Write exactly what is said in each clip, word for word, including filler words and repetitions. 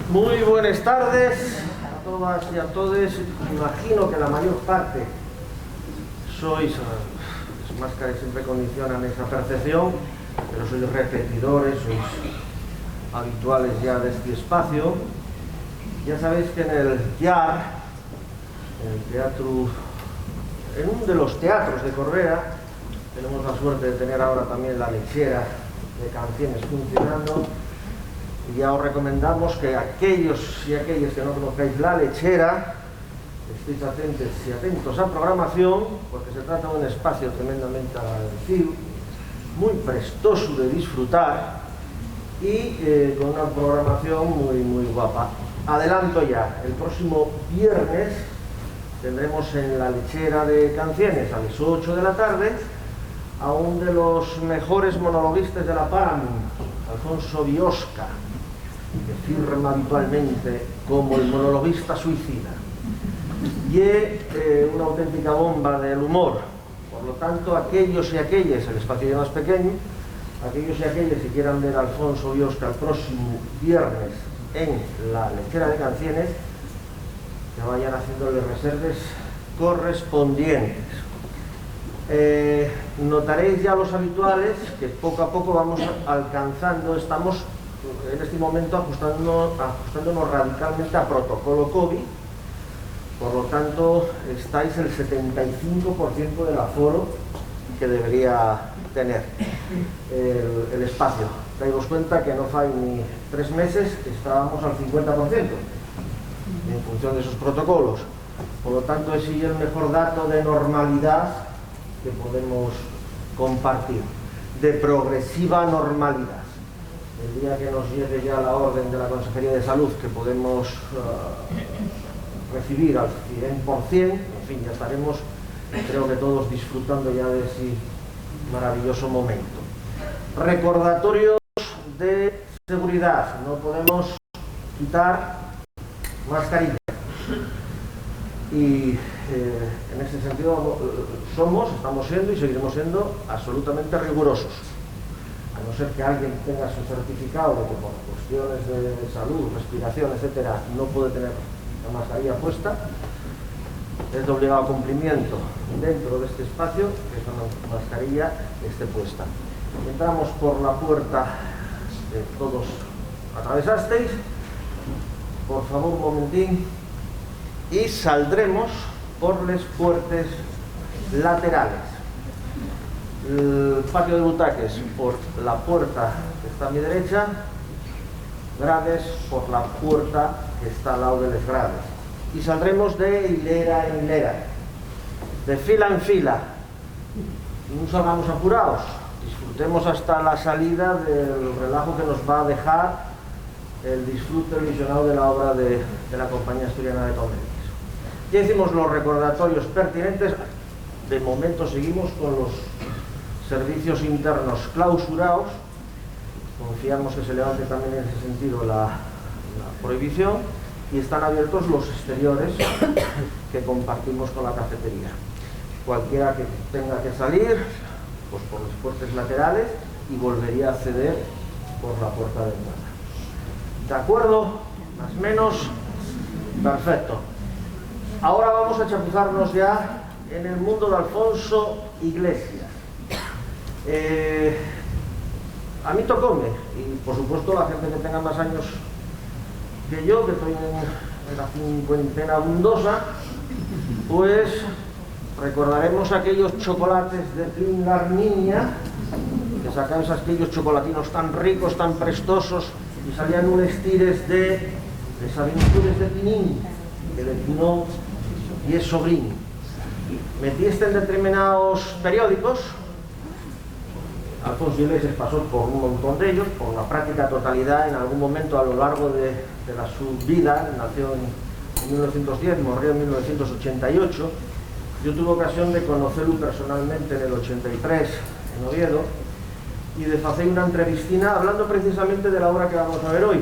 Muy buenas tardes a todas y a todos. Imagino que la mayor parte sois, eh, las máscaras siempre condicionan esa percepción, pero sois repetidores, sois habituales ya de este espacio. Ya sabéis que en el TIAR, en el teatro, en un de los teatros de Corbera, tenemos la suerte de tener ahora también la lechera de Cancienes funcionando. Y ya os recomendamos que aquellos y aquellas que no conozcáis la lechera, estéis atentes y atentos a programación, porque se trata de un espacio tremendamente agradecido, muy prestoso de disfrutar y, eh, con una programación muy, muy guapa. Adelanto ya, el próximo viernes tendremos en la lechera de Cancienes a las ocho de la tarde a un de los mejores monologuistas de la Paramount, Alfonso Biosca, que firma habitualmente como el monologuista suicida. Y es, eh, una auténtica bomba del humor. Por lo tanto, aquellos y aquellas, el espacio ya más pequeño, aquellos y aquellas que quieran ver a Alfonso Biosca el próximo viernes en la lechera de Cancienes, que vayan haciendo las reservas correspondientes. Eh, notaréis ya los habituales que poco a poco vamos alcanzando, estamos en este momento ajustando, ajustándonos radicalmente a protocolo COVID. Por lo tanto, estáis el setenta y cinco por ciento del aforo que debería tener el, el espacio. Daivos cuenta que no fai ni tres meses estábamos al cincuenta por ciento en función de esos protocolos. Por lo tanto, ese es el mejor dato de normalidad que podemos compartir, de progresiva normalidad. El día que nos llegue ya la orden de la Consejería de Salud que podemos, eh, recibir al cien por cien, en fin, ya estaremos, creo que todos, disfrutando ya de ese maravilloso momento. Recordatorios de seguridad, no podemos quitar mascarilla. Y, eh, en ese sentido, vamos, eh, somos, estamos siendo y seguiremos siendo absolutamente rigurosos. A no ser que alguien tenga su certificado de que por cuestiones de salud, respiración, etcétera, no puede tener la mascarilla puesta, es de obligado cumplimiento dentro de este espacio que esa ma-, mascarilla esté puesta. Entramos por la puerta que todos atravesasteis, por favor, un momentín, y saldremos por les puertes laterales. El patio de butaques por la puerta que está a mi derecha, grades por la puerta que está al lado de les grades. Y saldremos de hilera en hilera, de fila en fila. Nun salgamos apuraos, disfrutemos hasta la salida del relajo que nos va a dejar el disfrute visionado de la obra de, de la Compañía Asturiana de Comedias. Ya hicimos los recordatorios pertinentes, de momento seguimos con los servicios internos clausurados. Confiamos que se levante también en ese sentido la, la prohibición, y están abiertos los exteriores que compartimos con la cafetería. Cualquiera que tenga que salir, pues por los puertes laterales, y volvería a acceder por la puerta de entrada. ¿De acuerdo? ¿Más o menos? Perfecto. Ahora vamos a chapuzarnos ya en el mundo de Alfonso Iglesias. Eh, a mí tocóme, y por supuesto la gente que tenga más años que yo, que estoy en, en la cincuentena abundosa, pues recordaremos aquellos chocolates de Plin Garniña, que sacabes aquellos chocolatinos tan ricos, tan prestosos, y salían unes tires de Les Aventures de Pinín, que de Pinón y es sobrín. Metíste en determinados periódicos, Alfonso Iglesias pasó por un montón de ellos, por la práctica totalidad en algún momento a lo largo de, de la su vida. Nació en, en mil novecientos diez, morrió en mil novecientos ochenta y ocho. Yo tuve ocasión de conocerlo personalmente en el ochenta y tres en Oviedo y de facer una entrevistina hablando precisamente de la obra que vamos a ver hoy.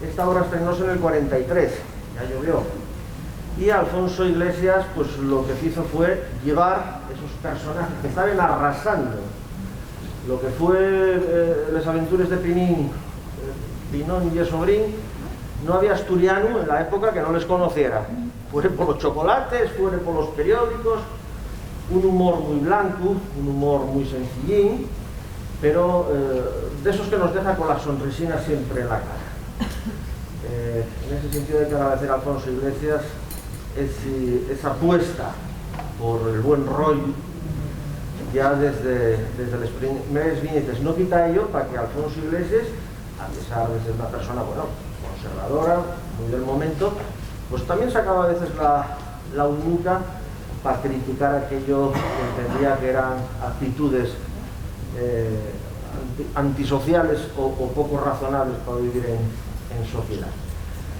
Esta obra estrenóse en el cuarenta y tres, ya llovió. Y Alfonso Iglesias, pues, lo que hizo fue llevar esos personajes que estaban arrasando lo que fue, eh, Les Aventures de Pinín, eh, Pinón y Sobrín, No había asturianu en la época que no les conociera, fuere polos chocolates, fuere polos periódicos, un humor muy blancu, un humor muy sencillín, pero, eh, de esos que nos deja con la sonrisina siempre en la cara. Eh, en ese sentido hay que agradecer a Alfonso Iglesias ese, esa apuesta por el buen rollo ya desde, desde les primeres viñetes. No quita ello pa que Alfonso Iglesias, a pesar de ser una persona, bueno, conservadora, muy del momento, pues también sacaba a veces la, la uñuca pa criticar aquello que entendía que eran actitudes, eh, anti-, antisociales o, o poco razonables pa vivir en, en sociedá.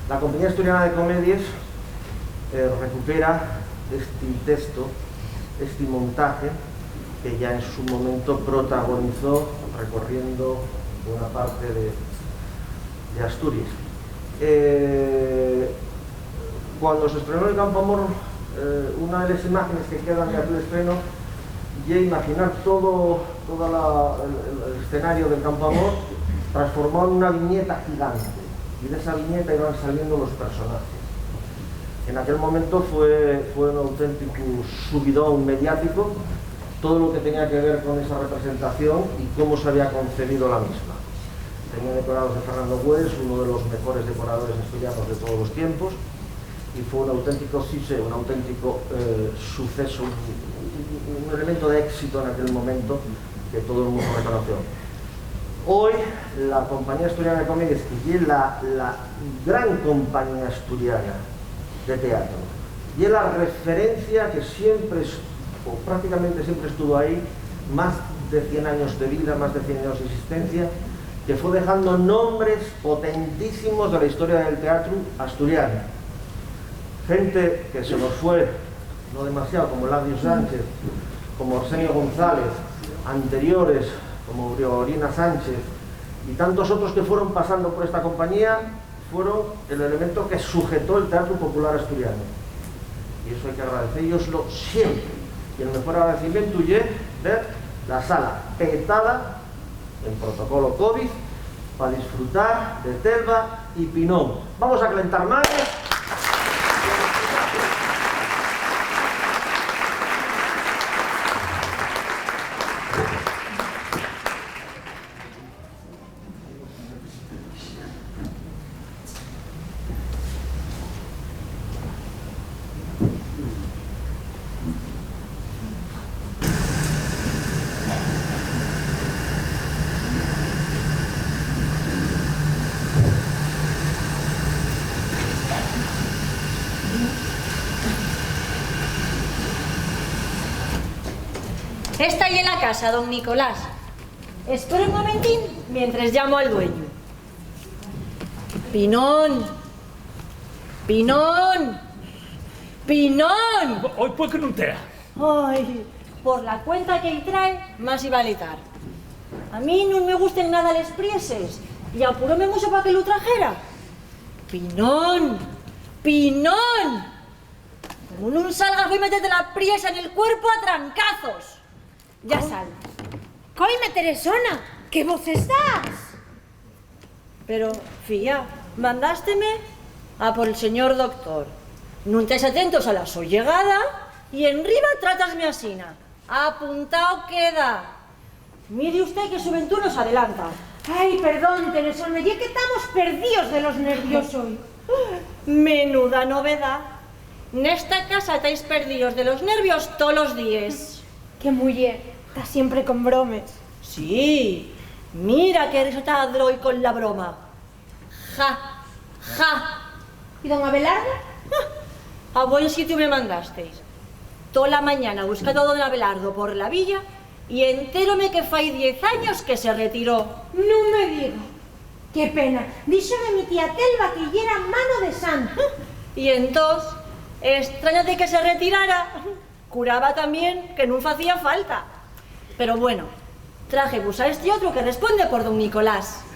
La Compañía Asturiana de Comedies, eh, recupera esti texto, esti montaje, que ya en su momento protagonizó recorriendo buena parte de, de Asturias. Eh, cuando se estrenó el Campoamor, eh, una de las imágenes que quedan de aquel estreno ye imaginar todo, toda la, el, el escenario del Campoamor transformado en una viñeta gigante, y de esa viñeta iban saliendo los personajes. En aquel momento fue, fue un auténtico subidón mediático todo lo que tenía que ver con esa representación y cómo se había concebido la misma. Tenía decorados de Fernando Güés, uno de los mejores decoradores asturianos de todos los tiempos, y fue un auténtico, sí sé, un auténtico, eh, suceso, un, un, un elemento de éxito en aquel momento que todo el mundo reconoció. Hoy, la Compañía Asturiana de Comedies, que ye la, la gran compañía asturiana de teatro, ye la referencia que siempre es, o prácticamente siempre estuvo ahí, más de cien años de vida, más de cien años de existencia, que fue dejando nombres potentísimos de la historia del teatro asturiano. Gente que se nos fue no demasiado, como Eladio Sánchez, como Arsenio González, anteriores, como Gregorín Sánchez, y tantos otros que fueron pasando por esta compañía, fueron el elemento que sujetó el teatro popular asturiano. Y eso hay que agradecéllos siempre. Y el mejor agradecimiento ye ver la sala petada en protocolo covid, pa disfrutar de Telva y Pinón. Vamos a calentar manos. Esta ye la casa, don Nicolás. Espera un momentín mientres llamo al dueñu. Pinón. Pinón. Pinón. Hoy, ¿por qué nun tea? Ai, por la cuenta que-y trae, más iba a letar. A mí nun me gusten nada les prieses, y apuróme mucho pa que lu trajera. Pinón. Pinón. Como nun salgas, voi meterte la priesa nel cuerpu a trancazos. Ya sal. Coime, Teresona, qué voces das. Pero, fía, mandásteme a pol señor doctor. Nun tais atentos a la so llegada y enriba trátasme asina. Apuntao queda. Mire usté qué xuventú nos adelanta. Ai, perdón, Teresona, ye que tamos perdíos de los nervios hoy. Menuda novedá. Nesta casa tais perdíos de los nervios tolos díes. Qué muyer, ta siempre con bromes. Sí, mira qué risa ta droi con la broma. Ja, ja. ¿Y don Abelardo? Ah, a buen sitiu me mandasteis. Tola mañana buscando a don Abelardo por la villa y entérome que fai diez años que se retiró. Nun me diga. Qué pena. Díxome mi tía Telva que yera mano de santu. Y entós, estráñate que se retirara. Curaba tan bien que nun facía falta. Pero bueno, trájevos a esti otru que responde por don Nicolás.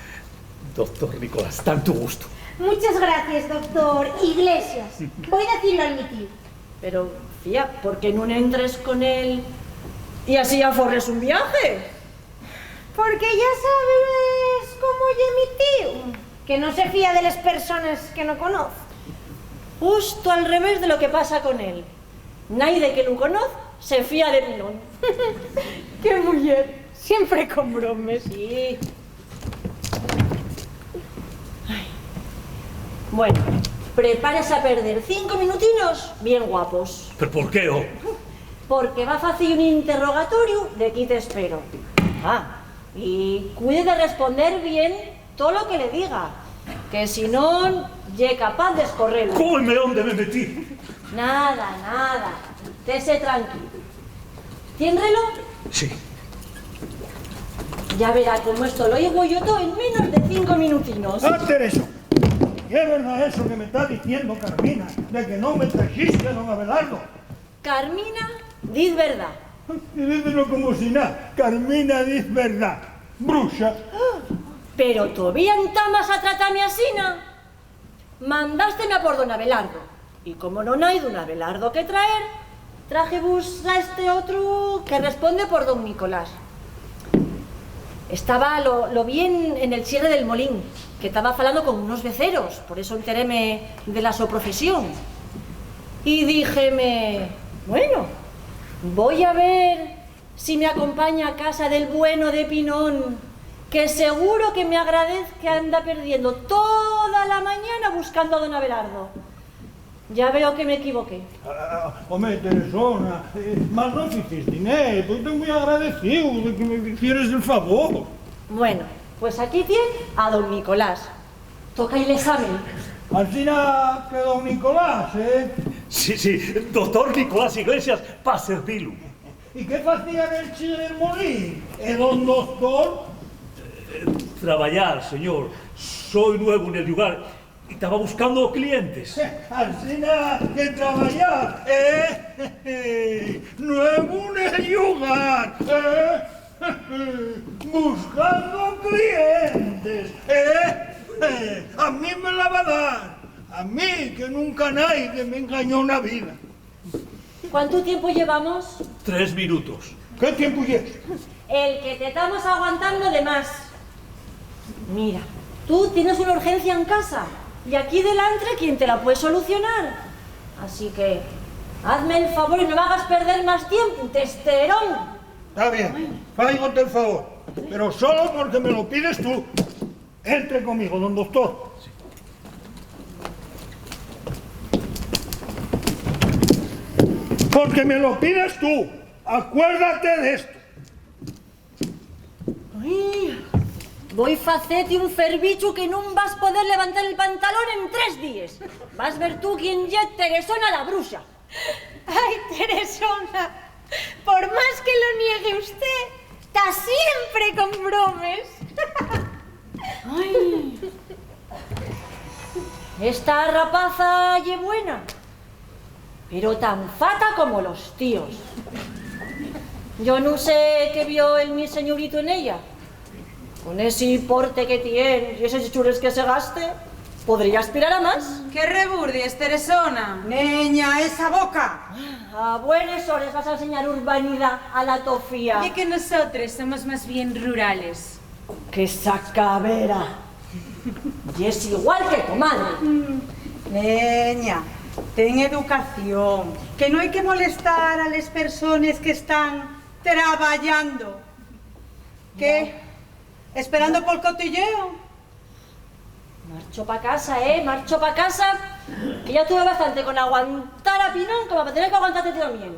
Doctor Nicolás, tantu gustu. Muchas gracias, doctor Iglesias. Voi dicilo al mi tíu. Pero, fía, ¿por qué nun entres con él y así aforres un viaje? Porque ya sabes cómo ye mi tíu. Que no se fía de les persones que no conoz. Justo al revés de lo que pasa con él. Naide que lu conoz se fía de Pinón. ¡Qué muyer! Siempre con bromes. Sí. Ai. Bueno, prepárese a perder cinco minutinos bien guapos. ¿Pero por qué, ho? Porque va facer un interrogatoriu de quí t'espero. Ah, y cuide de responder bien tolo que le diga, que si non, ye capaz d'escorrelo. ¿Cómo y me dónde me metí? Nada, nada. Tese tranquilo. ¿Tien reloj? Sí. Ya verá cómo esto lo digo yo todo en menos de cinco minutinos. ¡Ah, Teresón! ¿Ye verdá eso que me ta diciendo Carmina, de que non me traxiste a don Abelardo? Carmina diz verdá. Y dícelo como si na. Carmina diz verdá. Bruxa. Pero tovía entamas a tratame asina. Mandásteme a por don Abelardo. Y como non hai don Abelardo que traer, trájevos a este otru que responde por don Nicolás. Estaba, lo, lo vi en, en el cierre del molín, que taba falando con unos beceros, por eso enteréme de la so profesión. Y díjeme, bueno, voi a ver si me acompaña a casa del bueno de Pinón, que seguro que me agradez que anda perdiendo toda la mañana buscando a don Abelardo. Ya veo que m'equivoqué. Ah, ah, home, Teresona, eh, mal non ficisti, né? Pues estoy muy agradecido de que me hicieres el favor. Bueno, pues aquí tien a don Nicolás. Toca-y l'examen. Asina que don Nicolás, ¿eh? Sí, sí, doctor Nicolás Iglesias, pa servilu. ¿Y qué facía nel Chile del Molín, eh, don doctor? Eh, trabayar, señor. Soi nuevu nel llugar. Y taba buscando clientes. Asina que trabayar, ¿eh? Nuevu nel llugar, ¿eh? Buscando clientes, ¿eh? A mí me la va dar. A mí, que nunca naide me engañó na vida. ¿Cuántu tiempu llevamos? Tres minutos. ¿Qué tiempu ye? El que te tamos aguantando de más. Mira, tú tienes una urgencia en casa y aquí delantre quien te la puede solucionar. Así que hazme el favor y no me hagas perder más tiempu, testerón. Está bien, fáigote el favor, pero solo porque me lo pides tú. Entre conmigo, don doctor. Porque me lo pides tú. Acuérdate de esto. Ai, voi facete un fervichu que nun vas poder levantar el pantalón en tres díes. Vas ver tú quién ye Teresona la bruxa. Ai, Teresona, por más que lo niegue usté, ta siempre con bromes. Ai, esta rapaza ye buena, pero tan fata como los tíos. Yo nun sé qué vio el mi señorito en ella. Con esi porte que tien y eses chures que se gaste, podría aspirar a más. ¡Qué reburdies, Teresona! Neña, esa boca. A buenes hores vas a enseñar urbanidá a la to fía. Ye que nosotres somos más bien rurales. ¡Qué sacavera! Yes igual que to madre. Mm. Neña, ten educación, que no hai que molestar a les persones que están trabayando. ¿Qué? Ya. ¿Esperando pol cotilleo? Marcho pa casa, eh, marcho pa casa, que ya tuve bastante con aguantar a Pinón como pa tener que aguantarte ti tamién.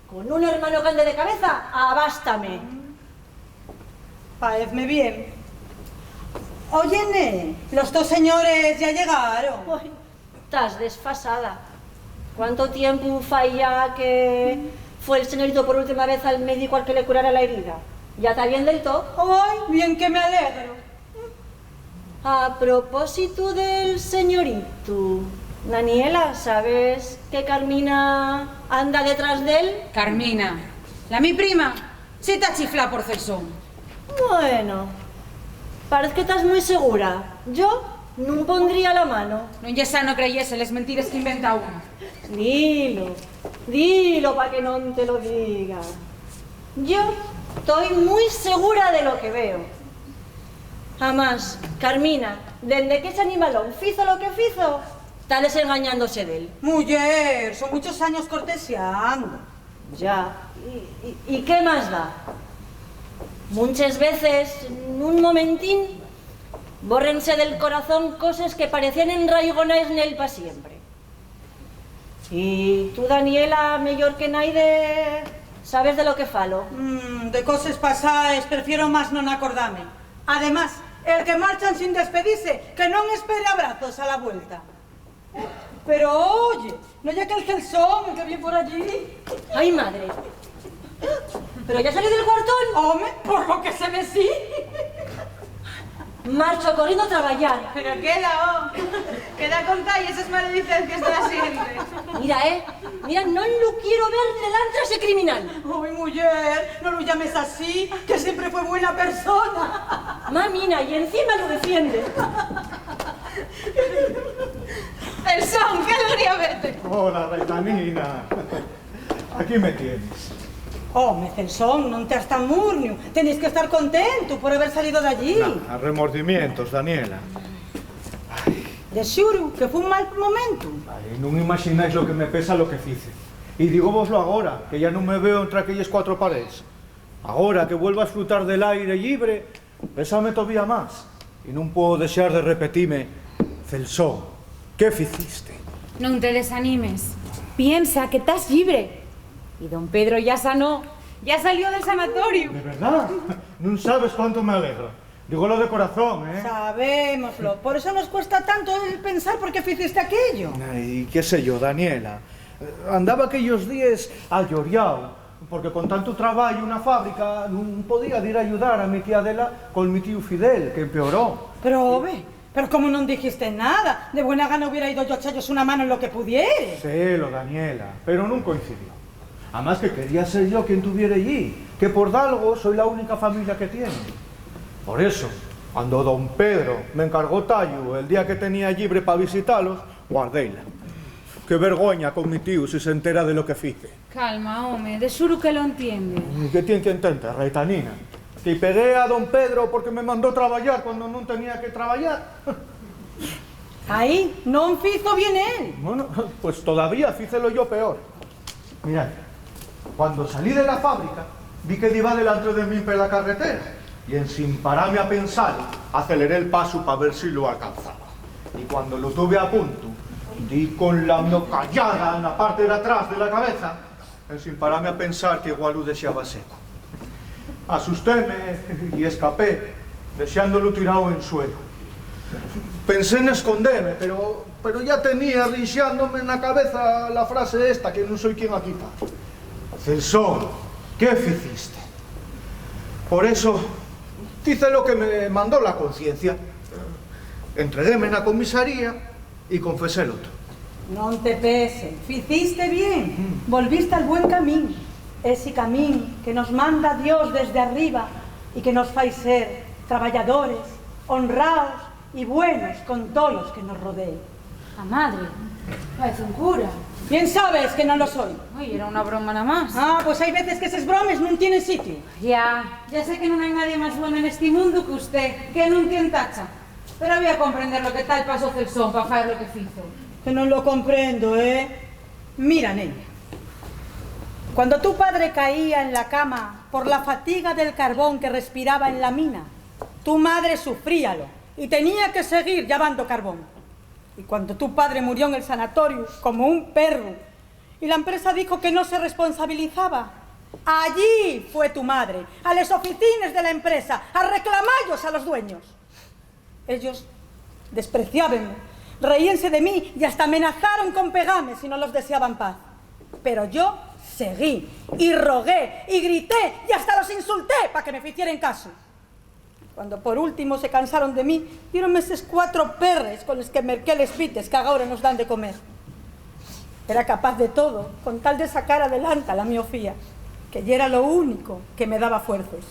Con un hermano qu'ande de cabeza, abástame. Paezme bien. Óyeme, los tos señores ya llegaron. Ui, tas desfasada. ¿Cuánto tiempu fai ya que fue el señorito por última vez al médico al que le curara la herida? ¿Ya ta bien del to? Ai, bien que me alegro. A propósitu del señorito, Daniela, ¿sabes que Carmina anda detrás d'él? Carmina, la mi prima, sí ta chiflá por Celson. Bueno, parez que tas mui segura. Yo nun pondría la mano. Nun ye sano creyese les mentires qu'inventa ún. Dilo, dilo pa que non te lo diga. Yo toi mui segura de lo que veo. Amás, Carmina, dende qu'esi animalón fizo lo que fizo, ta desengañándose d'él. Muyer, son muchos años cortexando. Ya, ¿y, y, y qué más da? Munches veces, nun momentín, bórrense del corazón coses que parecían enraigonaes nel pa siempre. Y tú, Daniela, meyor que naide, sabes de lo que falo. Mm, de coses pasaes, prefiero más non acordame. Además, el que marchan sin despedise, que non espere abrazos a la vuelta. Pero oye, ¿no ye aquel Celson que vien por allí? Ay, madre. ¿Pero ya salió del cuartón? Home, por lo que se ve, sí. Marcho corriendo a trabayar. Pero queda, oh. Queda contar y esas maledicencias de la siempre. Mira, eh. Mira, no lo quiero ver delantre ese criminal. Uy, mujer, no lo llames así, que siempre fue buena persona. Mamina, y encima lo defiende. Celson, qué alegría verte. Hola, Raitanina. Aquí me tienes. Home, Celson, non teas tan murniu. Teníes que estar contentu por haber salido d'allí. Nah, remordimientos, Daniela. Ai. De xuru que fue un mal momentu. Ai, nun imaxináis lo que me pesa lo que fice. Y dígovoslo agora, que ya nun me veo entre aquelles cuatro paredes. Agora que vuelvo a esfrutar del aire llibre, pésame tovía más, y nun puedo dexar de repetime: Celson, ¿qué ficiste? Non te desanimes. Piensa que tas llibre. Y don Pedro ya sanó, ya salió del sanatoriu. ¿De verdad? Nun sabes cuánto me alegra. Dígolo de corazón, ¿eh? Sabémoslo. Por eso nos cuesta tanto el pensar por qué ficiste aquello. Ai, qué sé yo, Daniela. Eh, andaba aquellos díes ayorriao, porque con tantu trabayu na fábrica nun podía dir ayudar a mi tía Adela con mi tíu Fidel, que empeoró. Pero, home, pero ¿cómo non dijiste nada? De buena gana hubiera ido yo a echallos una mano en lo que pudiere. Sélo, Daniela, pero nun coincidió. Amás que quería ser yo quien tuviera ellí, que por dalgo soi la única familia que tiene. Por eso, cuando don Pedro me encargó tayu el día que tenía llibre pa visitalos, guardéila. Qué vergüenza con mi tíu si s'entera de lo que fice. Calma, home, de xuru que lo entiende. ¿Y qué tien que entender, Raitanina? Que pegué a don Pedro porque me mandó trabayar cuando nun tenía que trabayar. Ahí non fizo bien él. Bueno, pues todavía fícelo yo peor. Mirad, cuando salí de la fábrica, vi que diba delantre de min per la carretera, y ensin parame a pensalo, aceleré el pasu pa ver si lo alcanzaba. Y cuando lo tuve a puntu, di con la mio cayada na parte d'atrás de la cabeza, ensin parame a pensar que igual lo dexaba seco. Asustéme y escapé, dexándolo tirao en suelu. Pensé n'escondeme, pero, pero ya tenía rinxándome na cabeza la frase esta que nun soi quien a quitar. Celson, ¿qué ficiste? Por eso, hice lo que me mandó la conciencia. Entreguéme na comisaría y confesélo to. Non te pese, ficiste bien. Mm. Volviste al buen camín, esi camín que nos manda Dios desde arriba y que nos fai ser trabayadores, honraos y buenos con tolos que nos rodeen. La madre, parece un cura. Bien sabes que non lo soi. Oi, era una broma namás. Ah, pues hai veces que eses bromes nun tienen sitiu. Ya, ya sé que nun hai nadie más bueno nesti mundu que usté, que nun tien tacha. Pero había comprender lo que tal pasó Celson pa faer lo que fizo. Que non lo comprendo, ¿eh? Mira, neña. Cuando tu padre caía en la cama por la fatiga del carbón que respiraba en la mina, tu madre sufríalo y tenía que seguir llavando carbón. Y cuando tu padre murió en el sanatorio, como un perro, y la empresa dijo que no se responsabilizaba, allí fue tu madre, a les oficines de la empresa, a reclamallos a los dueños. Ellos despreciábenme, reíense de mí y hasta amenazaron con pegame si no los deseaban paz. Pero yo seguí, y rogué, y grité, y hasta los insulté pa que me ficieren caso. Cuando por último se cansaron de mí, diéronme eses cuatro perres con les que merqué les pites qu'agora nos dan de comer. Era capaz de todo con tal de sacar adelante a la mio fía, que yera lo único que me daba fuerces.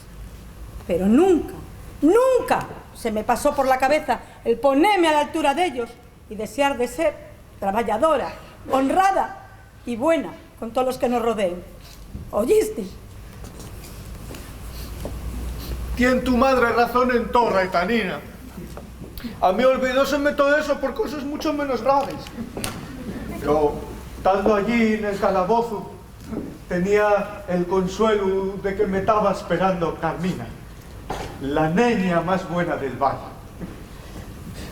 Pero nunca, nunca se me pasó por la cabeza el poneme a la altura d'ellos y desear de ser trabayadora, honrada y buena con tolos que nos rodeen. ¿Oyisti? Tien tu madre razón en todo, Raitanina. A mí olvidóseme todo eso por coses mucho menos graves. Pero, tando allí nel calabozu, tenía el consuelu de que me taba esperando Carmina, la neña más buena del valle.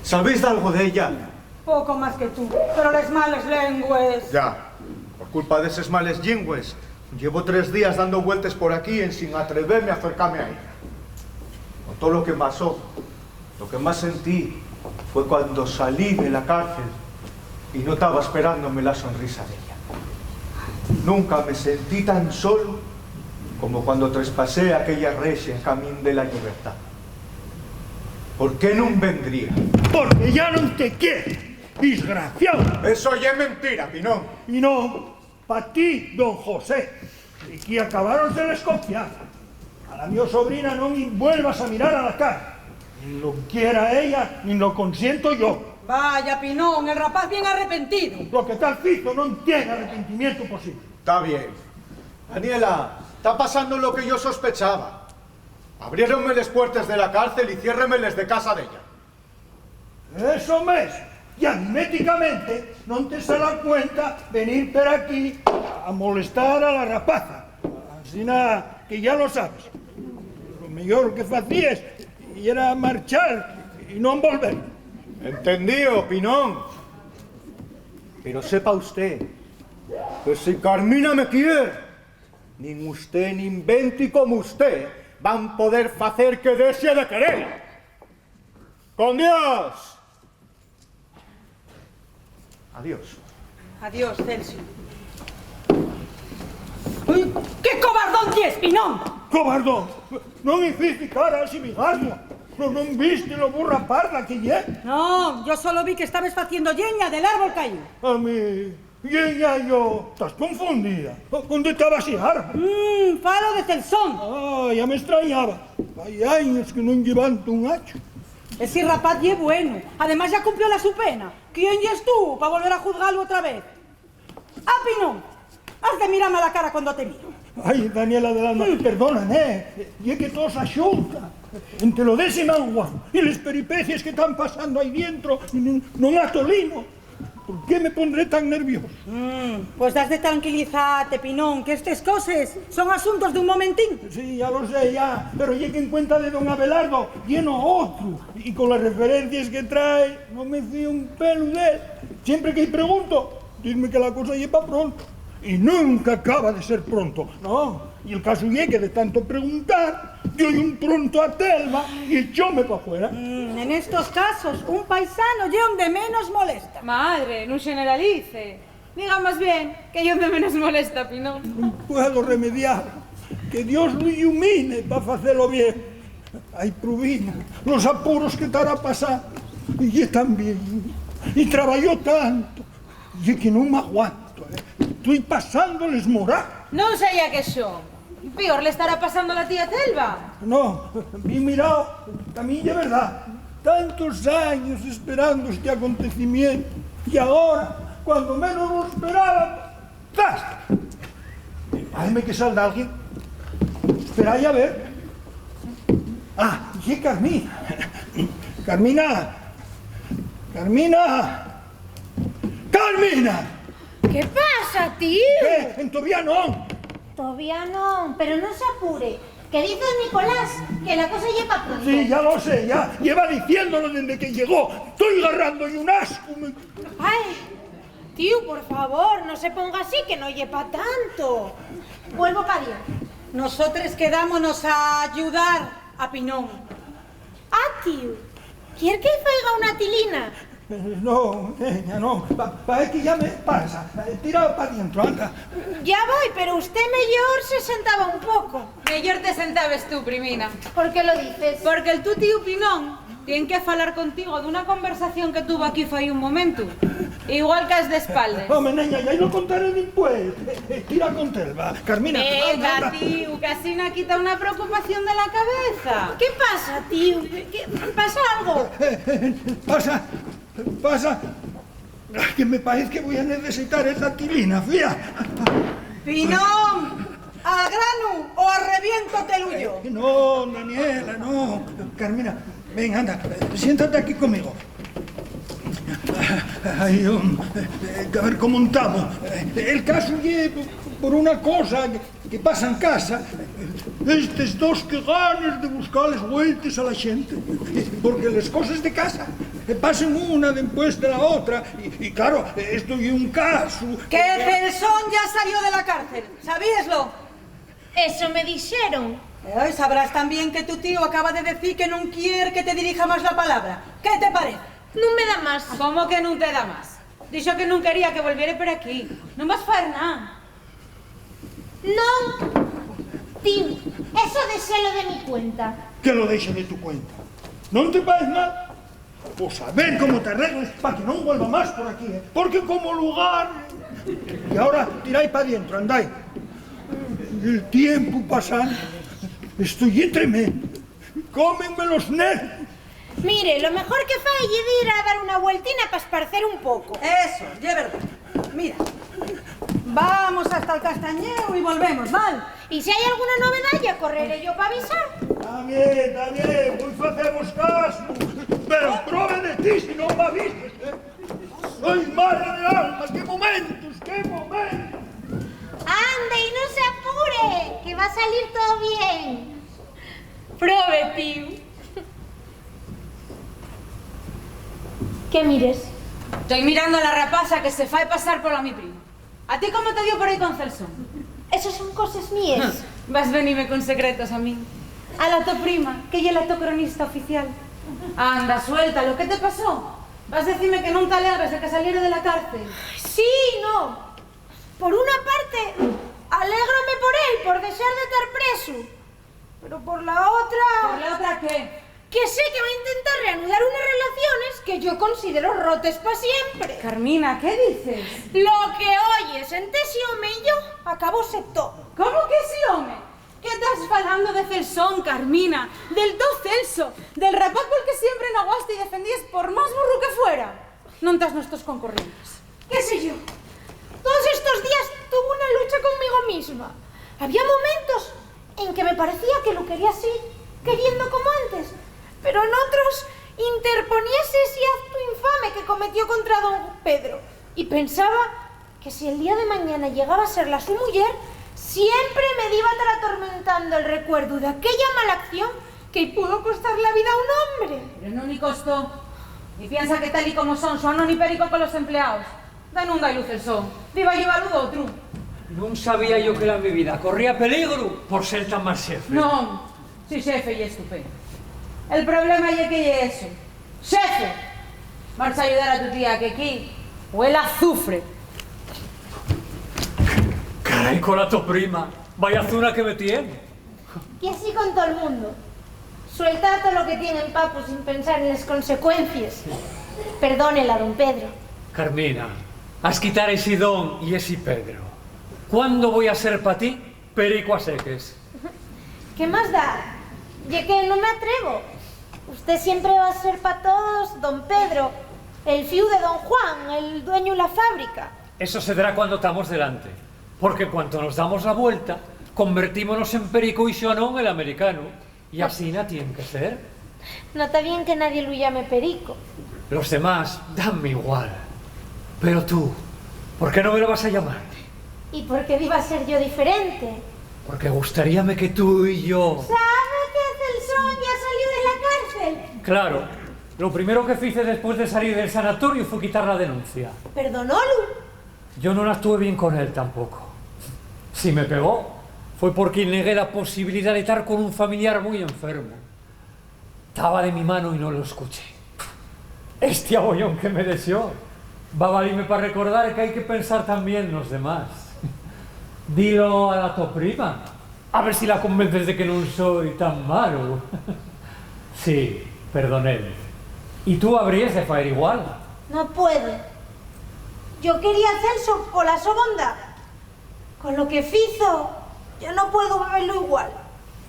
¿Sabéis dalgo d'ella? Poco más que tú, pero les males lengües. Ya, por culpa d'eses males llingües, llevo tres días dando vueltes por aquí ensin atreveme a acercame a ella. Con todo lo que pasó, lo que más sentí fue cuando salí de la cárcel y no taba esperándome la sonrisa d'ella. Nunca me sentí tan solo como cuando trespasé aquella rexa en camín de la llibertá. ¿Por qué nun vendría? Porque ya non te quiere, desgraciao. Eso ye mentira, Pinón. Y no, pa ti, don José, que acabaron de les copiar. A la mio sobrina non i vuelvas a mirar a la cara. Nin lo quiera ella, nin lo consiento yo. Vaya, Pinón, el rapaz bien arrepentido. Lo que tal fizo non tiene arrepentimiento posible. Ta bien. Daniela, ta pasando lo que yo sospechaba. Abriéronme les puertes de la cárcel y ciérremeles de casa d'ella. Eso mes, y aritméticamente non te sal a cuenta venir per aquí a molestar a la rapaza. Asina que ya lo sabes. Lo meyor que facíes yera marchar y non volver. Entendío, Pinón. Pero sepa usté que si Carmina me quier, nin usté nin venti como usté van poder facer que dexe de querer. ¡Con Dios! Adiós. Adiós, Celso. Ui, ¡qué cobardón yes, Pinón! ¡Cobardón! Non hicisti cara a ese bigarrio. Non, non viste lo burra parda que ye. No, yo solo vi que estabes faciendo lleña del árbol caído. A mí, lleña yo. Estás confundida. ¿Dónde estaba ese árbol? Mm, falo de Celso. Ah, ya me extrañaba. Hai años que non llevanto un hacho. Ese rapaz ye bueno. Además, ya cumplió la su pena. ¿Quién yes tú pa volver a juzgalo otra vez? Ah, Pinón, has de mirame a la cara cuando te miro. Ai, Daniela del alma, mm, perdóname, ye que tosa xunta, ente lo de Sinagua y les peripecies que tán pasando ahí dientro, non, non atolino. ¿Por qué me pondré tan nervioso? Mm, pues has de tranquilizate, Pinón, que estes coses son asuntos d'un momentín. Sí, ya lo sé, ya, pero ye que en cuenta de don Abelardo, ye no otru, y con las referencies que trae, no me fío un pelu d'él. Siempre que-y pregunto, dizme que la cosa ye pa pronto. Y nunca acaba de ser pronto. No, y el casu ye que de tanto preguntar, dio-y un pronto a Telva y echóme pa fuera. Mm, en estos casos, un paisano ye onde menos molesta. Madre, nun xeneralice. Diga más bien que ye onde menos molesta, Pinón. Nun puedo remediar. Que Dios lo ilumine pa facelo bien. Ai, Prubina, los apuros que tará pasar. Y ye tan bien. Y trabayó tanto. Ye que nun m'aguanto, eh. Toi pasándoles morao. Non seya que xo. Pior le estará pasando a la tía Telva. No, bien mirao, tamién ye verdá. Tantos años esperando este acontecimiento, y agora, cuando menos lo esperaba, ¡zas! Háeme que sal d'alguien. Espera, a ver. Ah, ye Carmina. Carmina. Carmina. ¡Carmina! ¿Qué pasa, tíu? ¿Qué? ¿Entovía non? Tovía non, pero non s'apure, que dizo Nicolás que la cosa ye pa pronto. Sí, ya lo sé, ya. Lleva diciéndolo dende que llegó. Toi garrando-y un ascu. Ai, tíu, por favor, no se ponga así, que no ye pa tanto. Vuelvo pa dientro. Nosotres quedámonos a ayudar a Pinón. Ah, tíu, ¿quier que faiga una tilina? Eh, no, neña, no. Pa, pa, es que ya me pasa. Eh, tira pa dientro, anda. Ya voi, pero usté meyor se sentaba un poco. Meyor te sentabes tú, primina. ¿Por qué lo dices? Porque el tu tíu Pinón tien que falar contigo d'una conversación que tuvo aquí fai un momentu. Igual caes d'espaldes. Home, neña, ya lo contaré dimpués. Eh, eh, tira con Telva, Carmina, anda, anda. Venga, tíu, que asina quita una preocupación de la cabeza. ¿Qué pasa, tíu? ¿Qué, pasa algo? Eh, eh, pasa, pasa. Ay, que me parece que voy a necesitar esa tilina, fía. Pinón, Al granu o arreviéntote l'uyo. Eh, no, Daniela, no. Carmina, ven, anda, siéntate aquí conmigo. Ay, hom, eh, a ver cómo entamos. Eh, el casu ye por una cosa que, que pasa en casa. Estes dos, qué ganes de buscales vueltes a la xente. Porque les coses de casa, eh, pasen una dempués de la otra. Y, y claro, esto ye un casu. Que Celson ya salió de la cárcel, ¿sabíeslo? Eso me dixeron. Eh, sabrás tamién que tu tíu acaba de decir que nun quier que te dirija más la palabra. ¿Qué te parez? Nun me da más. ¿Cómo que nun te da más? Dixo que nun quería que volviere per aquí. Nun vas faer nada. Non, tíu, eso dexalo de mi cuenta. Que lo dexe de tu cuenta. ¿Non te parez mal? Pues a ver cómo t'arregles pa que non vuelva más por aquí, ¿eh? Porque como lugar... Y ahora tirai pa dientro, andai. El tiempu pasando, esto ye tremendo. Cómenme los nervios. Mire, lo mejor que fai ye dir a dar una vueltina pa esparcer un poco. Eso, ye verdá. Mira, vamos hasta el castañeu y volvemos, ¿val? Y si hai alguna novedá, ya correré yo pa avisar. Tamién, tamién, voi facemos casu. Pero probe de ti si non m'avises, ¿eh? Soy madre del alma, qué momentos, qué momentos. Ande, y no se apure, que va a salir todo bien. Probe, tíu. ¿Qué mires? Toi mirando a la rapaza que se fai pasar pola mi prima. ¿A ti cómo te dio por ahí con Celson? Esos son coses míes. Vas venime con secretos a min. A la to prima, que ye la to cronista oficial. Anda, suéltalo, ¿qué te pasó? ¿Vas decime que nun t'alegres de que saliera de la cárcel? Sí, no. Por una parte, alégrome por él, por dexar de tar presu. Pero por la otra... ¿Por la otra qué? Que sé que va a intentar reanudar unes relaciones que yo considero rotes pa siempre. Carmina, ¿qué dices? Lo que oyes ente esi home y yo, acabóse todo. ¿Cómo que esi home? ¿Qué tas falando de Celson, Carmina? Del to Celso, del rapaz pol que siempre naguaste y defendíes por más burru que fuera. Non tas nos tos concorrientes. ¿Qué sé yo? Todos estos días tuve una lucha conmigo misma. Había momentos en que me parecía que lu quería seguir queriendo como antes, pero en otros interponíase esi actu infame que cometió contra don Pedro, y pensaba que si el día de mañana llegaba a ser la su muyer, siempre me diba tar atormentando el recuerdu d'aquella mala acción que-y pudo costar la vida a un hombre. Pero nun-y costó. Y piensa que tal y como son, Xuan nun-y perico con los empleaos. Da nun da-y lu Celson, diba llevalu d'otru. Nun sabía yo que la mi vida corría peligru por ser tan mal xefe. Non, si xefe ye estupendo. El problema ye que ye eso, xefe. Marcha ayudar a tu tía, que 'quí huele a azufre. Carai, con la to prima, vaya zuna que me tien. Y así con tol mundo. Suelta todo lo que tien en papu sin pensar en les consecuencies. Perdónela, don Pedro. Carmina, has quitar esi don y esi Pedro. ¿Cuándo voi a ser pa ti perico a seques? ¿Qué más da? Ye que no me atrevo. Usté siempre va a ser pa todos don Pedro, el fiu de don Juan, el dueñu la fábrica. Eso se dará cuando tamos delante, porque en cuanto nos damos la vuelta, convertímonos en Perico y Xuanón el americano, y asina tien que ser. No ta bien que nadie lu llame Perico. Los demás danme igual, pero tú, ¿por qué no me lo vas a llamar? ¿Y por qué diba ser yo diferente? Porque gustaríame que tú y yo... ¿Sabe que Celson ya salió de la cárcel? Claro, lo primero que fice después de salir del sanatorio fue quitar la denuncia. ¿Perdonólu? Yo nun actué bien con él tampoco. Si me pegó, fue porque negué la posibilidá de tar con un familiar mui enfermo. Taba de mi mano y no lo escuché. Esti abollón que me dexó va valime pa recordar que hai que pensar tamién nos demás. Dilo a la to prima. A ver si la convences de que nun soi tan malu. Sí, perdonélu. Y tú habríes de faer igual. No puedo. Yo quería a Celso pola so bondá. Con lo que fizo, ya no puedo velo igual.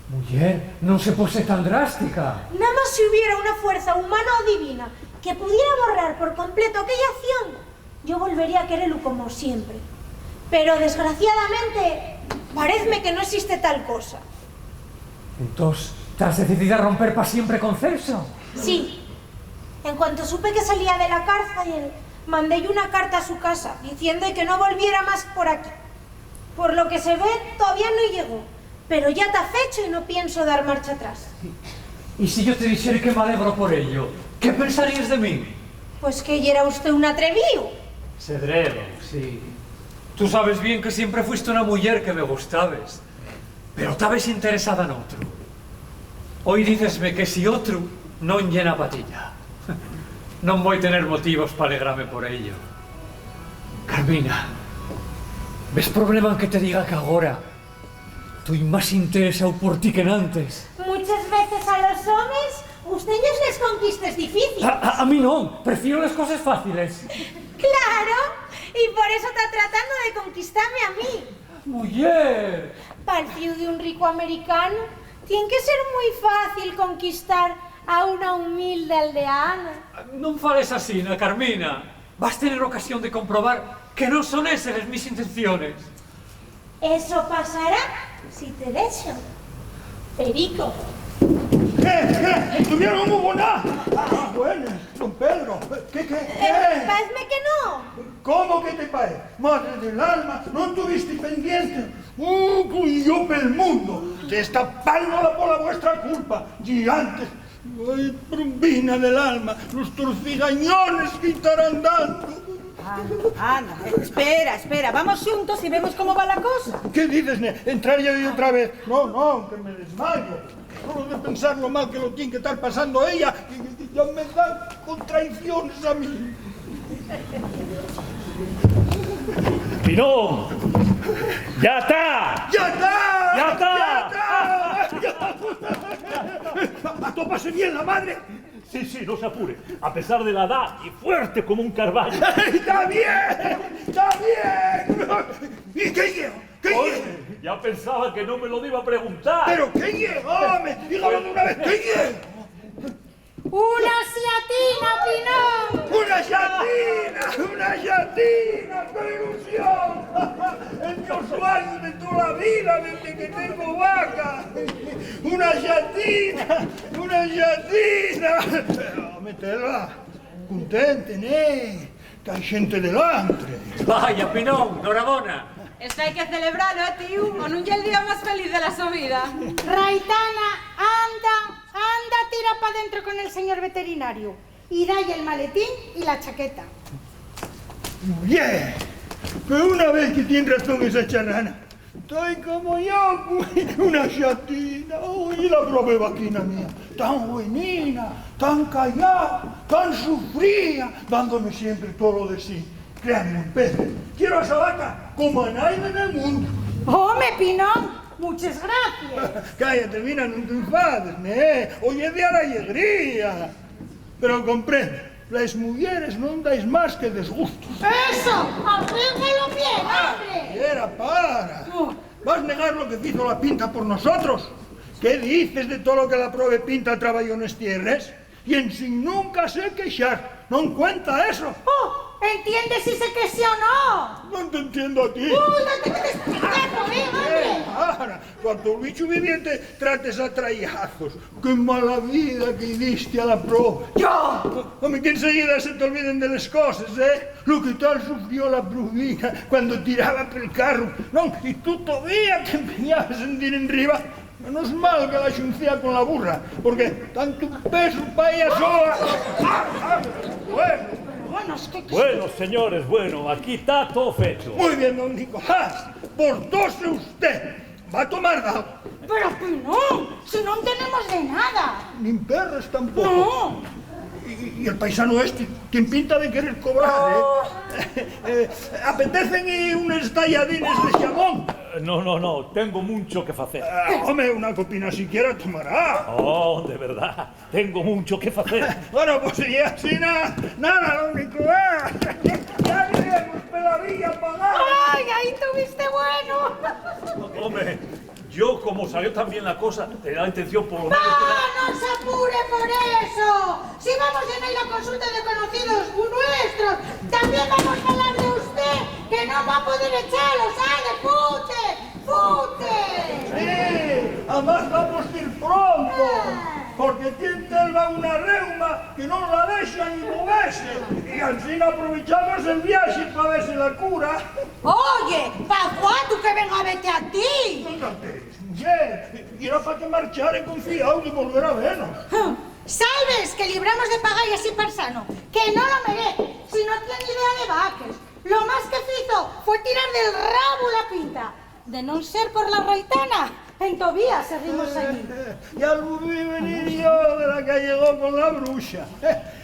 Muyer, non se pose tan drástica. Nada más si hubiera una fuerza humana o divina que pudiera borrar por completo aquella acción, yo volvería a querelu como siempre. Pero, desgraciadamente, Paezme que no existe tal cosa. Entós, ¿tas decidida a romper pa siempre con Celso? Sí. En cuanto supe que salía de la cárcel, mandé-y una carta a su casa, diciendo que no volviera más por aquí. Por lo que se ve, todavía no llegó, pero ya ta fecho y no pienso dar marcha atrás. ¿Y si yo te dixere que m'alegro por ello? ¿Qué pensaríes de mí? Pues que yera usté un atrevíu. Sedrero, sí. Tú sabes bien que siempre fuiste una muyer que me gustabes, pero tabes interesada n'otru. Hoi dícesme que si otru non ye na patilla, non voi tener motivos p'alegrame por ello. Carmina, ¿ves problema en que te diga que agora toi más interesáu por ti que n'antes? Muches veces a los homes ustéños les conquistes difíciles. A, a, a mí non, prefiero les coses fáciles. Claro, y por eso ta tratando de conquistame a mí. ¡Muyer! Pal fíu d'un ricu americanu, tien que ser mui fácil conquistar a una humilde aldeana. Non fales asina, Carmina. Vas tener ocasión de comprobar que non son eses les mis intenciones. Eso pasará si te dexo. Perico. ¿Qué? ¿Qué? ¿Tuvieron hubo nada? Ah, bueno, don Pedro. ¿Qué, qué, qué? Eh, paezme que no. ¿Cómo que te paez? Madre del alma, ¿non tuviste pendiente? ¡Uh, yo pel mundo! Esta pálmola pola vuestra culpa. Y antes, ay, Prumbina del alma, los torcigañones que estarán dando. Ana, Ana, espera, espera, vamos xuntos y vemos cómo va la cosa. ¿Qué dices, ne? ¿Entrar yo otra vez? No, no, que me desmayo. Solo de pensar lo mal que lo tien que tar pasando ella, ya me dan contraiciones a mí. ¡Pinón! ¡Ya ta! ¡Ya ta! ¡Ya ta! ¡Ya ta! ¡Atópase bien la madre! Sí, sí, no se apure. A pesar de la edá, y fuerte como un carballo. ¡Está bien! ¡Está bien! ¿Y qué lle? ¿Qué lle? Oye, ya pensaba que no me lo iba a preguntar. ¿Pero qué lle, home? Dígalo de una vez, ¿qué lle? ¡Una xatina, Pinón! ¡Una xatina! ¡Una xatina! ¡Qué ilusión! El mi sueño de toda la vida, desde que tengo vaca. ¡Una xatina! ¡Una xatina! Pero, metela, contente, ¿ne? Que hai xente delantre. Vaya, Pinón, norabona. Esto hai que celebralo, eh, tíu, o nun ye el día más feliz de la so vida. Raitana, anda, anda, tira pa dentro con el señor veterinario y da-y el maletín y la chaqueta. Bien, pero una vez que tien razón esa charrana, toi como yo, una xatina. Ui, la probe vaquina mía, tan buenina, tan callá, tan sufría, dándome siempre todo de sí. Créanme, peces, quiero a esa vaca como a naide nel mundo. Home, Pinón, muches gracies. Cállate, Mina, non te enfades, ne? Hoy ye día d'alegría. Pero comprende, les muyeres non dais más que desgustos. ¡Eso! ¡Apréndelo bien, hombre! Yera, para. Oh. ¿Vas negar lo que fizo la Pinta por nosotros? ¿Qué dices de todo lo que la probe Pinta trabayó nes tierres? Y ensin nunca se quexar, ¿non cuenta eso? Oh, entiende si se quexa o no. Non te entiendo a ti. Uh, no te metes tanto, eh, hombre. Eh, para. Cuanto bichu viviente trates a trayazos. ¡Qué mala vida que diste a la probe! ¡Yo! Home, que enseguida se t'olviden de les coses, eh? Lo que tal sufrió la Prumbina cuando tiraba pel carru, non? Y tú todavía t'empeñabes en dir enriba. Menos mal que la xuncía con la burra, porque tantu pesu pa ella sola. Ah, ah, bueno. Bueno, es que, que Bueno, señores, bueno, aquí ta too fecho. Muy bien, don Nicolás, portóse usté. Va tomar dao. Pero que non, si non tenemos de nada. Nin perres tampoco. No. Y, y el paisano este tien pinta de querer cobrar, ¿eh? Oh. Eh, ¿apetecen unes talladines de xamón? Eh, no, no, no, tengo muncho que facer. Ah, home, una copina siquiera tomará. Oh, de verdad. Tengo muncho que facer. Bueno, pues si ye asina, nada, lo único, eh. Ya iremos pela vía pagada. ¡Ai, ahí tuviste bueno! Home, yo, como salió tan bien la cosa, tenía la intención, por lo menos, ¡va, no s'apure por eso! Si vamos a ir a consulta de conocidos nuestros, también vamos a hablar de usted, que no va a poder echarlos, ¿sale? ¡Fute! ¡Fute! Amás vamos ir pronto, porque tien Telva una reuma que non la dexa ni movese, y asina aprovechamos el viaxe pa verse la cura. Oye, pa cuándo que venga a vete a ti? Non cantes, muyer, y era pa que marchare confiao de volver a venos. Hum, sabes que libramos de pagar-y así per sano, que non lo merece, si no tien idea de vaques. Lo más que fizo fue tirar del rabu la pinta. De non ser por la Raitana, entovía seguimos allí. Ya lo vi venir yo de la que llegó con la bruxa.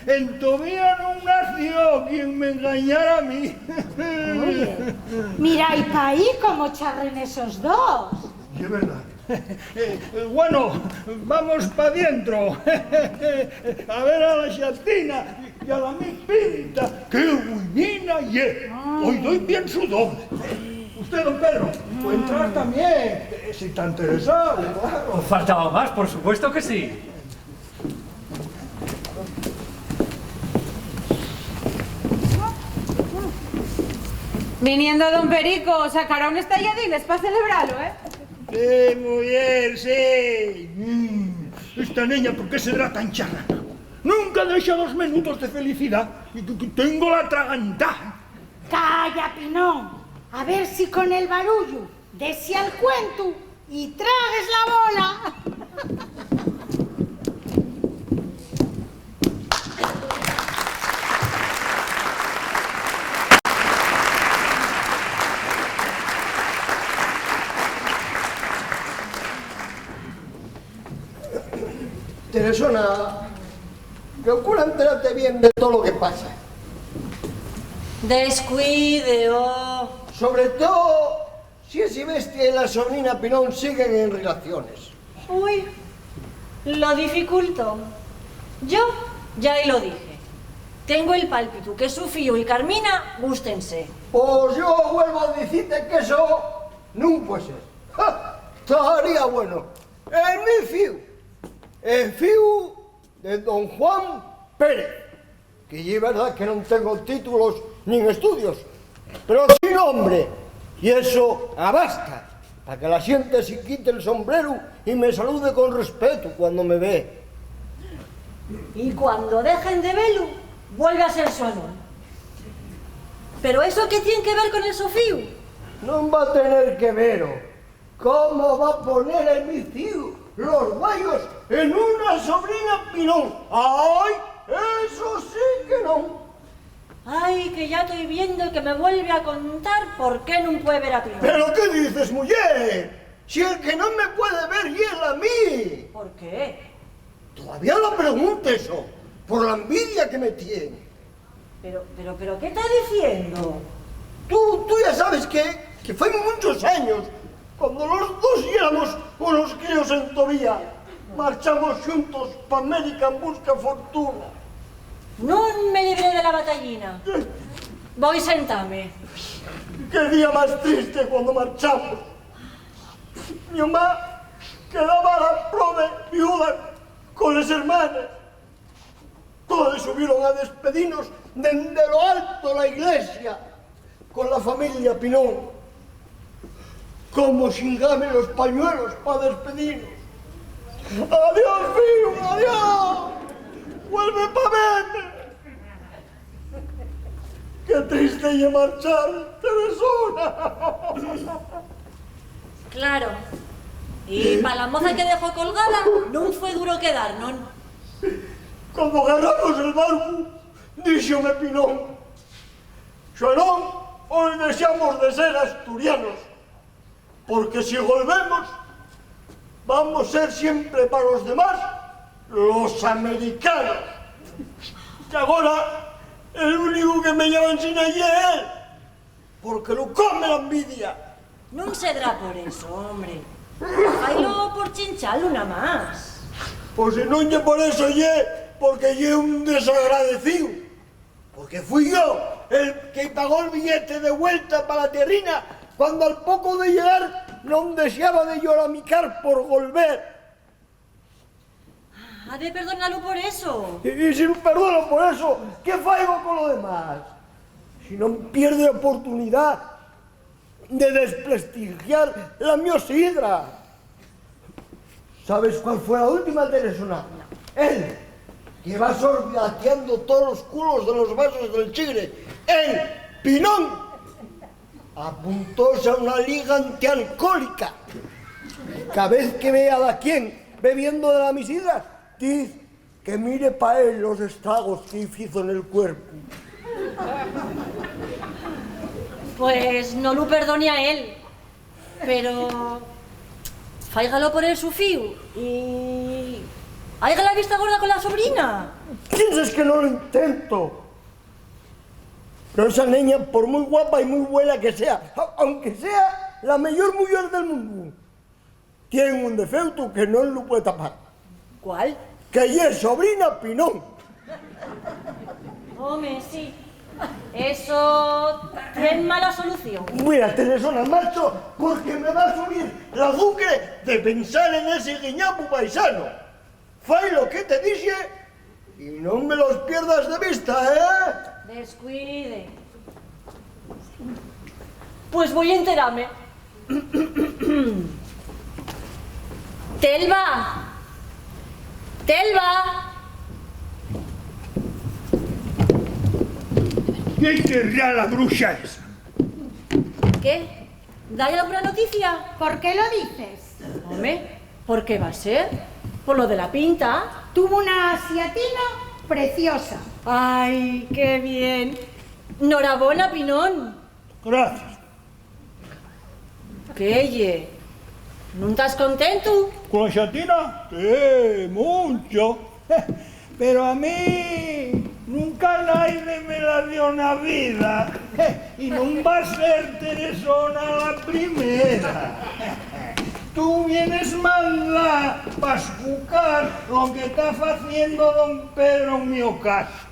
Entovía non nació quien me engañara a mí. Oye, mira, y paí como charren esos dos. De verdad. Eh, eh, bueno, vamos pa dientro. A ver a la xatina y a la mi pinta. ¡Qué buenina ye! Hoy doy bien su doble. Usted, don Pedro, puede entrar también, eh, si está interesado, claro. Faltaba más, por supuesto que sí. Viniendo don Perico, sacará unos talladines pa celebralo, ¿eh? Sí, muyer, sí. Mm, esta neña, ¿por qué será tan charrana? Nunca dexa dos minutos de felicidad. Y que, que tengo la tragantá. Calla, Pinón. A ver si con el barullo dexa'l cuentu y tragues la bola. Teresona, procura enterate bien de todo lo que pasa. Descuídeo. Sobre todo, si esi bestia y la sobrina Pinón siguen en relaciones. Ui, lo dificulto. Yo ya-y lo dije. Tengo el pálpitu que su fíu y Carmina gústense. Pos yo vuelvo a dicite qu'eso nun puede ser. ¡Ja! Taría bueno. El mi fíu, el fíu de don Juan Pérez, que ye verdá que non tengo títulos nin estudios, pero sí nombre, y eso abasta pa que la xente se quite el sombrero y me salude con respetu cuando me ve. Y cuando dejen de velu, vuelve a ser su anón. Pero eso, ¿qué tien que ver con el so fíu? Non va tener que vero. ¿Cómo va poner el mi fíu los güeyos en una sobrina Pinón? ¡Ai, eso sí que non! Ai, que ya toi viendo que me vuelve a contar por qué nun puede ver a Pinón. ¿Pero qué dices, muyer? Si el que non me puede ver ye él a mí. ¿Por qué? Todavía lo preguntes, oh, por la envidia que me tiene. Pero, pero, pero, ¿qué ta diciendo? Tú, tú ya sabes que, que fai munchos años, cuando los dos yéramos unos críos entovía, marchamos xuntos pa América en busca fortuna. Nun me libré de la batallina. Voi sentame. Qué día más triste cuando marchamos. Mi mamá quedaba a la probe viuda con les hermanes. Todes subieron a despedinos dende lo alto la iglesia con la familia Pinón. Como xingame los pañuelos pa despedinos. Adiós, fíu, adiós. Vuelve pa veme. Qué triste ye marchar, Teresona. Claro. Y pa la moza que dejó colgada, nun fue duro quedar, non? Cuando agarramos el barcu, díxome Pinón: "Xuanón, hoy dexamos de ser asturianos, porque si golvemos, vamos ser siempre pa los demás los americanos. Y agora, el único que me llaman sina ye él, porque lo come la envidia". Nun sedrá por eso, hombre. Failo por chinchalu namás. Pos si non ye por eso, ye porque ye un desagradecíu. Porque fui yo el que pagó'l billete de vuelta pa la tierrina, cuando al poco de llegar non dexaba de lloramicar por golver. Ha de perdonalu por eso. Y, y si lu perdono por eso, ¿qué faigo con lo demás? Si non pierde oportunidá de desprestigiar la mio sidra. ¿Sabes cuál fue la última, Teresona? Él, que va sorbiatiendo todos los culos de los vasos del chigre. Él, Pinón, apuntóse a una liga antialcohólica. Y cada vez que ve a daquién bebiendo de la mis sidra, diz que mire pa él los estragos que fizo nel cuerpu. Pues no lu perdoni a él, pero fáigalo por el sufíu y háigale la vista gorda con la sobrina. ¿Pienses que no lo intento? Pero esa neña, por muy guapa y muy buena que sea, a-, aunque sea la meyor muyer del mundu, tien un defeutu que non lu puede tapar. ¿Cuál? Que ye sobrina Pinón. Home, sí. Eso tien mala solución. Mira, Teresona, marcho, porque me va a subir l'azucre de pensar en ese guiñapu paisano. Fai lo que te dixe y non me los pierdas de vista, ¿eh? Descuide. Pues voi enterame. Telva. Telva. ¿Qué querrá la bruxa esa? ¿Qué? ¿Dai alguna noticia? ¿Por qué lo dices? Home, ¿por qué va a ser? Por lo de la pinta. Tuvo una xatina preciosa. ¡Ai, qué bien! Norabona, Pinón. Gracias. ¿Qué ye? ¿Nun tas contentu? ¿Con la xatina? Sí, muncho. Pero a mí nunca naide me la dio na vida, y nun va a ser, Teresona, la primera. Tú vienes mandá pa escucar lo que ta faciendo don Pedro en mi casa.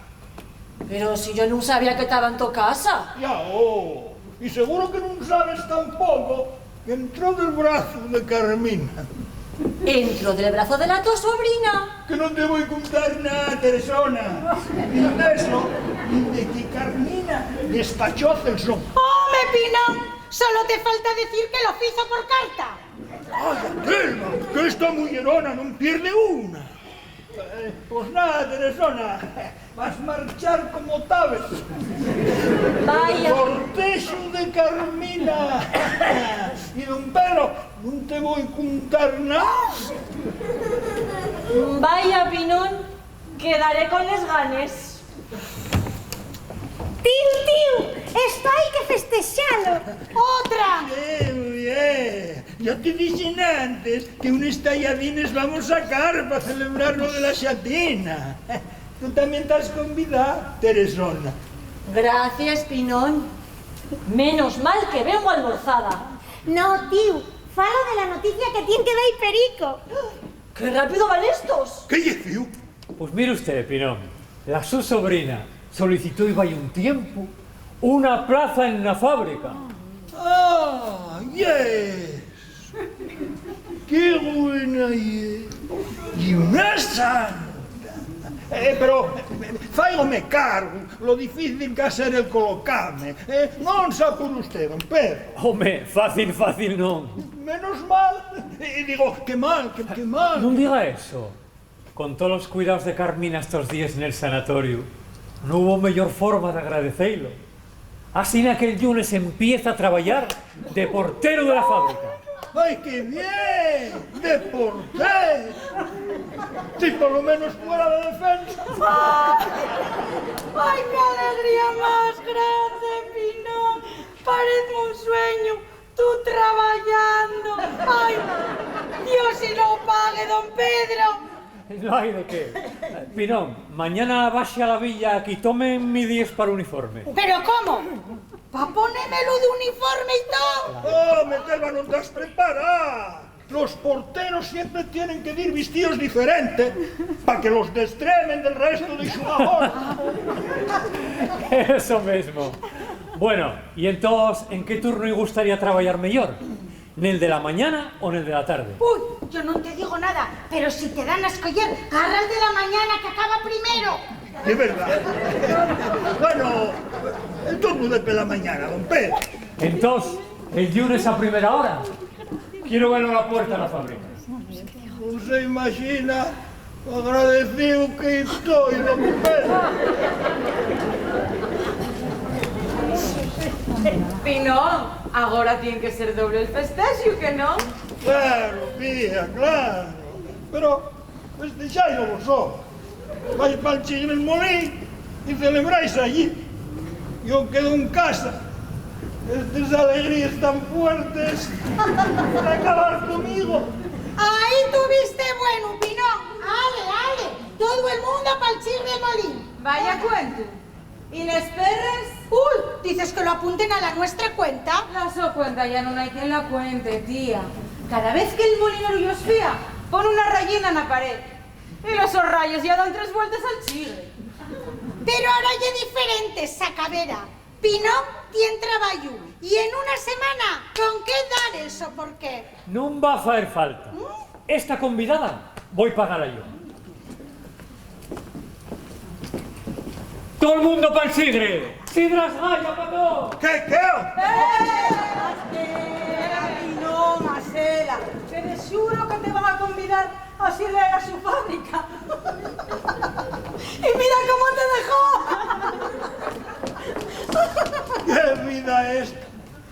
Pero si yo nun sabía que taba en to casa. Ya, oh, y seguro que nun sabes tampoco que entró del brazu de Carmina. ¿Entró del brazo de la to sobrina? Que nun te voi contar nada, Teresona. Nin d'eso, nin de que Carmina despachó a Celso. ¡Home, Pinón! Solo te falta decir que lo fizo por carta. ¡Ay, Telma! Que esta muyerona nun pierde una. Eh, pos nada, Teresona, vas marchar como tabes. Vaya. Corteju de Carmina. Y don Pedro, nun te voi contar nada. Vaya, Pinón, quedaré con les ganes. Tíu, tíu, esto hai que festexalo. ¡Otra! Bien, bien. Yo te dixen antes que unes talladines vamos sacar pa celebrar lo de la xatina. Tú tamién tas convidá, Teresona. Gracias, Pinón. Menos mal que vengo almorzada. No, tíu, fala de la noticia que tien que dai Perico. ¡Qué rápido van estos! ¿Qué ye, tío? Pues mire usted, Pinón, la su sobrina solicitó y vai un tiempu una plaza en la fábrica. ¡Ah, yes! ¡Qué buena ye! ¡Y una sanota! Eh, pero, eh, fáigome cargo lo difícil que ha ser el colocame, eh. Non s'apure usted, don Pedro. Home, fácil, fácil non. Menos mal. Eh, digo, qué mal, qué, qué mal. Nun diga eso. Con tolos cuidaos de Carmina estos díes nel sanatoriu, nun hubo meyor forma d'agradecé-lo. Asina que'l llunes empieza a trabayar de porteru de la fábrica. ¡Ai, qué bien! ¡De porteru! Si, polo menos fuera de defensa. ¡Ai, qué alegría más grande, Pinón! Paezme un sueñu. Tú trabayando. ¡Ai, Dios si lo pague, don Pedro! No hai de qué. Pinón, mañana baxe a la villa que tomen midies pal uniforme. ¿Pero cómo? ¿Va ponémelu d'uniforme y todo? ¡Oh, Telma, non tas prepará! Los porteros siempre tienen que dir vistíos diferente pa que los destremen del resto de xugadores. Eso mesmo. Bueno, y entós, ¿en qué turno-y gustaría trabayar meyor? ¿Nel de la mañana o nel de la tarde? Ui, yo non te digo nada, pero si te dan a escoyer, garra'l de la mañana, que acaba primero. Es verdad. Bueno, el turno de pela mañana, don Pedro. Entós, el llunes a primera hora, quiero velo a la puerta de la fábrica. Nun se imaxina lo agradecíu que toi, don Pedro. Pinón, agora tien que ser doble el festexu, ¿que non? Claro, fía, claro. Pero festexáilu vosotros. Vai pal Chigre el Molín y celebráis allí. Yo quedo en casa. Estes alegríes tan fuertes van acabar conmigo. Ahí tuviste bueno, Pinón. Ale, ale, todo el mundo pal Chigre el Molín. Vaya cuentu. ¿Y les perres? Ui, dices que lo apunten a la nuestra cuenta. La so cuenta ya nun hai quien la cuente, tía. Cada vez que'l molinoru yos fía, pon una rayina na pared. Y los sos rayos ya dan tres vueltes al Chigre. Pero ahora ye diferente, Sacavera. Pinón tien trabayu y en una semana con qué dar el soporqué. Nun va faer falta. ¿Mm? Esta convidada voi pagala yo. ¡Tol mundo pal Chigre! ¡Sidras Gaya pa todos! ¿Qué, qué? ¡Eh! Asela, Pinón, asela, que de xuro que te van a convidar a sirve a su fábrica. Y mira cómo te dejó. ¿Qué vida esta?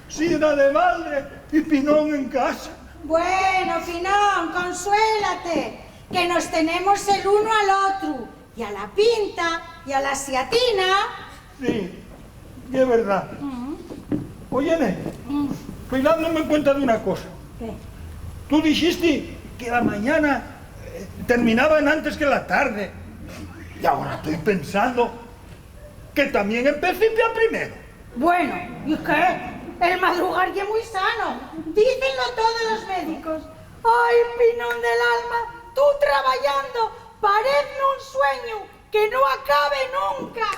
Sidra de balde y Pinón en casa. Bueno, Pinón, consuélate, que nos tenemos el uno al otru, y a la pinta, y a la siatina. Sí, ye verdá. Mm. Óyeme, mm, toi dándome cuenta d'una cosa. ¿Qué? Tú dixiste que la mañana, eh, terminaba enantes que la tarde. Y agora toi pensando que tamién empecipia primero. Bueno, ¿y qué? El madrugar ye mui sano. Dícenlo todos los médicos. Ai, Pinón del alma, tú trabayando, parezme un sueñu que nun acabe nunca.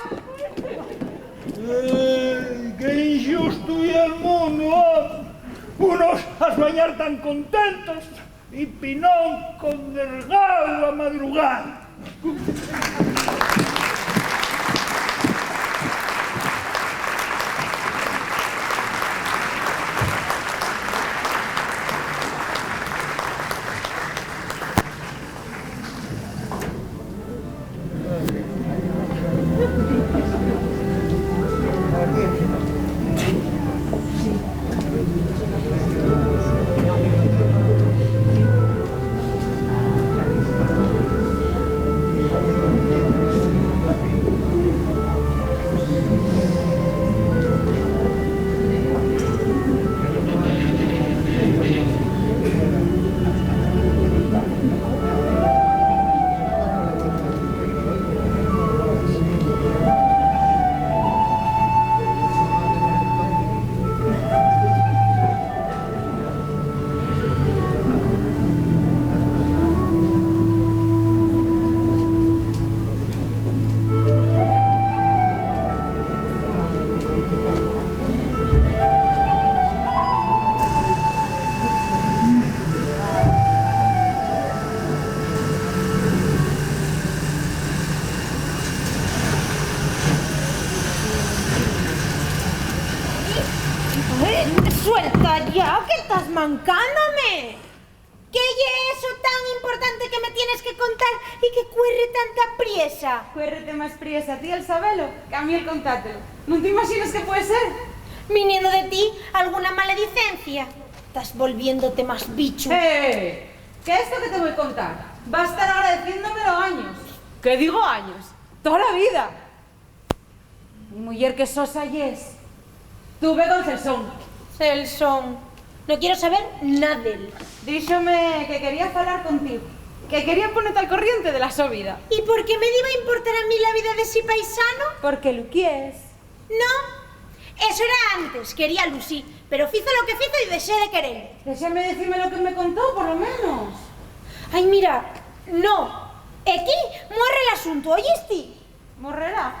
Ai, qué inxustu ye'l mundu, home. Unos a suañar tan contentos y Pinón con dergáu a madrugar. Suelta ya, que tas mancándome. ¿Qué ye eso tan importante que me tienes que contar y que cuerre tanta priesa? Cuérrete más priesa a ti el sabelo que a mí el contátelo. ¿Nun te imaxines qué puede ser? Viniendo de ti, ¿alguna maledicencia? Estás volviéndote más bichu. ¡Eh! ¿Qué esto que te voi contar va a estar agradeciéndomelo años? ¿Qué digo años? Toda la vida. Mi muyer que sosa yes. Tú ve con Celson. Celson. No quiero saber nada d'él. Díxome que quería falar contigo, que quería ponete al corriente de la so vida. ¿Y por qué me diba importar a mí la vida de ese paisano? Porque lu quies. No, eso era antes, quería lu sí, pero fizo lo que fizo y dexé de querelu. Déxame dicime lo que me contó, por lo menos. Ai, mira, no. Equí morre l'asuntu, ¿oyisti? Morrerá.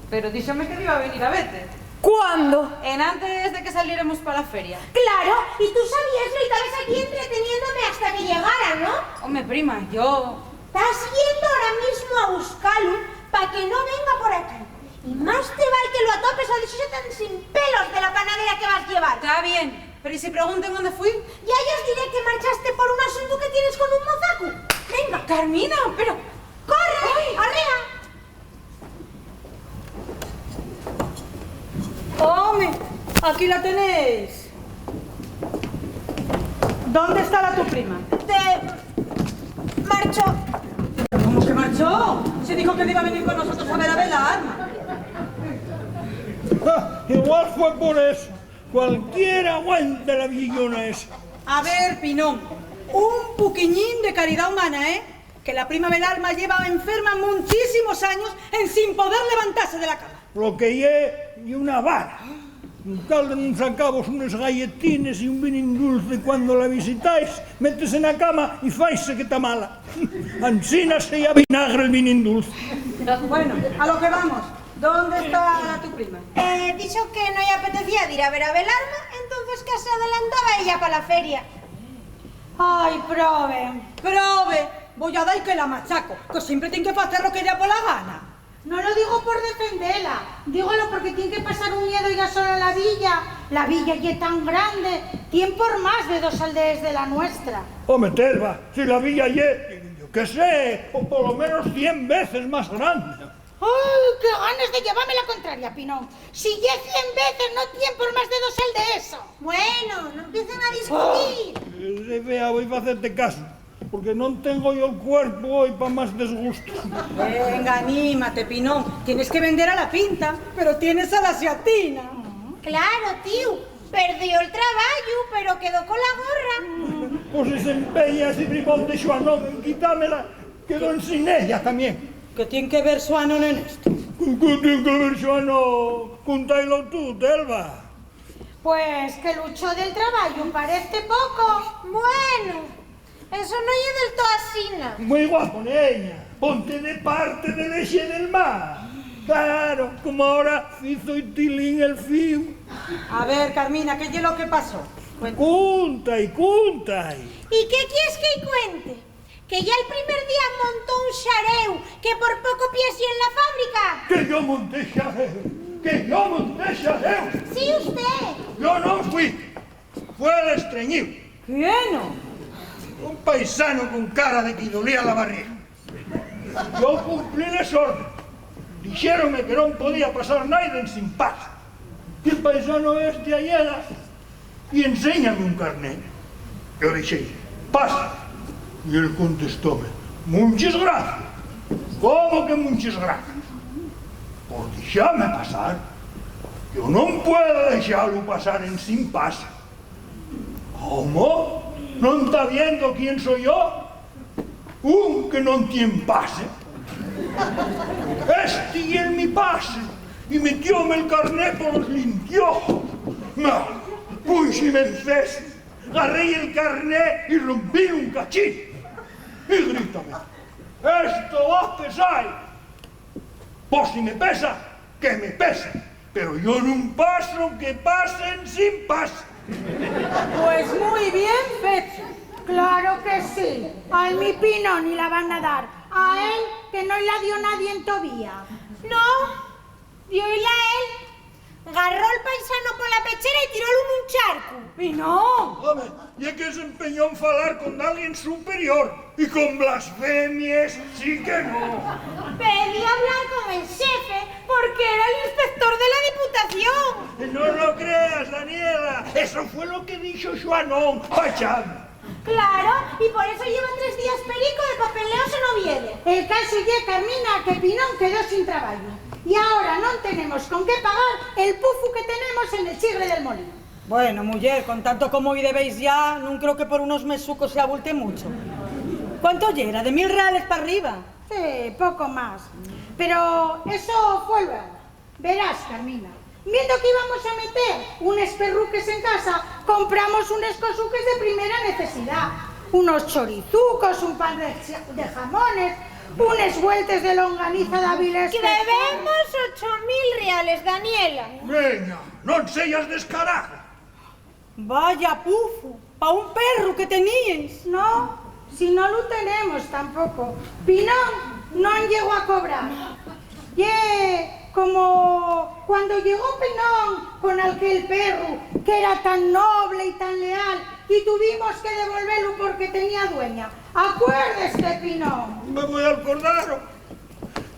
Pero díxome que diba venir a vete. ¿Cuándo? Enantes de que saliéremos pa la feria. Claro, y tú sabieslo y tabes aquí entreteniéndome hasta que llegara, ¿no? Home, prima, yo... Tas yendo ahora mismo a buscalu pa que no venga por aquí. Y más te val que lo atopes o dixo tan sin pelos de la panadera que vas llevar. Está bien. Pero ¿y si pregunten dónde fui? Ya yos diré que marchaste por un asuntu que tienes con un mozacu. Venga. Carmina, pero... ¡Corre! ¡Ai! ¡Arrea! ¡Home! Aquí la tenéis. ¿Dónde está la tu prima? Te marchó. ¿Cómo que marchó? Si dijo que no iba a venir con nosotros a ver a Belarma. Ah, igual fue por eso. Cualquiera aguanta la vieyona esa. A ver, Pinón, un poquiñín de caridá humana, ¿eh? Que la prima Belarma lleva enferma muchísimos años ensin poder levantase de la cama. Lo que ye, ye una vara. Con tal de nun sacavos unes galletinas y un vinín dulce cuando la visitáis, métese na cama y faise que ta mala. Ansina se-y a vinagre el vinín dulce. Bueno, a lo que vamos. ¿Dónde está la tu prima? Eh, dixo que no-y apetecía dir a ver a Belarma, entonces que se adelantaba ella pa la feria. Ai, probe, probe, voi a dai que la machaco, que siempre tien que facer lo que lla pola gana. No lo digo por defendela, dígolo porque tien que pasar un miedo ella sola la villa. La villa ye tan grande, tien por más de dos aldees de la nuestra. Home, Telva, si la villa ye, yo qué sé, o polo menos cien veces más grande. ¡Ai, qué ganes de llevame la contraria, Pinón! Si ye cien veces, no tien por más de dos aldees. Bueno, no empiecen a discutir. Eh, fea, voi facerte caso, porque non tengo yo el cuerpo hoy pa más desgustos. Venga, anímate, Pinón. Tienes que vender a la pinta, pero tienes a la xatina. Claro, tío. Perdió el trabayu, pero quedó con la gorra. Pues si s'empeña ese bribón de Xuanón en quitámela, quedó ensin ella tamién. ¿Qué tien que ver Xuanón en esto? ¿Qué, qué tien que ver Xuanón? Cúntailo tú, Telva. Pues que l'echó del trabayu parezte poco. Bueno, eso no ye del too asina. Mui guapo, neña. Ponte de parte del exe del mar. Claro, como ahora fizo-y tilín el fíu. A ver, Carmina, ¿qué ye lo que pasó? Cuenta. Cunta-y, cunta-y. ¿Y qué quies que-y cuente? Que ya el primer día montó un xaréu que por poco pies ye en la fábrica. Que yo monté xaréu, que yo monté xaréu. Sí, usté. Yo non fui, fue l'estreñíu. ¿Quién? Un paisano con cara de que-y dolía la barriga. Yo cumplí les órdenes. Dixéronme que non podía pasar naide ensin pasu. Y el paisano este ayera y enséñame un carné. Yo dixéi, pasa. Y él contestóme, munches gracias. ¿Cómo que munches gracias? Por dixame pasar. Yo non puedo dexalu pasar ensin pase. ¿Cómo? ¿Non ta viendo quién so yo? Un que non tien pase. Esti ye el mi pase, y metióme el carné polos lintiojos. Na, punxime en cesu, garréi el carné y rompílu un cachín. Y grítame, "Esto va pesai!" Pos si me pesa, que me pese, pero yo nun paso que pasen sin pase. Pues mui bien fecho. Claro que sí, al mi Pinón-y la van a dar, a él que no-y la dio nadie en to vía. No, dio-y-la él. Garró'l paisano pola pechera y tirólu nun charcu. ¡Pinón! Home, ye que s'empeñó en falar con dalguien superior, y con blasfemies sí que no. Pedía hablar con el xefe, porque era l'inspector de la Diputación. No lo creas, Daniela, eso fue lo que dixo Xuanón pa echame. Claro, y por eso lleva tres días perico de papeleos en Oviedo. El casu ye, Carmina, que Pinón quedó sin trabayu. Y ahora non tenemos con qué pagar el pufu que tenemos en el chigre del molín. Bueno, muyer, con tanto como-y debéis ya, nun creo que por unos mesucos se abulte mucho. ¿Cuánto yera? ¿De mil reales p'arriba? Sí, poco más. Pero eso fue luego. Verás, Carmina, viendo que íbamos a meter unes perruques en casa, compramos unes cosuques de primera necesidá. Unos chorizucos, un par de, de jamones, unes vueltes de longaniza d'Avilés. ¡Que debemos ocho mil reales, Daniela! Veña, non seyas descarada. Vaya pufu, pa un perru que teníes. No, si no lu tenemos tampoco. Pinón non llegó a cobrar. Ye Como cuando llegó Pinón con aquel perru qu'era tan noble y tan leal y tuvimos que devolvelu porque tenía dueña. Acuérdeste, Pinón. Me voi alcordar,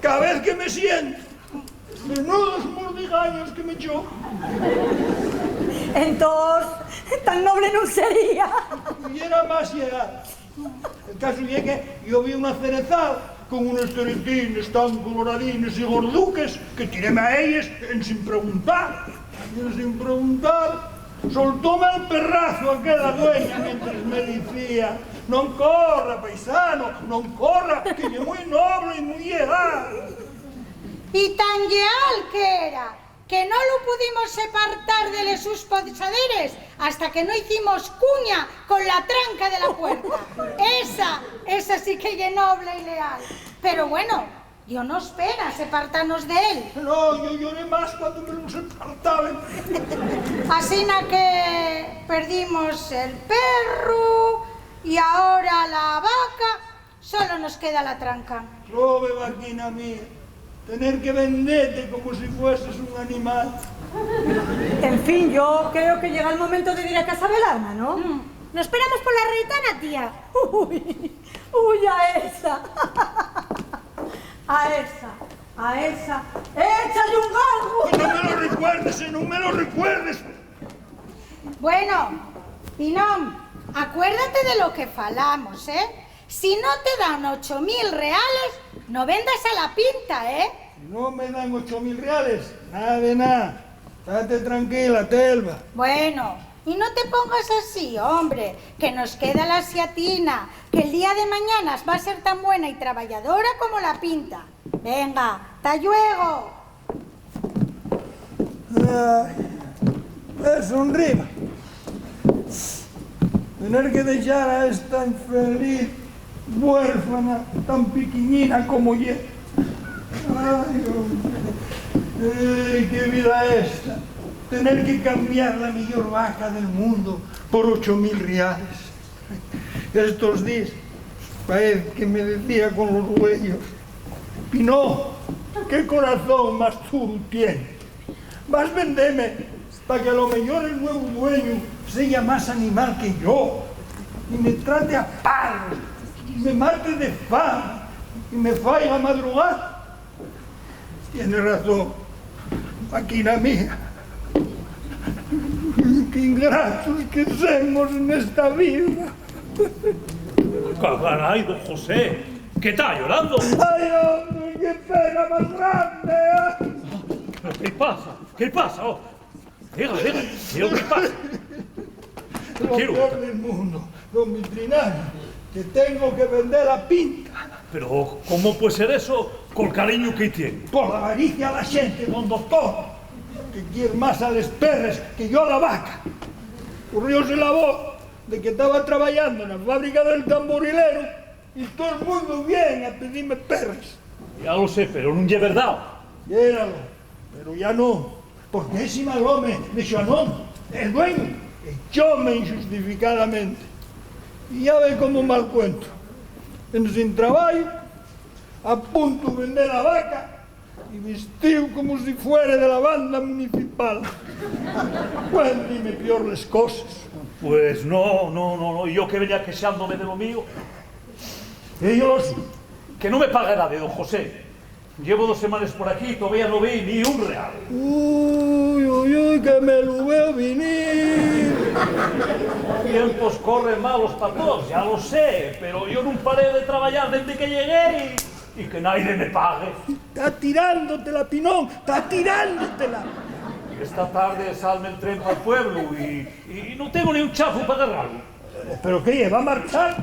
ca vez que me siento. Menudos mordigaños que me echó. Entós, tan noble nun sería. Y era más llegar. El casu ye que yo vi una cerezada con unes ceretines tan coloradines y gorduques que tiréme a elles ensin preguntar. Y ensin preguntar, soltóme el perrazu aquela dueña mientres me dicía: "Non corra, paisano, non corra, que ye mui noble y mui lleal". Y tan lleal que era, que no lu pudimos separtar de les sus posaderes hasta que no hicimos cuña con la tranca de la puerta. Esa, esa sí que ye noble y leal. Pero bueno, dio-nos pena separtanos d'él. No, yo lloré más cuando me lo separtaron. Asina que perdimos el perru y ahora la vaca. Solo nos queda la tranca. Prove, vaquina mía, tener que vendete como si fueses un animal. En fin, yo creo que llega el momento de ir a casa del arma, ¿no? Mm. Nos esperamos por la reitana, tía. Uy, uy, a esa. A esa, a esa. ¡Échale un galgo! No me lo recuerdes, eh, no me lo recuerdes. Bueno, Pinón, acuérdate de lo que falamos, ¿eh? Si no te dan ocho mil reales, no vendas a la pinta, ¿eh? Si no me dan ocho mil reales, nada de nada. Tate tranquila, Telva. Bueno, y no te pongas así, hombre, que nos queda la siatina, que el día de mañana va a ser tan buena y trabayadora como la pinta. Venga, ta lluego. Ai, eso, enriba. Tener que dexar a esta infeliz huérfana tan piquiñina como ye. Ai, hombre. Ai, qué vida esta. Tener que cambiar la millor vaca del mundo por ocho mil riales. Estos díes paez que me decía con los güeyos: "Pinó, qué corazón más duru tienes. Vas vendeme pa que a lo meyor el nuevu dueñu seya más animal que yo, y me trate a palos, y me mate de fame, y me faiga madrugar". Tiene razón, vaquina mía. Qué ingratos que semos nesta vida. Carai, don José, ¿qué ta llorando? Ai, hombre, qué pena más grande, eh. ¿Pero qué pasa? ¿Qué pasa? Oh, diga, diga, ¿qué es lo que pasa? Lo peor del mundo, don Vitrinario, que tengo que vender la pinta. Pero, ¿cómo puede ser eso col cariño que tiene? Por l'avaricia a la xente, don doctor, que quier más a les perres que yo a la vaca. Corrióse la voz de que taba trabayando na fábrica del tamborilero y todo el mundo viene a pedirme perres. Ya lo sé, pero nun ye verdá. Yéralo, pero ya no. Porque esi mal home de Xuanón, el dueñu, echóme inxustificadamente. Y ya ve cómo mal cuento. Ensin trabayu, a puntu vender la vaca y vistíu como si fuere de la banda municipal. Cuéntime pior les coses. Pues no, no, no, no, yo que venía quexándome de lo mío. Ellos que no me paga nadie, don José. Llevo dos semanes por aquí y todavía no vi ni un real. Ui, ui, ui, que me lu veo vinir. Tiempos corren malos pa todos, ya lo sé, pero yo nun paré de trabayar dende que llegué y, y que naide me pague. Ta tirándotela, Pinón, ta tirándotela. Esta tarde salme el tren pa'l pueblu y, y no tengo ni un chafu pa garralo. Pero qué, va a marchar?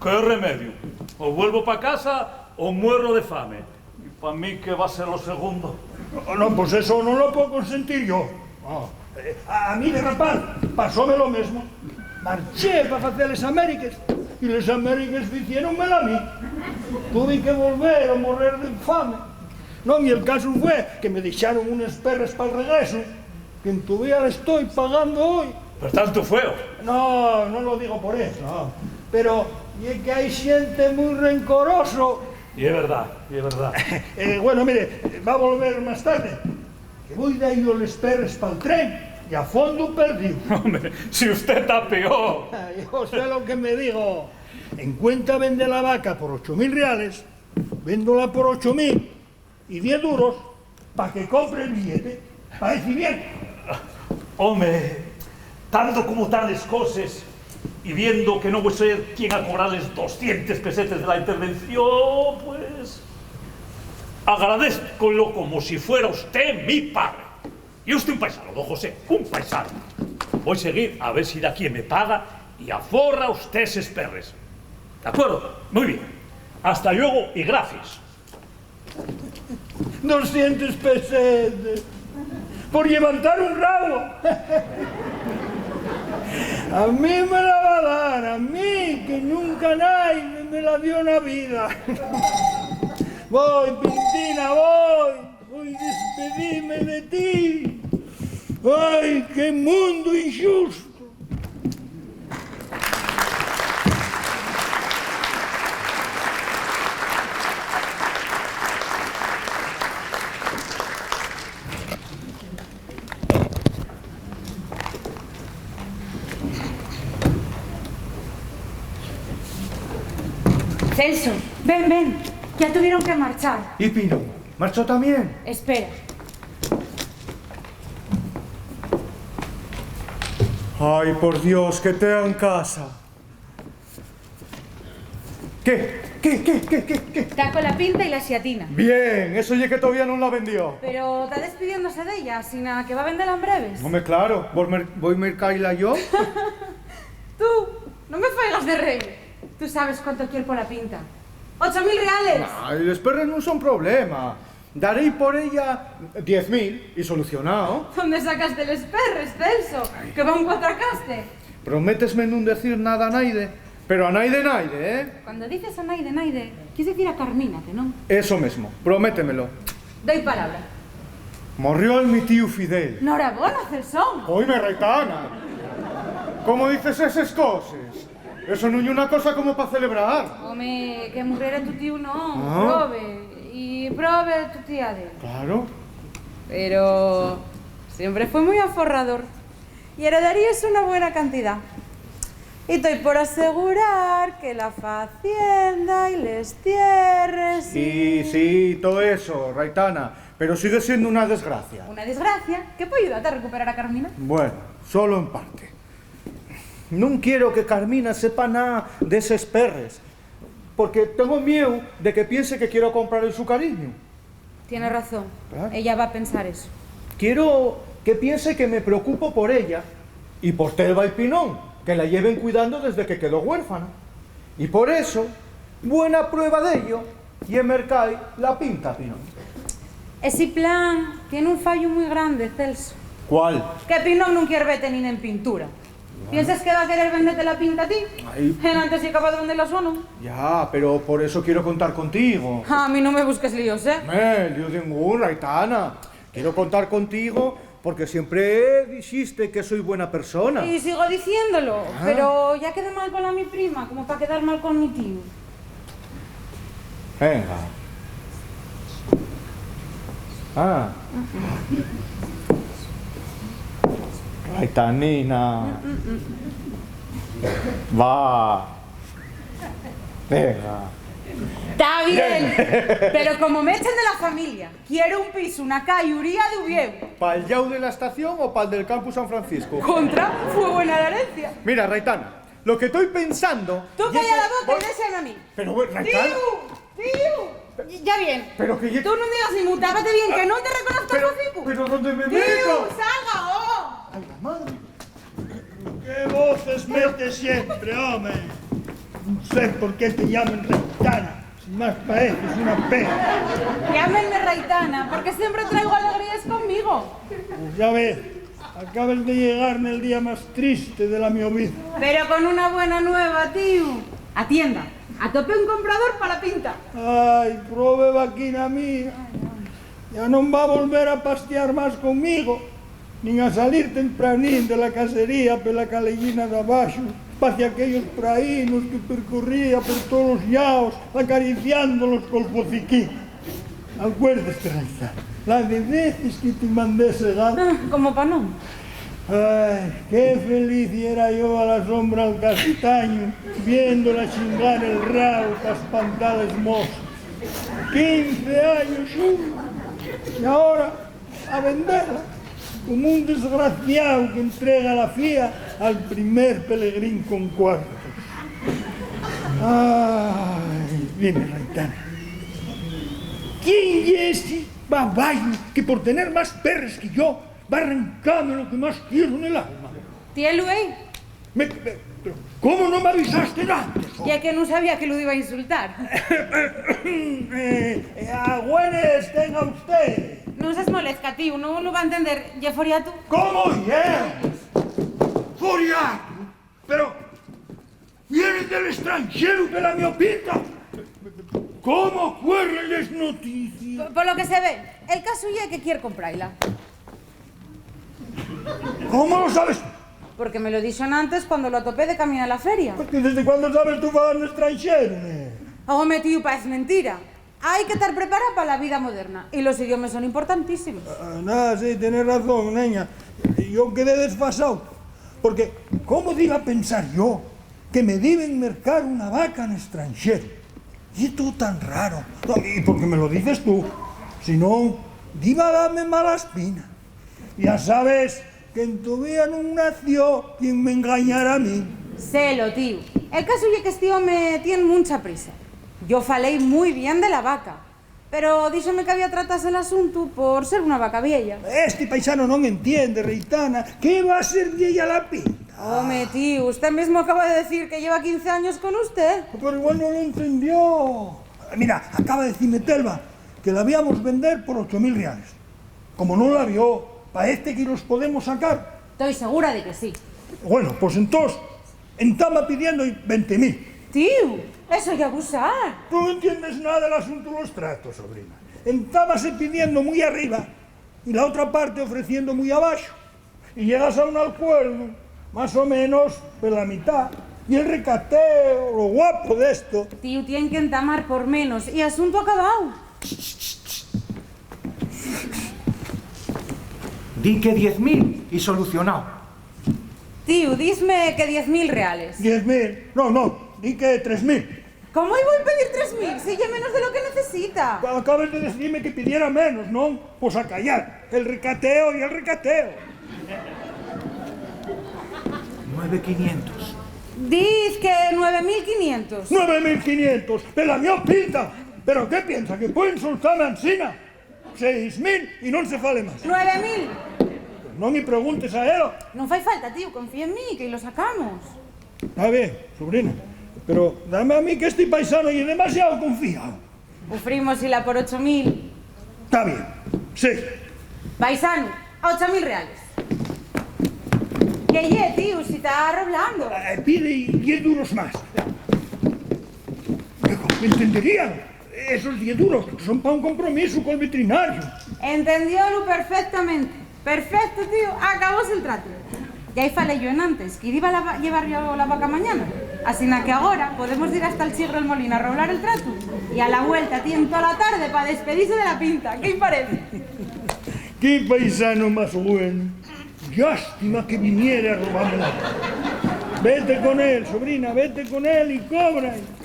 ¿Qué remedio? O vuelvo pa casa o muero de fame. Y pa mí que va a ser lo segundo. No, no, pues eso no lo puedo consentir yo. No. Eh, a, a mí de rapaz pasóme lo mesmo. Marché pa facer les Américas y les Américas ficiéronmelo a mí. Tuve que volver a morrer de fame. Non, y el casu fue que me dexaron unes perres pal regresu, que entuvía les toi pagando hoy. Por tanto, fueu. No, no lo digo por eso, no. Pero ye que hai xente mui rencoroso Y es verdad, y es verdad. Eh, bueno, mire, va a volver más tarde, que voi dar-yos les perres pal tren y a fondo perdiu. Hombre, si usté ta peor. Yo sé lo que me digo. En cuenta vende la vaca por ocho mil reales, véndola por ocho mil y diez duros pa que compre el billete. Paece bien. Home, tando como tán les coses, y viendo que no voi ser quien a cobrar les doscientes pesetes de la intervención, pues, agradézcolo como si fuera usté mi padre. Y usté un paisano, don José, un paisano. Voi seguir a ver si da quien me paga y aforra usté eses perres. ¿De acuerdo? Muy bien. Hasta luego y gracias. Doscientes pesetes por llevantar un rabo. A mí me la va a dar, a mí, que nunca naide me la dio na vida. Voi, Pintina, voi, voi despedime de ti. Ai, qué mundo inxusto. Celso, ven, ven, ya tuvieron que marchar. ¿Y Pino? ¿Marchó también? Espera. Ay, por Dios, que tea en casa. ¿Qué? ¿Qué, qué, qué, qué, qué? Ta cola pinta y la xatina. Bien, eso ye que todavía nun la vendió. Pero ta despidiéndose d'ella, asina que va vendela en breves. Home, claro, voi mer-, voi mercaila yo. Tú, no me faigas de rei. Tú sabes cuánto quier pola pinta. ¡Ocho mil reales! Ay, les perres nun son problema. Daréi por ella diez mil y solucionao. ¿Dónde sacaste les perres, Celso? Ay. ¿Qué banco atracaste? Prométesme nun decir nada a naide, pero a naide, naide, ¿eh? Cuando dices a naide, naide, quies dicir a Carmina, ¿que non? Eso mesmo, prométemelo. Doy palabra. Morrió el mi tíu Fidel. Norabona, Celsón. Oime, Raitana. ¿Cómo dices eses coses? Eso nun ye una cosa como pa celebrar. Home, que murrera tu tíu, non. Ah. Probe, y probe tu tía de. Claro. Pero siempre fue muy aforrador. Y heredaríes una buena cantidá. Y toi por asegurar que la facienda y les tierres y... Sí, sí, todo eso, Raitana, pero sigue siendo una desgracia. ¿Una desgracia? ¿Qué puede ayudarte a recuperar a Carmina? Bueno, solo en parte. Nun quiero que Carmina sepa nada d'eses perres, porque tengo mieu de que piense que quiero comprar el su cariño. Tiene razón. Claro. Ella va a pensar eso. Quiero que piense que me preocupo por ella y por Telva y Pinón, que la lleven cuidando desde que quedó huérfana. Y por eso, buena prueba d'ello ye mercai la pinta a Pinón. Esi plan tiene un fallu mui grande, Celso. ¿Cuál? Que Pinón nun quier vete nin en pintura. Bueno. ¿Pienses que va querer vendete la pinta a ti? Ai. Enantes ye capaz de vendela solo. Ya, pero por eso quiero contar contigo. A mí no me busques líos, ¿eh? Eh, lío dingún, Aitana. Quiero contar contigo porque siempre dixiste que soy buena persona. Y sigo diciéndolo, ah, pero ya quedé mal con la mi prima, como pa quedar mal con mi tíu. Venga. Ah. Aitanina. Va. Venga. Está bien, bien, pero como me echen de la familia, quiero un pisu na cai Uría d'Uviéu. ¿Pal llau de la estación o pal del campu San Francisco? Contra, fue buena la herencia. Mira, Raitana, lo que toi pensando... Tú ye calla la boca y déxame a mí. Pero, bueno, Raitana. Tíu, tíu. Ya bien. Pero que ye... Tú nun digas ni mu, tápate bien, que non te reconozco el hocicu. Pero, pero ¿dónde me meto? Tíu, salga, oh. Ay, la madre. ¿Qué voces metes siempre, home? No sé por qué te llaman Raitana, si más paeces una pera. Llámenme Raitana, porque siempre traigo alegríes conmigo. Pues ya ves, acabes de llegar nel día más triste de la mi vida. Pero con una buena nueva, tío. Atienda, atopé un comprador pa la pinta. Ay, probe vaquina mía. Ya non va volver a pastiar más conmigo, nin a salir tempranín de la casería pela caleyina d'abaxo, pa hacia aquellos praínos que percorría por tolos llaos, acariciándolos col fociquín. Alcuérdeste, Raita, la de veces que te mandé segar. Ah, como pa non. Ai, qué feliz yera yo a la sombra al castañu, viéndola xingar el rau pa espantar les mosques. Quince años, xuru. Y ahora a vendela, como un desgraciao qu'entrega la fía al primer pelegrín con cuartos. Ai, dime, Raitana, ¿quién ye esi babayu que, por tener más perres que yo, va arrancame lo que más quiero nel alma? Tielu, eh. Me, me, pero, ¿cómo no m'avisaste antes, ho? Ye que nun sabía que lu diba insultar. Eh, eh, agüenes tenga usté. Nun s'esmolezca, tíu, nun, nun va entender. Ye foriatu. ¿Cómo ye? ¿Foriatu? Pero, ¿vienen del estranxeru pela mio pinta? ¿Cómo cuerren les noticias? Po-, polo que se ve, el casu ye que quier compraila. ¿Cómo lo sabes? Porque me lo dixo antes cuando lo atopé de camino a la feria. Pues, ¿desde cuándo sabes tú falar n'estranxeru, ne? Home, tíu, paez mentira. Hai que tar preparao pa la vida moderna, y los idiomes son importantísimos. Ah, nada, sí, tienes razón, neña. Yo quedé desfasao, porque ¿cómo diba pensar yo que me diben mercar una vaca n'estranxeru? Ye todo tan raro. No, ¿y por qué me lo dices tú? Si non, diba dame mala espina. Ya sabes que entovía nun nació quien m'engañara a mí. Selo, tíu. El casu ye que esti home tien muncha prisa. Yo falei mui bien de la vaca, pero díxome que había tratase l'asuntu por ser una vaca vieya. Esti paisano non entiende, Reitana, que va a ser vieya la pinta. Home, tíu, usté mesmo acaba de decir que lleva quince años con usté. Pero igual non lo entendió. Mira, acaba de decime Telva que la habíamos vender por ocho mil reales. Como non la vio, paece que los podemos sacar. Toi segura de que sí. Bueno, pues entós, entama pidiendo venti mil. Tíu, eso ye abusar. Tú non entiendes nada del asuntu los tratos, sobrina. Entábase pidiendo mui arriba y la otra parte ofreciendo mui abaxo. Y llegas a un alcuerdu, más o menos, pela mitá. Y el recateo, lo guapo d'esto. Tíu, tien que entamar por menos y asuntu acabao. Di que diez mil y solucionao. Tíu, disme que diez mil reales. ¿Diez mil? No, no, di que tres mil. ¿Cómo iba a pedir tres mil si ye menos de lo que necesita? Acabes de decime que pidiera menos, ¿non? Pues a callar. El recateo y el recateo. Nueve quinientos. Diz que nueve mil quinientos. ¡Nueve mil quinientos! ¡Pela mio pinta! ¿Pero qué piensa, que pueden soltame ansina? Seis mil y non se fale más. Nueve mil. Non y preguntes a ela. Non fai falta, tíu, confía en mí, que lo sacamos. Está bien, sobrina, pero dame a mí que esti paisano ye demasiado confiao. Ufrímosla por ocho mil. Está bien, sí. Paisano, a ocho mil reales. Que ye, tíu, si ta roblando. Eh, pide diez duros más. Entenderían. Esos diez duros son pa un compromisu col veterinariu. Entendiólu perfectamente. Perfecto, tíu. Acabóse el tratu. Ya-y falé yo enantes, que diba la va-, llevar yo la vaca mañana. Asina que agora podemos dir hasta'l Chigrol Molín a roblar el tratu. Y a la vuelta tien tola tarde pa despedise de la pinta. ¿Qué-y parece? ¡Qué paisano más güenu! Llástima que viniere a robame la vaca. Vete con él, sobrina, vete con él y cobra-y.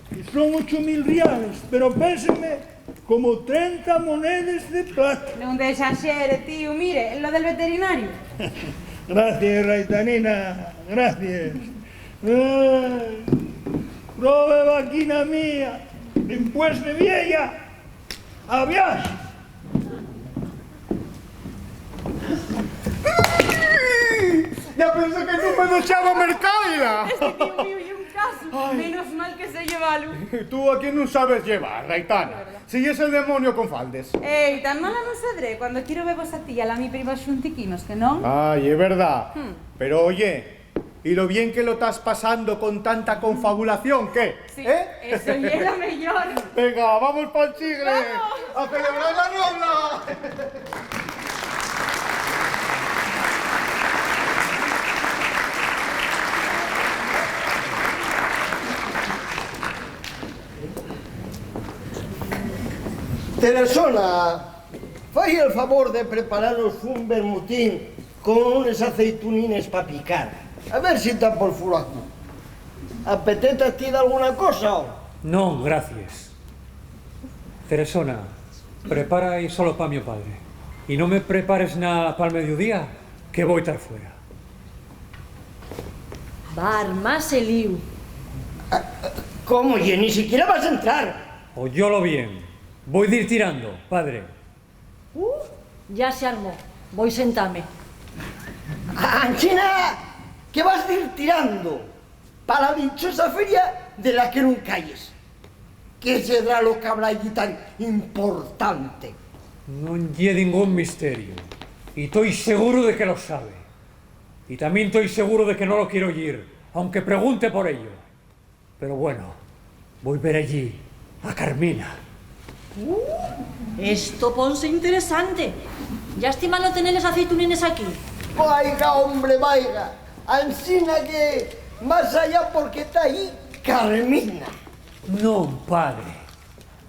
Que son ocho mil riales, pero pésenme como trenta monedes de plata. Nun desaxere, tíu, mire, lo del veterinariu. Gracies, Raitanina, gracies. Ai, prove vaquina mía, dempués de vieya, a viaxe. Ya pensé que nun me dexaba mercaila. Esti tíu míu ye un casu. Ai. Menos mal que sé llevalu. Tú aquí nun sabes llevar, Raitana. Si yes el demonio con faldes. Ey, tan mala nun sedré. Cuando quiero vevos a ti y a la mi prima xuntiquinos, que non? Ah, ye verdá. Hmm. Pero oye, ¿y lo bien que lo tas pasando con tanta confabulación, qué? Sí, ¿eh? Eso ye lo meyor. Venga, vamos pa'l Chigre. Vamos. A celebrar la robla. Teresona, fai el favor de preparanos un vermutín con unes aceitunines pa picar. A ver si ta pol furacu. ¿Apetez a ti dalguna cosa, o? Non, gracies. Teresona, prepara-y solo pa mio padre. Y non me prepares na pal mediodía, que voi tar fuera. Va armase líu. ¿Cómo ye? Ni siquiera vas entrar. Oyólo bien. Voi dir tirando, padre. Uh, ya se armó. Voi sentame. Anchina, ¿qué vas dir tirando? Pa la dichosa feria de la que nun cayes. ¿Qué sedrá lo qu'habrá allí tan importante? Non ye dingún misteriu. Y toi seguru de que lo sabe. Y tamién toi seguru de que no lo quiero oyir, aunque pregunte por ello. Pero bueno, voi ver allí a Carmina. Uh, esto ponse interesante. Llástima no tener les aceitunines aquí. Vaiga, hombre, vaiga. Ansina que vas allá porque ta allí Carmina. Non, padre.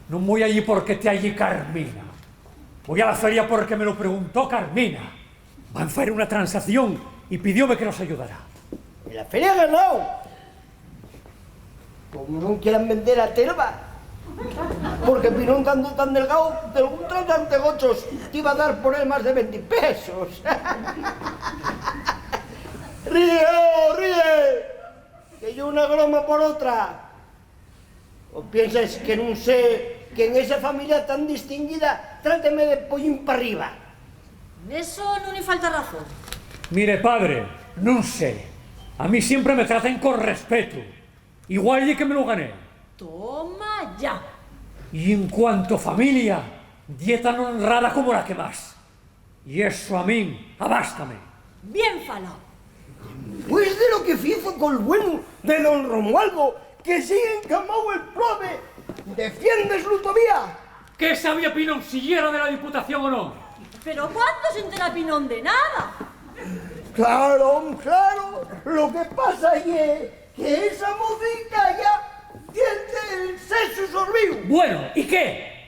Non voi allí porque te allí Carmina. Voi a la feria porque me lo preguntó Carmina. Van faer una transacción y pidióme que los ayudara. ¿En la feria ganao? Como non quieran vender a Telva. Porque Pinón, tando tan delgao, delgún tratante gochos te iba a dar por él más de venti pesos. Ríe, oh, ríe, que ye una groma por otra. ¿O pienses que nun sé que en esa familia tan distinguida tráteme de pollín p'arriba? Neso nun-y falta razón. Mire, padre, nun sé. A mí siempre me traten con respetu. Igual ye que me lo gané. Toma ya. Y en cuanto a familia, ye tan honrada como la que más. Y eso a min abástame. Bien falao. Pues de lo que fizo col bueno de don Romualdo, que sigue encamao el probe, defiéndeslu todavía. ¿Qué sabía Pinón si yera de la Diputación o non? Pero ¿cuándo se entera Pinón de nada? Claro, claro, lo que pasa ye que esa mocica ya tien el sexu sorbíu. Bueno, ¿y qué?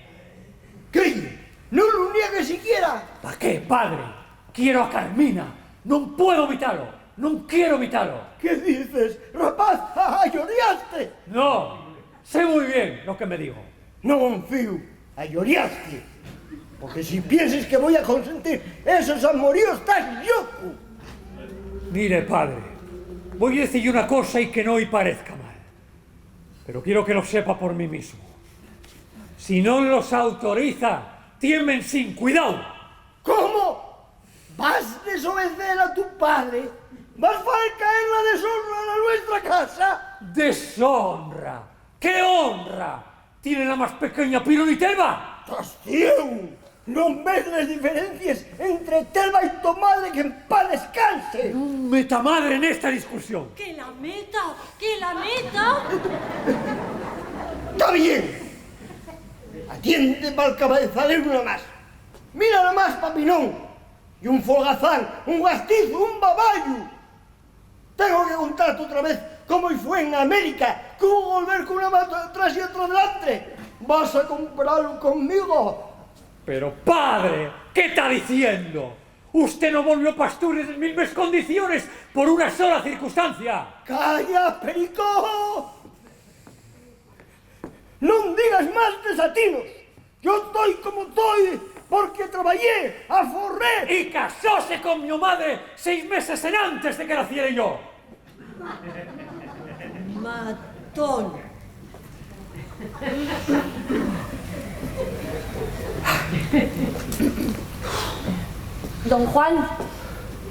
¿Qué? ¡No lo niegues siquiera! ¿Pa qué, padre? Quiero a Carmina. Non puedo evitalo. Non quiero evitalo. ¿Qué dices, rapaz? ¡Ayoriaste! No, sé muy bien lo que me digo. No confío. Ayoriaste. Porque si pienses que voy a consentir esos amoríos, estás lloco. Mire, padre, voi dicir una cosa y que no-y parezca mal. Pero quiero que lo sepa por mí mismo. Si non los autoriza, tienme ensin cuidao. ¿Cómo? ¿Vas desobedecer a tu padre? ¿Vas fal caer la deshonra na nuestra casa? ¿Deshonra? ¿Qué honra tiene la más pequeña Pinón y Telva? ¡Tas ciegu! ¿Non ves les diferencies entre Telva y to madre, que en paz descanse? Nun meta madre nesta discusión. Que la meta, que la meta. ¡Ta bien! Atiende pal cabezalero namás. Mira namás pa Pinón. Y un folgazán, un gastizu, un babayu. Tengo que contarte otra vez cómo-y fue en América, cómo volver con una mano atrás y otra delante. ¿Vas a comprarlo conmigo? Pero, padre, ¿qué está diciendo? Usted no volvió pa Asturias en mismes condiciones por una sola circunstancia. ¡Calla, perico! ¡Non digas más desatinos! Yo toi como toi porque trabayé, aforré. Y casóse con mi madre seis meses enantes de que naciere yo. Matón. Don Juan,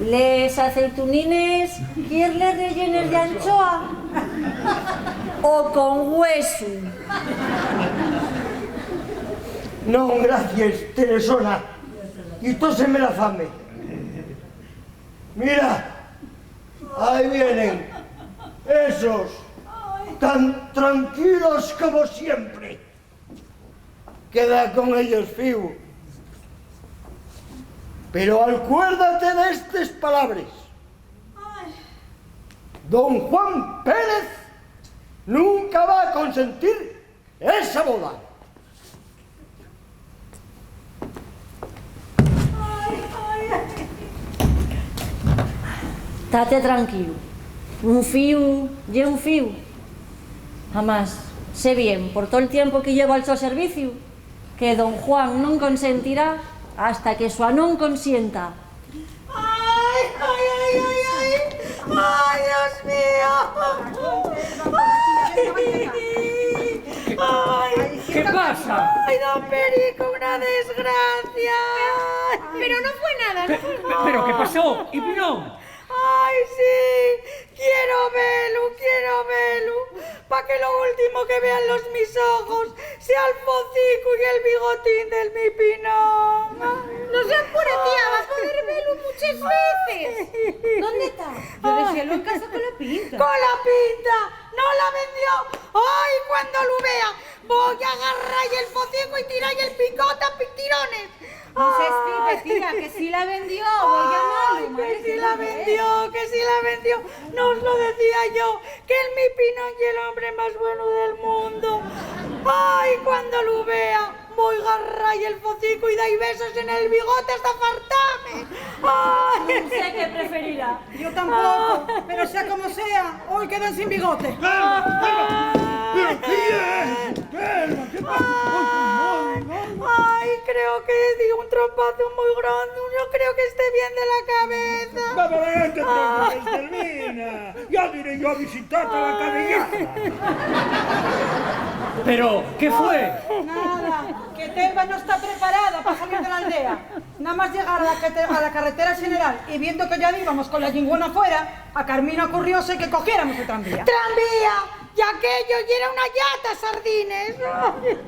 ¿les aceitunines quierles rellenes d'anchoa o con güesu? Non, gracies, Teresona. Quítaseme la fame. Mira, ahí vienen esos, tan tranquilos como siempre. Queda con ellos, fíu. Pero alcuérdate d'estes palabres. Don Juan Pérez nunca va a consentir esa boda. Tate tranquilu. Un fíu ye un fíu. Amás, sé bien, por tol tiempu que llevo al so serviciu, que don Juan nun consentirá hasta que Suanón consienta. ¡Ay, ay, ay, ay, ay! ¡Ay, Dios mío! ¡Ay! ¡Ay! ¿Qué pasa? ¡Ay, don Perico, una desgracia! Pero no fue nada, no fue nada. ¿Pero qué pasó, Pinón? ¡Ay, sí! Quiero velu, quiero velu, pa que lo último que vean los mis ojos sea el focicu y el bigotín del mi Pinón. No se apure, tía, va a poder velu muches veces. ¿Dónde ta? Yo dexélo en casa con la pinta. Con la pinta, no la vendió. ¡Ay, cuando lo vea! Voi agarrar-y el focicu y tirar-y el bigote a pitirones. No se estripe, tía, que sí la vendió. Voi llamalu, que sí la vendió, que sí la vendió. No os lo decía yo, que el mi Pinón ye l'hombre más bueno del mundo. Ai, cuando lo vea, voi garrar-y el focicu y dar-y besos en el bigote hasta fartame. Ai. No sé qué preferirá. Yo tampoco, pero sea como sea, hoy quedan sin bigote. Pero, pero, pero, ¿qué es? Pero, ¿qué pasa? Ay, ay, ay, ay, creo que di un trompazo muy grande, no creo que esté bien de la cabeza. No, pero no te preocupes, Fermina. Ya diré yo a visitarte a la cabellada. Pero, ¿qué fue? Nada, que Telva no está preparada para salir de la aldea. Nada más llegar a la cate-, a la carretera general y viendo que ya íbamos con la llingüena fuera, a Carmina ocurrióse que cogiéramos el tranvía. ¡Tranvía! Y aquello yera una llata sardines.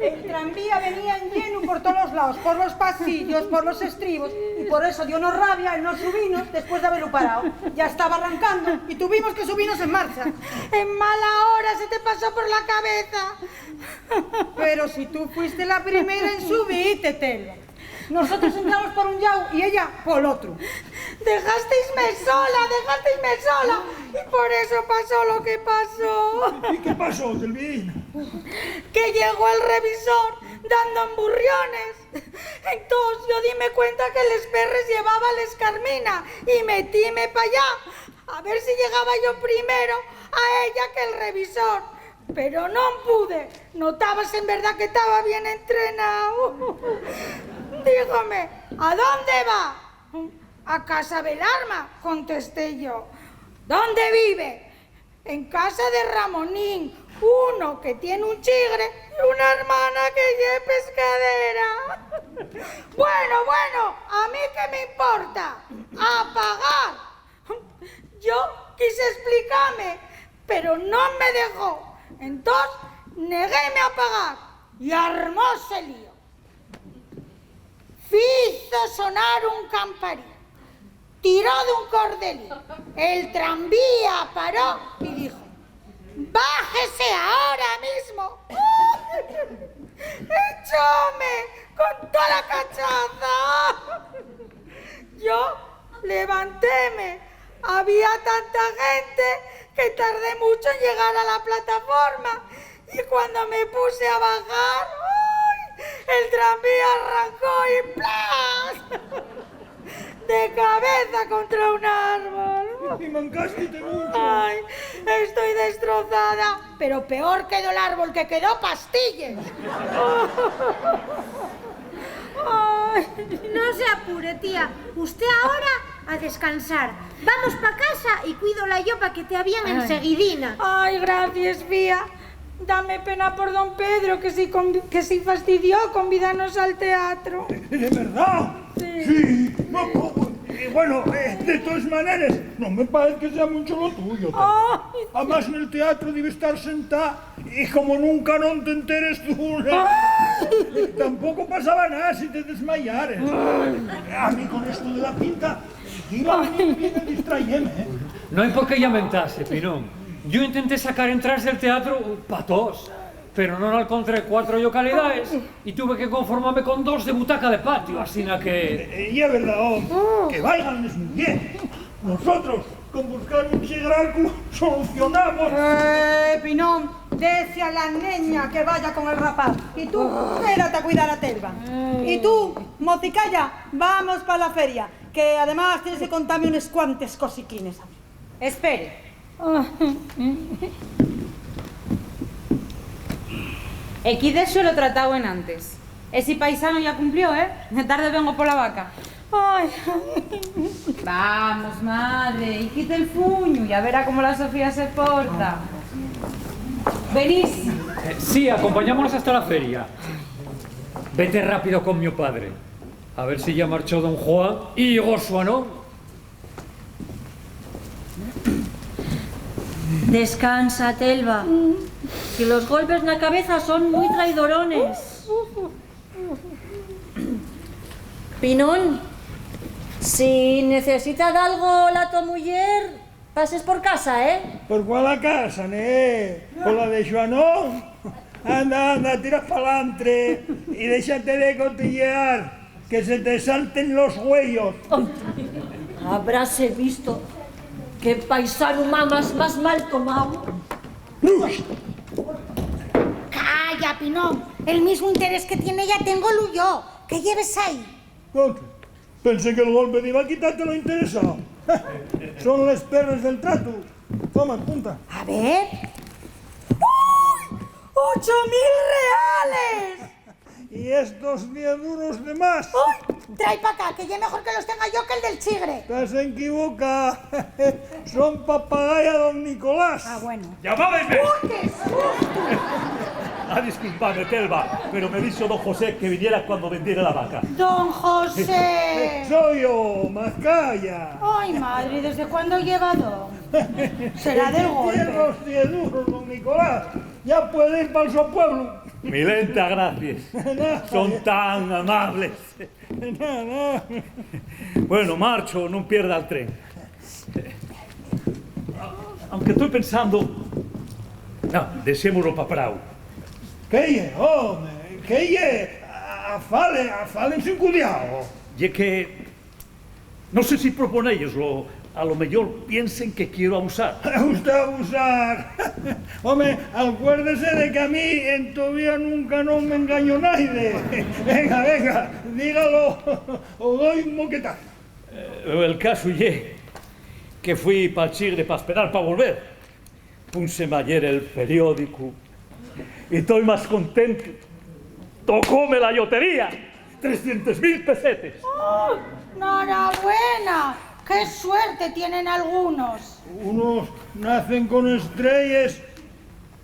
El tranvía venía en lleno por todos los lados, por los pasillos, por los estribos, y por eso dio-nos rabia el no subirnos después de haberlo parado. Ya estaba arrancando y tuvimos que subirnos en marcha. En mala hora se te pasó por la cabeza. Pero si tú fuiste la primera en subirte, Telva. Nosotros entramos por un llau y ella por otru. Dejasteisme sola, dejasteisme sola, y por eso pasó lo que pasó. ¿Y qué pasó, Telvina? Que llegó el revisor dando emburriones. Entós yo dime cuenta que les perres llevaba les Carmina y metíme pa allá a ver si llegaba yo primero a ella que el revisor. Pero non pude, notábase en verdá que taba bien entrenao. Dígome, ¿a dónde va? A casa del arma, contesté yo. ¿Dónde vive? En casa de Ramonín, uno que tiene un chigre y una hermana que ye pescadera. Bueno, bueno, ¿a mí qué me importa? A pagar. Yo quise esplicame, pero non me dejó. Entós, neguéme a pagar y armóse lío. Fizo sonar un camparín, tiró d'un cordelín, el tranvía paró y dijo: "Bájese ahora mismo". Echóme con toda la cachaza. Yo levantéme. Había tanta gente que tardé mucho en llegar a la plataforma y cuando me puse a bajar, ¡ay!, el tranvía arrancó y ¡plas! De cabeza contra un árbol. Y mancástete mucho. Ay, estoy destrozada, pero peor quedó el árbol, que quedó pastilles. Ay. No se apure, tía. Usté ahora a descansar. Vamos pa casa y cuídola yo pa que tea bien enseguidina. Ay, gracies, fía. Dame pena por don Pedro, que si convi-, que si fastidió convidanos al teatro. ¿De verdad? Sí. Sí. No, eh, bueno, eh, de todas maneras, no me parece que sea mucho lo tuyo, Tata. Ay. Además, en el teatro debe estar sentá y como nunca no te enteres tú, ¿no? Ay. Tampoco pasaba nada si te desmayares. Ay. A mí con esto de la pinta, iba a venir bien distraerme, ¿eh? No hay por qué lamentarse, Pinón. Yo intenté sacar entradas del teatro pa todos, pero no alcontré cuatro llocalidaes y tuve que conformarme con dos de butaca de patio, asina que... Eh, eh, y es verdad, oh, que vaigan les muyeres. Nosotros, con buscar un chigracu, solucionamos. Eh, Pinón, dexa la neña que vaya con el rapaz. Y tú, quédate a cuidar a Telva. Y tú, mocicaya, vamos pa la feria, que además tienes que contame unes cuantes cosiquines a mí. Espere. Equí dexo lo tratáu enantes. Esi paisanu ya cumplió, ¿eh? De tarde vengo pola vaca. Ai. Vamos, madre, y quita el fuñu, ya verá cómo la Sofía se porta. Venís. Eh, sí, acompañámonos hasta la feria. Vete rápido con mi padre. A ver si ya marchó don Juan y llegó Xuanón. Descansa, Telva, que los golpes na cabeza son mui traidorones. Pinón, si necesita dalgo la to muyer, pases por casa, ¿eh? ¿Por cuál a casa, ne? ¿Por la de Xuanón? Anda, anda, tira pa'lantre y déxate de cotillear, que se te salten los güeyos. Habráse visto qué paisanu más, más mal tomao. Calla, Pinón, el mismu interés que tiene ella téngolu yo. ¿Qué lleves ahí? Contra. Pensé que'l golpe diba quitarte lo interesao. Son les perres del tratu. Toma, punta. A ver. ¡Ui! ¡Ocho mil reales! Y estos diez duros de más. ¡Ui! Trai pa acá, que ye mejor que los tenga yo que el del chigre. Estás equivocá. Son pa pagalla don Nicolás. Ah, bueno. ¡Llamábesme! ¡Ui, qué susto! Ah, disculpame, Telva, pero me dixo don José que viniera cuando vendiera la vaca. ¡Don José! Soy yo, Macaya. Ai, madre, ¿desde cuándo lleva don? Será del golpe. Tiene los diez duros, don Nicolás. Ya puede ir pa'l so pueblu. Milenta, gracies. Nada. Son tan amables. Nada. Bueno, marcho, nun pierda el tren. Aunque estoy pensando, no, dexémoslo pa Prau. ¿Qué ye, home? ¿Qué ye? A, a fale, a fale sin cudiao. Ye que, no sé si proponéllos-lo, a lo mellor piensen que quiero abusar. ¿Usted abusar? Home, acuérdese de que a mí en to vida nunca non me engañó naide. Venga, venga, dígalo, o doy un moquetazo. Eh, el casu ye que fui pa'l chigre pa esperar pa volver. Púnseme a lleer el periódicu y toi más contento. Tocóme la llotería, trescientes mil pesetes. ¡Oh, norabuena! ¡Qué suerte tienen algunos! Unos nacen con estrelles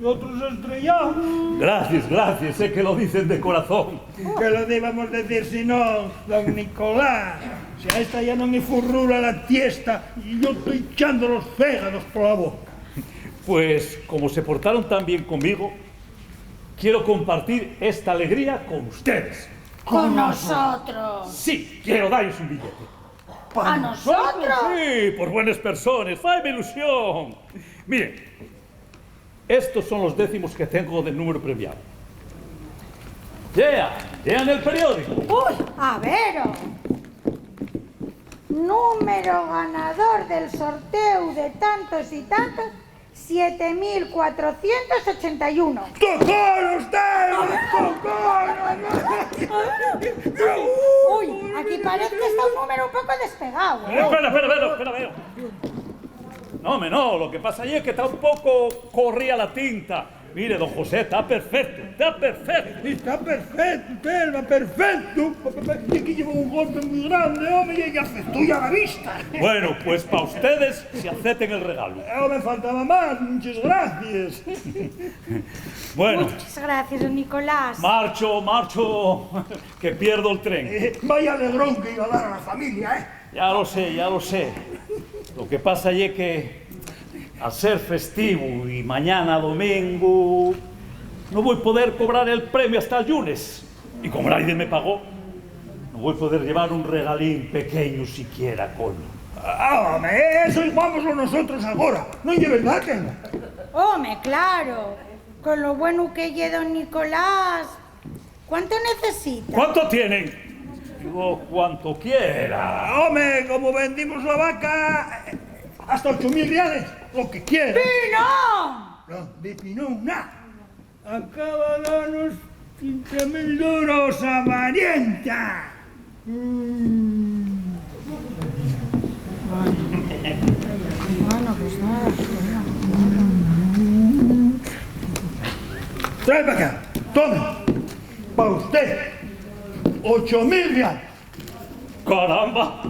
y otros estrellaos. Gracies, gracies, sé que lo dicen de corazón. ¿Qué lo debamos decir si no, don Nicolás? Si a esta ya no me furrula la tiesta, y yo estoy echando los fégados por la boca. Pues, como se portaron tan bien conmigo, quiero compartir esta alegría con ustedes. ¿Con nosotros? Sí, quiero darles un billete. ¿Pa nosotros? Sí, por buenes persones, faime ilusión. Miren, estos son los décimos que tengo del número premiao. Llean, llean el periódico. Ui, a vero. Número ganador del sorteu de tantos y tantos, siete mil cuatrocientos ochenta y uno. ¡Tocó, usted! ¡Tocó! Ui, aquí parece que está un número un poco despegao, ¿eh? Espera, espera, espera, espera, espera. No, home, no, lo que pasa ye que ta un poco corría la tinta. Mire, don José, ta perfecto, ta perfecto. Está perfecto, Telva, perfecto. Ye que lleva un golpe muy grande, home, y, y afectó ya la vista. Bueno, pues pa ustedes se acepten el regalo. Eh, home, faltaba más, muchas gracias. Bueno. Muchas gracias, don Nicolás. Marcho, marcho, que pierdo el tren. Eh, vaya alegrón que iba a dar a la familia, ¿eh? Ya lo sé, ya lo sé. Lo que pasa ye que, al ser festivo y mañana domingo, no voi poder cobrar el premio hasta el llunes. Y como naide me pagó, no voi poder llevar un regalín pequeño siquiera, coño. Ah, home, eso iguámoslo nosotros agora. ¿Non ye verdá, Telva? Home, claro. Con lo bueno que ye don Nicolás, ¿cuánto necesita? ¿Cuánto tienen? Digo, cuanto quiera. Home, como vendimos la vaca, hasta ocho mil reales, lo que quiera. ¡Pinón! No, de Pinón, na. Acaba danos quince mil duros, avarienta. Mm. Bueno, pues Trae pa acá. Tome. Pa usté. Ocho mil reales. ¡Caramba!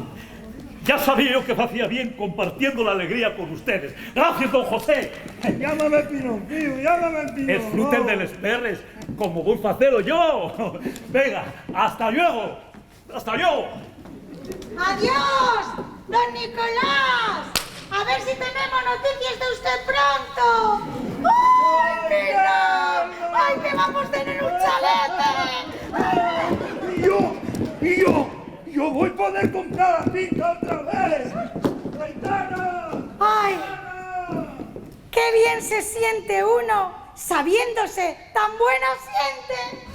Ya sabía yo que facía bien compartiendo la alegría con ustedes. Gracias, don José. Llámame Pinoncillo, llámame Pinoncillo. Esfruten de les perres, como voy facelo yo. Venga, hasta luego. ¡Hasta luego! ¡Adiós, don Nicolás! A ver si tenemos noticias de usted pronto. ¡Ay, mira! ¡Ay, que vamos tener un chalete! Y yo, y yo, yo voy poder comprar la finca otra vez. ¡Aitana! ¡Ay! ¡Qué bien se siente uno sabiéndose tan buena gente!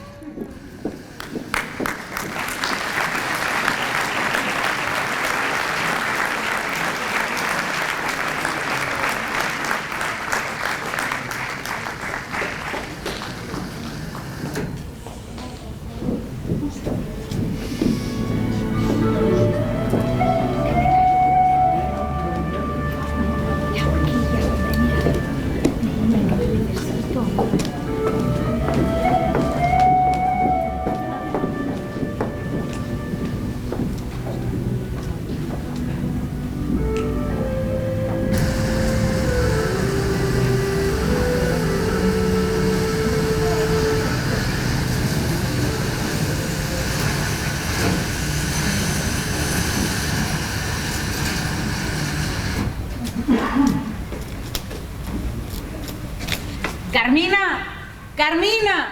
¡Carmina! ¡Carmina!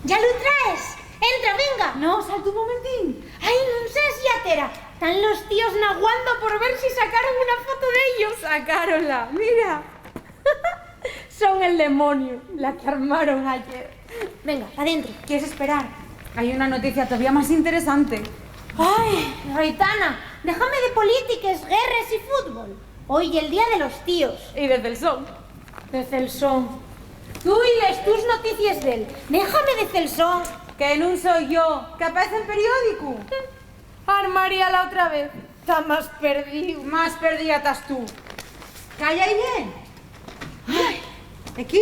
¿Ya lu traes? Entra, venga. No, salta un momentín. Ai, nun sé si atera. Tán los tíos naguando por ver si sacaron una foto d'ellos. Sacáronla, mira. Son el demonio, la que armaron ayer. Venga, pa dentro. ¿Quieres esperar? Hay una noticia todavía más interesante. Ai, Aitana, déjame de polítiques, guerres y fútbol. Hoy el día de los tíos. Y de Celson. De Celson. Tú y les tus noticies d'él. Déjame de Celson. Que nun soi yo, que aparece en periódicu. Armaríala otra vez. Ta más perdíu. Más perdía tas tú. Calla, bien. Ai, aquí.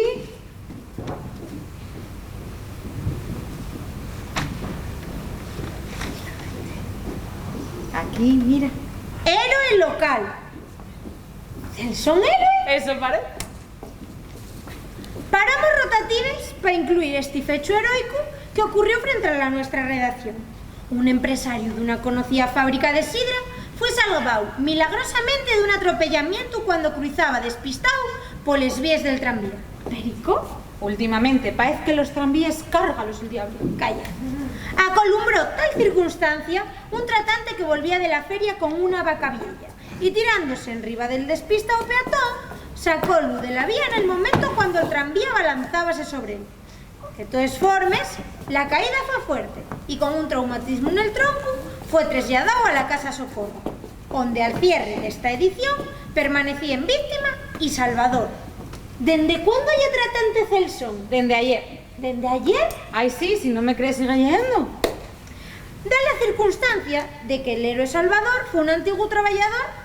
Aquí, mira. Héroe local. ¿Celson héroe? Eso parece. Paramos rotatives pa incluir esti fechu heroicu que ocurrió frente a la nuestra redacción. Un empresariu d'una conocía fábrica de sidra fue salváu milagrosamente d'un atropellamientu cuando cruzaba despistáu poles víes del tranvía. ¿Perico? Últimamente, paez que los tranvíes cárgalos el diablo. Calla. Acolumbró tal circunstancia un tratante que volvía de la feria con una vaca vieya. Y tirándose enriba del despistáu peatón, sacólu de la vía nel momento cuando'l tranvía balanzábase sobre él. De toes formes, la caída fue fuerte y, con un traumatismu nel troncu, fue tresladáu a la Casa Socorro, onde al cierre d'esta edición permanecía en víctima y salvador. ¿Dende cuándo ye tratante Celson? Dende ayer. ¿Dende ayer? Ai, sí, si nun me crees, sigue leyendo. Da la circunstancia de que l'héroe salvador fue un antiguu trabayador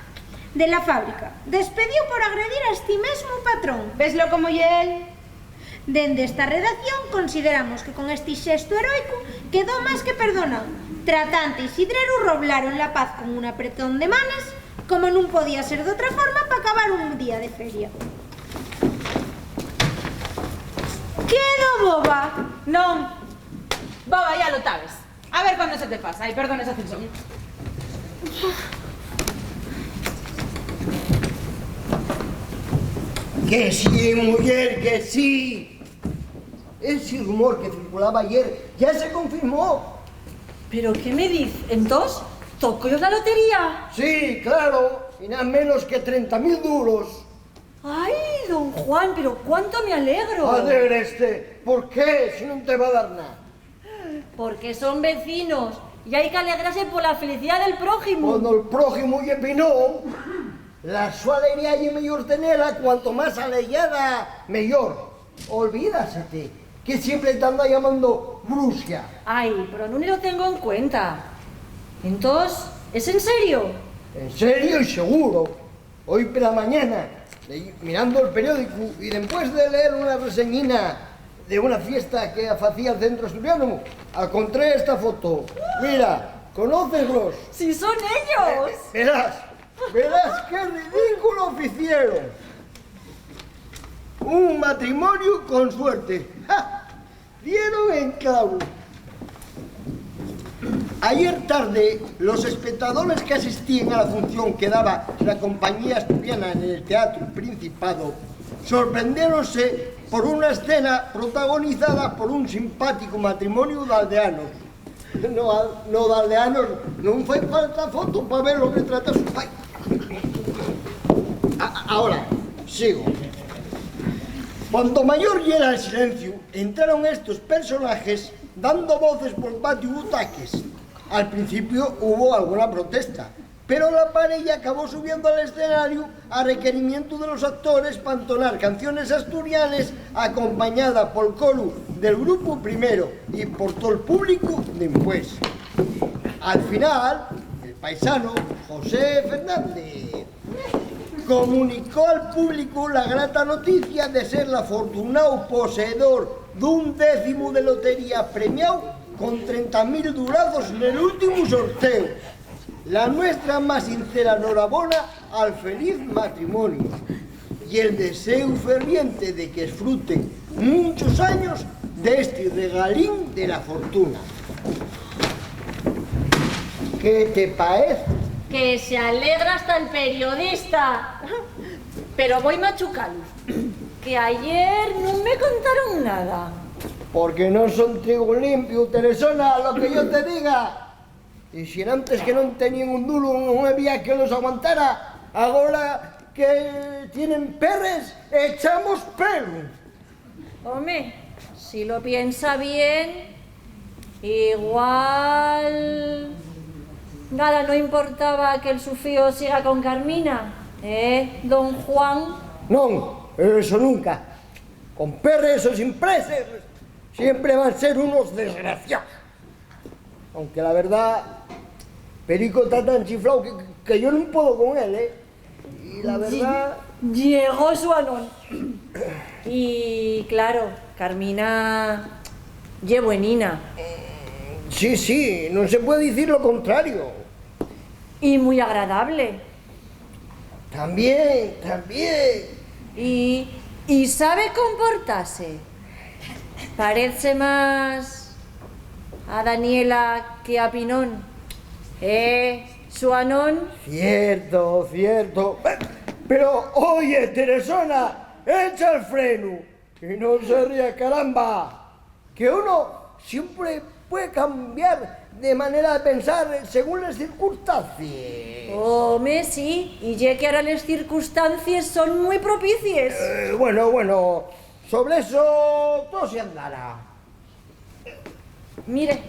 de la fábrica, despedíu por agredir a esti mesmu patrón. ¿Veslo como ye él? Dende esta redacción consideramos que con esti xestu heroicu quedó más que perdonáu. Tratante y sidreru roblaron la paz con un apretón de manes, como nun podía ser d'otra forma, p'acabar un día de feria. ¿Quedo boba? Non. Boba ya lo tabes. A ver cuándo se te pasa. Ai, perdón, esa tensión. Que sí, muyer, que sí. Esi rumor que circulaba ayer ya se confirmó. ¿Pero qué me diz? ¿Entós, tocóyos la lotería? Sí, claro, y nada menos que trenta mil duros. Ai, don Juan, pero cuánto me alegro. A ver, este, ¿por qué, si nun te va dar nada? Porque son vecinos, y hai qu'alegrase pola felicidá del prójimu. Cuando el prójimu ye pinón, la so alegría ye meyor tenela, cuanto más aleyada, meyor. Olvídasete, que siempre t'anda llamando bruxa. Ai, pero nun lo tengo en cuenta. Entós, ¿es en serio? En serio y seguro. Hoy pela mañana Leí, mirando el periódicu y dempués de leer una reseñina de una fiesta que facía el Centro Asturiano, acontré esta foto. Mira, ¿conóceslos? ¡Sí son ellos! Verás, verás qué ridículo ficieron. Un matrimonio con suerte. ¡Ja! Dieron en clavo. Ayer tarde, los espectadores que asistían a la función que daba la compañía asturiana en el Teatro Principado sorprendiéronse por una escena protagonizada por un simpático matrimonio de aldeanos. No, al-, no, de aldeanos, non fai falta foto pa ver lo que trata su pai. A-, ahora, sigo. Cuanto mayor yera el silenciu, entraron estos personajes dando voces por patiu y butaques. Al principio hubo alguna protesta, pero la pareja acabó subiendo al escenario a requerimiento de los actores pa entonar canciones asturianes, acompañada pol coru del grupu primero y por tol públicu dempués. Al final, el paisano José Fernández comunicó al público la grata noticia de ser l'afortunáu poseedor d'un décimu de lotería premiáu con trenta mil durazos nel últimu sorteu. La nuestra más sincera norabona al feliz matrimonio y el deseu ferviente de que esfruten munchos años d'esti regalín de la fortuna. ¿Qué te paez? Que se alegra hasta el periodista. Pero voi machucalu, que ayer nun me contaron nada. Porque non son trigu limpiu, Teresona, lo que yo te diga. Y si enantes que non teníen un duro, nun había que los aguantara, agora que tienen perres, echamos pelu. Home, si lo piensa bien, igual nada no importaba que el su fío siga con Carmina, ¿eh, don Juan? Non, eso nunca. Con perres o sin perres, siempre van ser unos desgraciaos. Aunque la verdá, Perico ta tan chifláu que, que yo nun puedo con él, ¿eh? Y la verdá... Lle-, llegó Xuanón. Y, claro, Carmina ye buenina. Sí, sí, non se puede dicir lo contrario. Y mui agradable. Tamién, tamién. Y, y sabe comportase. Parezse más a Daniela que a Pinón. Eh, Xuanón. Cierto, cierto. Pero, oye, Teresona, echa el frenu. Y non se ría, caramba, que uno siempre puede cambiar de manera de pensar según les circunstancies. Home, sí, y ye que ara les circunstancies son mui propicies. Eh, bueno, bueno, sobre eso todo se andara. Mire,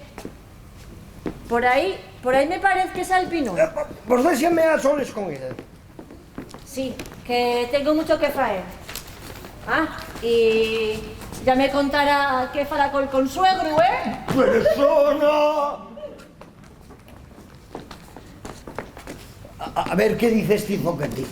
por ahí, por ahí me parez que sa'l Pinón. Eh, po-, pues déxeme a soles con él. Sí, que tengo mucho que faer. Ah, y ya me contará qué fala col consuegru, ¿eh? ¡Teresona! A, a ver qué dice esti zoquete.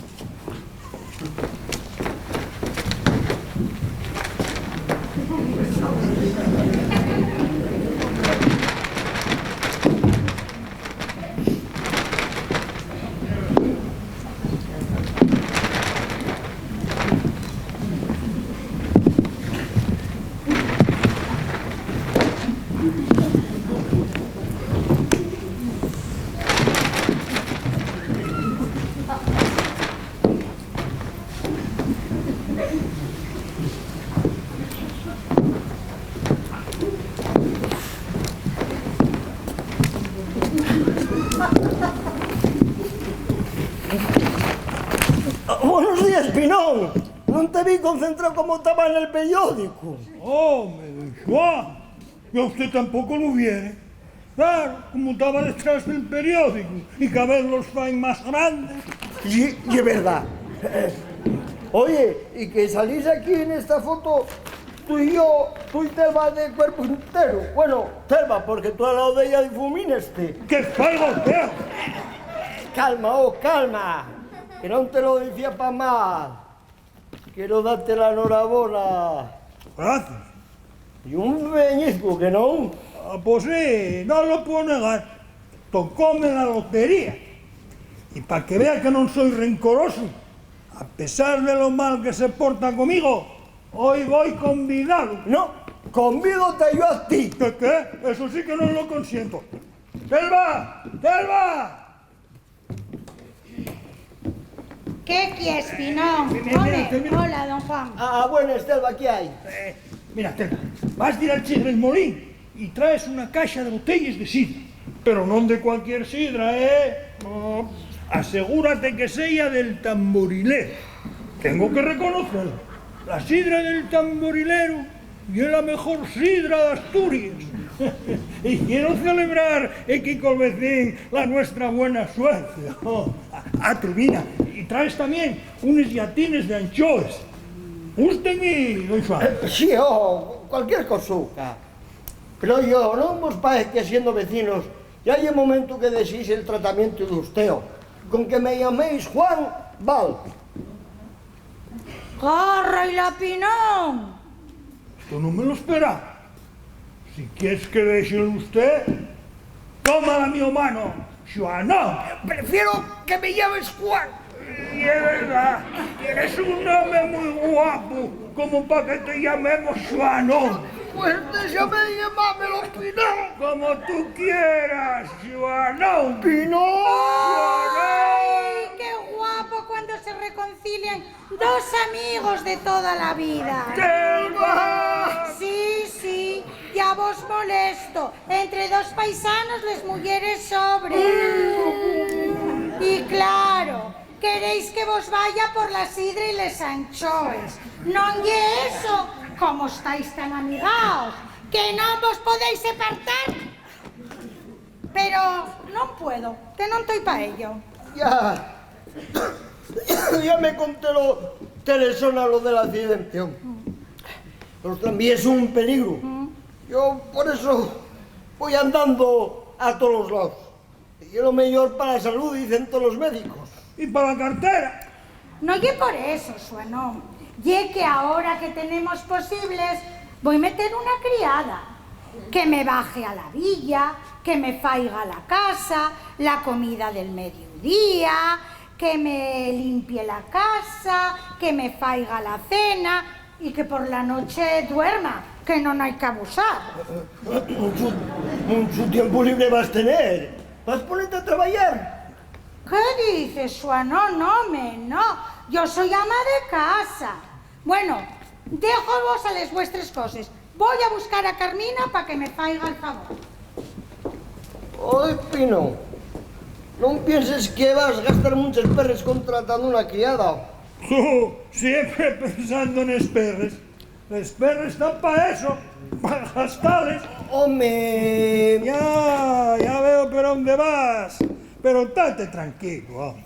Buenos días, Pinón. Non te vi concentrao como taba nel periódicu. Home, don Xuan, yo a usté tampoco lo viere. Claro, como taba detrás del periódicu y cada vez los faen más grandes. Ye, ye verdá. Oye, y que salís aquí nesta foto, tú y yo, tú y Telva de cuerpu entero. Bueno, Telva, porque tú al lao d'ella difumineste. ¡Que faigo feo! Calma, oh, calma, que non te lo dicía pa mal. Quiero darte la norabona. Gracias. Y un peñiscu, ¿que non? Ah, pues sí, no lo puedo negar. Tocóme la lotería. Y pa que vea que non soi rencorosu, a pesar de lo mal que se porta comigo, hoy voy convidado. No, convídote yo a ti. ¿Qué, qué? Eso sí que non lo consiento. ¡Telva! ¡Telva! ¿Qué quies, Pinón? Mira, mira, home, mira. Hola, don Juan. Ah, bueno, Estelva, ¿qué hay? Eh, mira, Telva, vas dir al Chigre el Molín y traes una caxa de botelles de sidra. Pero non de cualquier sidra, ¿eh? No. Asegúrate que sea del Tamborilero. Tengo que reconocerlo. La sidra del Tamborilero ye la mejor sidra d'Asturies. Y quiero celebrar equí col vecín la nuestra buena suerte. Oh, a, a turbina. Y traes tamién unes llatines de anchoes. ¿Gusten-y, don Xuan? Eh, sí, oh, cualquier cosuca. Pero yo, ¿non vos paez que siendo vecinos ya ye momentu que dexéis el tratamientu d'usteo? Con que me llaméis Juan, val. ¡Garra-y-la, Pinón! Esto no me lo esperaba. Si quies que dexe l'usté, toma la mio mano, Xuanón. Prefiero que me llames Juan. Y es verdad, tienes un nome muy guapo como pa que te llamemos Xuanón. Pues déxame llamármelo Pinón. Como tú quieras, Xuanón. Pinón. ¡Ay, qué guapo cuando se reconcilian dos amigos de toda la vida! ¡Telva! Sí, sí, ya vos molesto. Entre dos paisanos les muyeres sobren. Y claro, queréis que vos vaya por la sidra y les anchoes. ¿Non ye eso? Como estáis tan amigaos, que non vos podéis separtar. Pero non puedo, que non toi pa ello. Ya. Ya me contélo Teresona lo del accidente, hom. Los tranvíes son un peligru. Mm. Yo por eso voi andando a tolos laos. Ye lo meyor pa la salú, dicen tolos médicos. Y pa la cartera. No ye por eso, Xuanón. Ye que ahora que tenemos posibles, voi meter una criada. Que me baje a la villa, que me faiga la casa, la comida del mediodía, que me limpie la casa, que me faiga la cena y que por la noche duerma, que non hai qu'abusar. Munchu, munchu tiempu libre vas tener. Vas ponete a trabayar. ¿Qué dices, Xuanón? No, home, no. Yo soy ama de casa. Bueno, déjovos a les vuestres coses. Voi a buscar a Carmina pa que me faiga el favor. Oi, Pino, non pienses que vas gastar munches perres contratando una criada. Siempre pensando nes perres. Les perres tán pa eso, pa gastales. Home. Ya, ya veo per onde vas, pero tate tranquilo, home.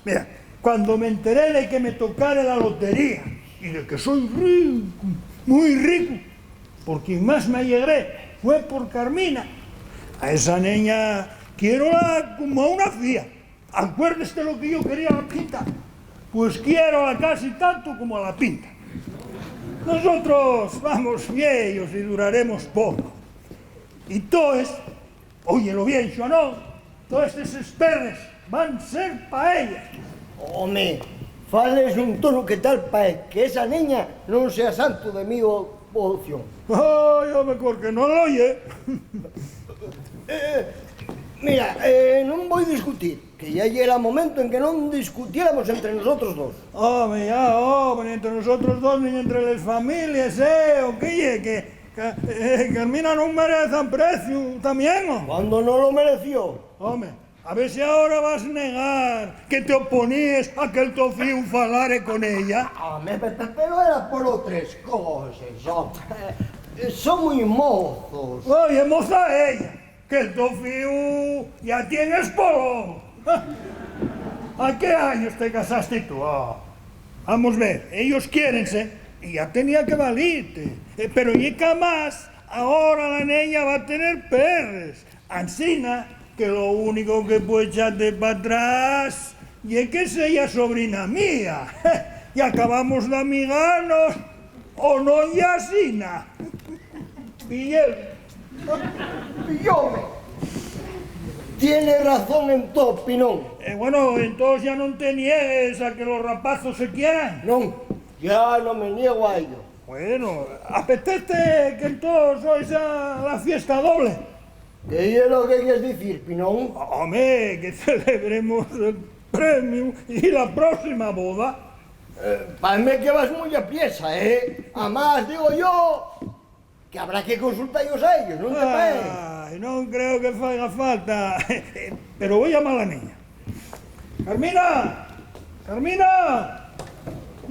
Mira, cuando m'enteré de que me tocare la lotería y de que soi ricu, mui ricu, por quien más me alegré fue por Carmina. A esa neña quiérola como a una fía. Acuérdeste lo que yo quería la pinta. Pues quiérola casi tanto como a la pinta. Nosotros vamos vieyos y duraremos poco. Y toes, óyelo bien, Xuanón, toes eses perres van ser pa ella. Home, fales nun tonu que tal pa que esa neña non sea santu de mi devoción. Ai, home, porque non lo ye. Eh, mira, eh, non voi discutir, que ya yera momentu en que non discutiéramos entre nosotros dos. Home, ya, home, nin entre nosotros dos, nin entre les families, eh, o qué ye, que, que, eh, Carmina non merez ampreciu tamién, o? Cuando non lo mereció. Home, a ver si ahora vas negar que te oponíes a que el to fíu falare con ella. Home, pe-, pe-, pero era por otres coses, home. Son mui mozos. Oye, moza ella, que el to fíu ya tien espolón. ¿A qué años te casaste tú? Ah, vamos ver, ellos quiérense y ya tenía que valirte. Eh, pero ye que más, ahora la neña va tener perres. Ansina que lo único que pue echate p'atrás ye que seya sobrina mía. que acabamos d'amiganos, ¿o non ye asina? Pilleu. Pillóme. Tiene razón en todo, Pinón. Eh, bueno, entós ya non te niegues a que los rapazos se quieran. Non, ya non me niego a ello. Bueno, apetece que entós hoy sea la fiesta doble. ¿Qué ye lo que quies dicir, Pinón? Home, que celebremos el premio y la próxima boda. Eh, paezme que vas muy apriesa, ¿eh? Amás, digo yo que habrá que consultallos a ellos, ¿non te paez? Ai, non creo que faiga falta, pero voi llamar a la niña. ¡Carmina! ¡Carmina!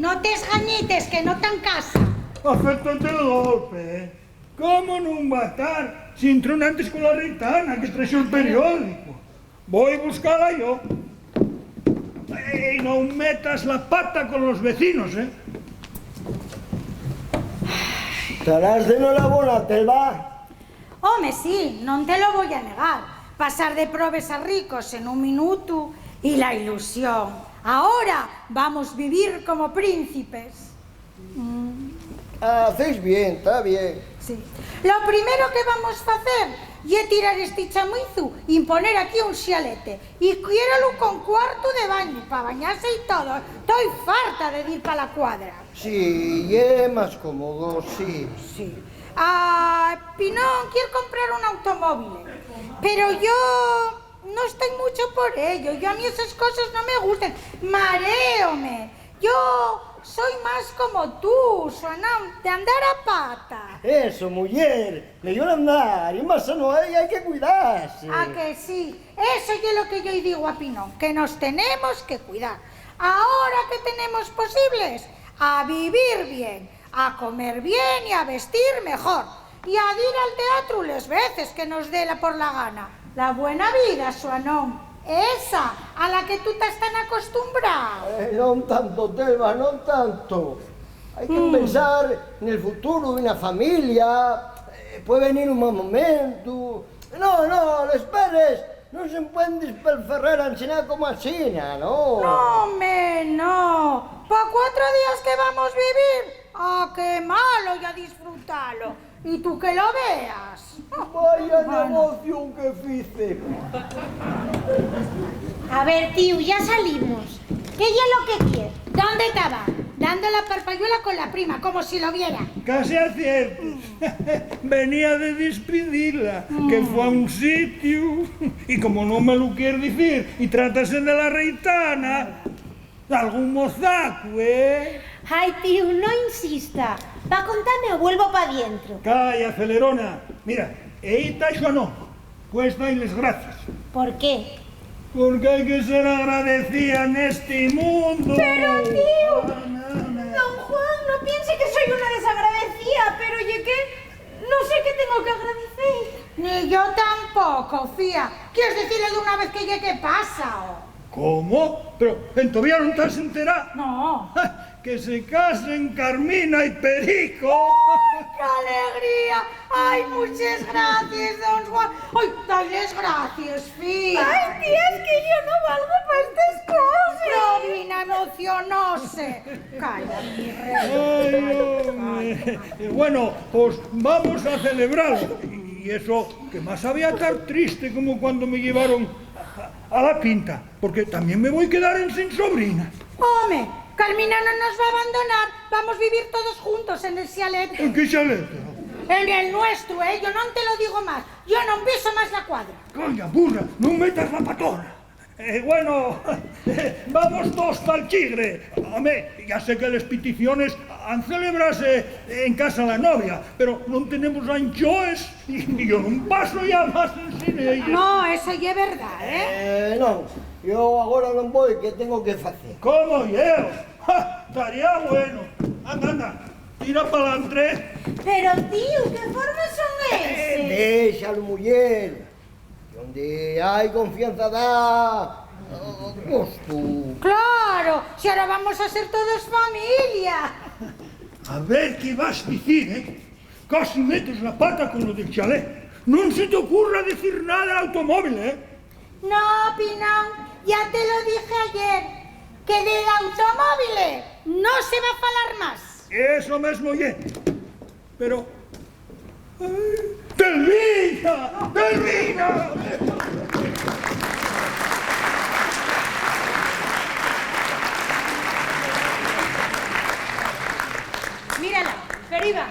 No te esgañites, que no ta en casa. Aféctate el golpe, ¿eh? ¿Cómo nun va a tar si entró antes con la reitana, que traxo el periódico? Voi buscala yo. Ey, non metas la pata con los vecinos, ¿eh? ¿Tarás de enhorabona, Telva? Home, sí, non te lo voi a negar. Pasar de probes a ricos en un minutu y la ilusión. Ahora vamos vivir como príncipes. Mm. Ah, hacéis bien, ta bien. Sí. Lo primero que vamos facer ye tirar esti chamuizu y poner aquí un xalete. Y quiéralu con cuartu de bañu, pa bañase y todo. Toi farta de dir pa la cuadra. Sí, ye más cómodo, sí. Sí. Ah, Pinón quier comprar un automóvil, pero yo no estoy mucho por ello. Yo, a mí esas cosas no me gusten. Maréome. Yo soy más como tú, Suanón, de andar a pata. Eso, muyer, mellor andar, y más sano, hay, hay que cuidarse. ¿A que sí? Eso ye lo que yo-y digo a Pinón, que nos tenemos que cuidar. Ahora que tenemos posibles, a vivir bien, a comer bien y a vestir mejor, y a dir al teatru les veces que nos dé la por la gana. La buena vida, Suanón, esa a la que tú tas tan acostumbrao. Eh, non tanto, Telva, non tanto. Hai que Mm. pensar nel futuru d'una familia, eh, puede venir un mal momentu. No, no, les peles non se pueden despelferrar ansiná como asina, no. No, home, no. Pa cuatro días que vamos vivir, a quemalo y a disfrutalo. Y tú que lo veas. Vaya Bueno. negocio que fice. A ver, tíu, ya salimos. ¿Qué ye lo que quier? ¿Dónde taba? Dando la parpayuela con la prima, como si lo viera. Casi aciertes. Venía de despidila, que fue a un sitiu, y como non me lo quier dicir, y trátase de la reitana, algún mozacu, ¿eh? Ai, tíu, no insista. Pa contame o vuelvo pa dientro. Calla, acelerona. Mira, ehí ta Xuanón. Pues dai les gracies. ¿Por qué? Porque hai que ser agradecía nesti mundu. Pero, tíu, Ana, Ana. Don Juan, no piense que soy una desagradecía, pero ye que no sé qué tengo que agradecer. Ni yo tampoco, fía. ¿Quieres decirle de una vez que ye que pasa, o? ¿Cómo? Pero entovía non tas enterá. No. ¡Ja! Que se casen Carmina y Perico. ¡Ai, qué alegría! ¡Ai, muches gracies, don Juan! ¡Ai, dai les gracies, fía! ¡Ai, tía, es que yo no valgo pa estes coses! Robina emocionóse. Calla, mi rei. Ai, home. Eh, bueno, pues vamos a celebralo. Y eso, que más había tar triste como cuando me llevaron a, a la quinta, porque también me voi quedar ensin sobrina. Home, Carmina non nos va abandonar, vamos vivir todos juntos en el xalet. ¿En qué xalet? En el nuestro, ¿eh? Yo non te lo digo más, yo non piso más la cuadra. Calla, burra, non metas la patona. Eh, bueno, vamos todos pa'l chigre. Home, ya sé que les peticiones han celebrase en casa la novia, pero non tenemos anchoes y yo nun paso ya más ensin ellos. No, eso ye verdá, ¿eh? Eh, non, yo agora non voi, que tengo que facer. ¿Cómo yo? ¡Ja! Estaría bueno. Anda, anda, tira pa'lantre. Pero, tíu, ¿qué formas son eses? Eh, déxalo, muyer. Onde hai confianza da, oh, gustu. Claro, si ahora vamos a ser todos familia. A ver qué vas dicir, ¿eh? Casi metes la pata con lo del chalet. Non se te ocurra decir nada del automóvil, ¿eh? No, Pinón, ya te lo dije ayer, que del automóvil No se va falar más. Eso mesmo ye. Pero, ai, ¡Telmina! ¡Telmina! Mírala, Feriba.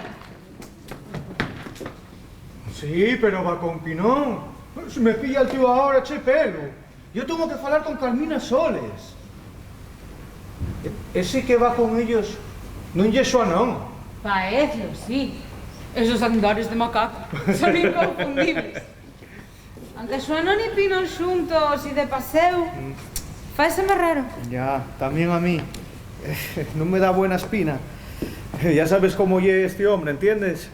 Sí, pero va con Pinón. Si me pilla el tío ahora, eche pelu. Yo tengo que falar con Carmina soles. E-, ese que va con ellos, ¿non ye Xuanón? Paezlo, sí. Esos andares de macaco son inconfundibles. Anque Xuanón y Pinón xuntos y de paséu, mm, faéseme raro. Ya, tamién a mí. No me da buena espina. Ya sabes cómo ye este hombre, ¿entiendes?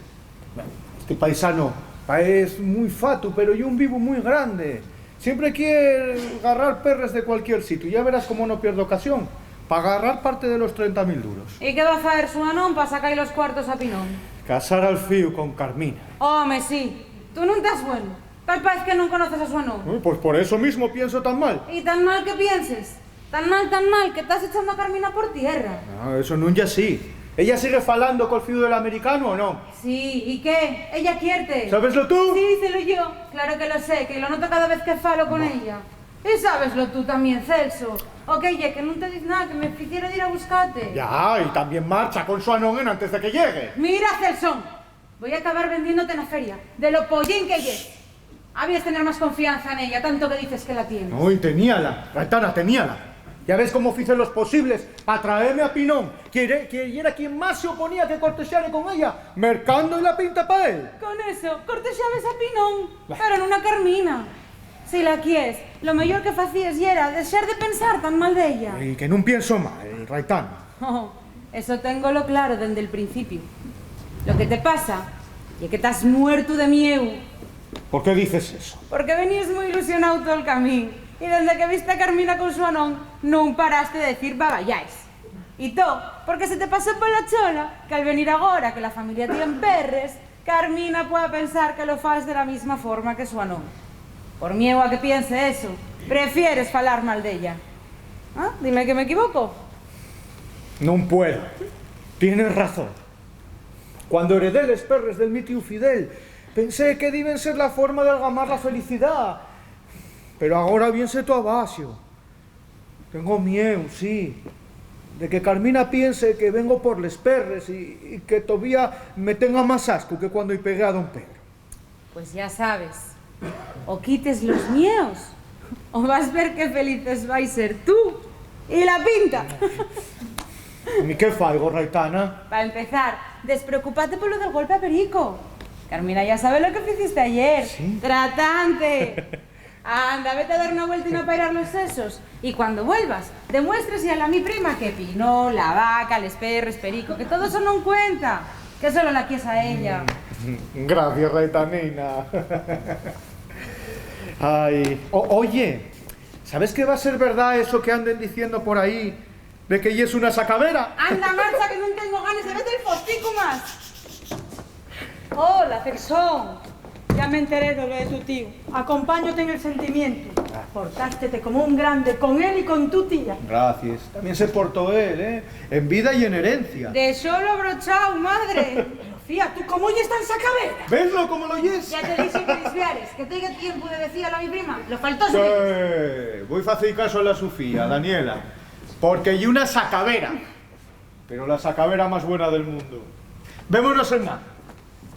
Este paisano paez mui fatu, pero ye un vivu mui grande. Siempre quier garrar perres de cualquier sitiu. Ya verás cómo no pierdo ocasión pa garrar parte de los trenta mil duros. ¿Y qué va faer Xuanón pa saca-y los cuartos a Pinón? Casar al fíu con Carmina. Home, sí. Tú nun tas bueno. Tal paez que nun conoces a Xuanón. Ui, pues por eso mismo pienso tan mal. ¿Y tan mal que pienses? Tan mal, tan mal, que tas echando a Carmina por tierra. Ah, eso nun ye así. ¿Ella sigue falando col fíu del americanu o non? Sí, ¿y qué? ¿Ella quierte? ¿Sábeslo tú? Sí, sélo yo. Claro que lo sé, que lo noto cada vez que falo con ella. Y sábeslo tú tamién, Celso. ¿O qué ye, que nun te diz nada, que me ficiera dir a buscate? Ya, y tamién marcha con Xuanón enantes de que llegue. Mira, Celso, voi acabar vendiéndote na feria, de lo pollín que ye. Habíes tener más confianza nella, tanto que dices que la tienes. No, y teníala, Gaetana, teníala. Ya ves cómo fice los posibles pa traeme a Pinón, que ye-, que yera quien más se oponía que cortexare con ella, mercando-y la pinta pa él. Con eso, cortexabes a Pinón, bah, pero nun a Carmina. Si la quies, lo meyor que facíes yera dexar de pensar tan mal d'ella. Y que nun pienso mal, Gaetana. Oh, eso téngolo claro dende'l principiu. Lo que te pasa ye que tas muertu de mieu. ¿Por qué dices eso? Porque veníes mui ilusionao tol camín, y dende que viste a Carmina con Xuanón, nun paraste de dicir babayaes. Y to, porque se te pasó pola chola que al venir agora que la familia tien perres, Carmina pueda pensar que lo fas de la misma forma que Xuanón. Por mieu a que piense eso, prefieres falar mal d'ella. ¿Ah? Dime que m'equivoco. Nun puedo. Tienes razón. Cuando heredé les perres del mi tíu Fidel, pensé que diben ser la forma d'algamar la felicidá. Pero agora viense to abaxo. Tengo mieu, sí, de que Carmina piense que vengo por les perres y, y que tovía me tenga más ascu que cuando-y pegué a don Pedro. Pues ya sabes, o quites los mios, o vas ver qué felices vais ser tú y la pinta. ¿Y qué faigo, Gaetana? Pa empezar, despreocupate polo del golpe a Perico. Carmina ya sabe lo que ficiste ayer. ¿Sí? Tratante. Anda, vete a dar una vueltina a pairar los sesos. Y cuando vuelvas, demuéstrese a la mi prima que Pinón, la vaca, les perres, Perico, que todo eso nun cuenta, que solo la quies a ella. Mm, gracias, Gaetanina. Ay, o-, oye, ¿sabes que va a ser verdá eso que anden diciendo por ahí de que yes una sacavera? Anda, marcha, que nun tengo ganes de verte el fostico más. Hola, Celso. Ya m'enteré de lo de tu tíu. Acompáñote nel sentimientu. Portástete como un grande con él y con tu tía. Gracies. Tamién se portó él, ¿eh? En vida y en herencia. Dexólo abrochao, madre. Pero, fía, ¿tú cómo yes tan sacavera? ¿Veslo como lo yes? Ya te dixi que disviares, que toi tiempu de decir a la mi prima. Lo faltoso que yes. Eh, voi facer caso a la Sofía, Daniela, porque ye una sacavera. Pero la sacavera más buena del mundo. Vémonos en nada.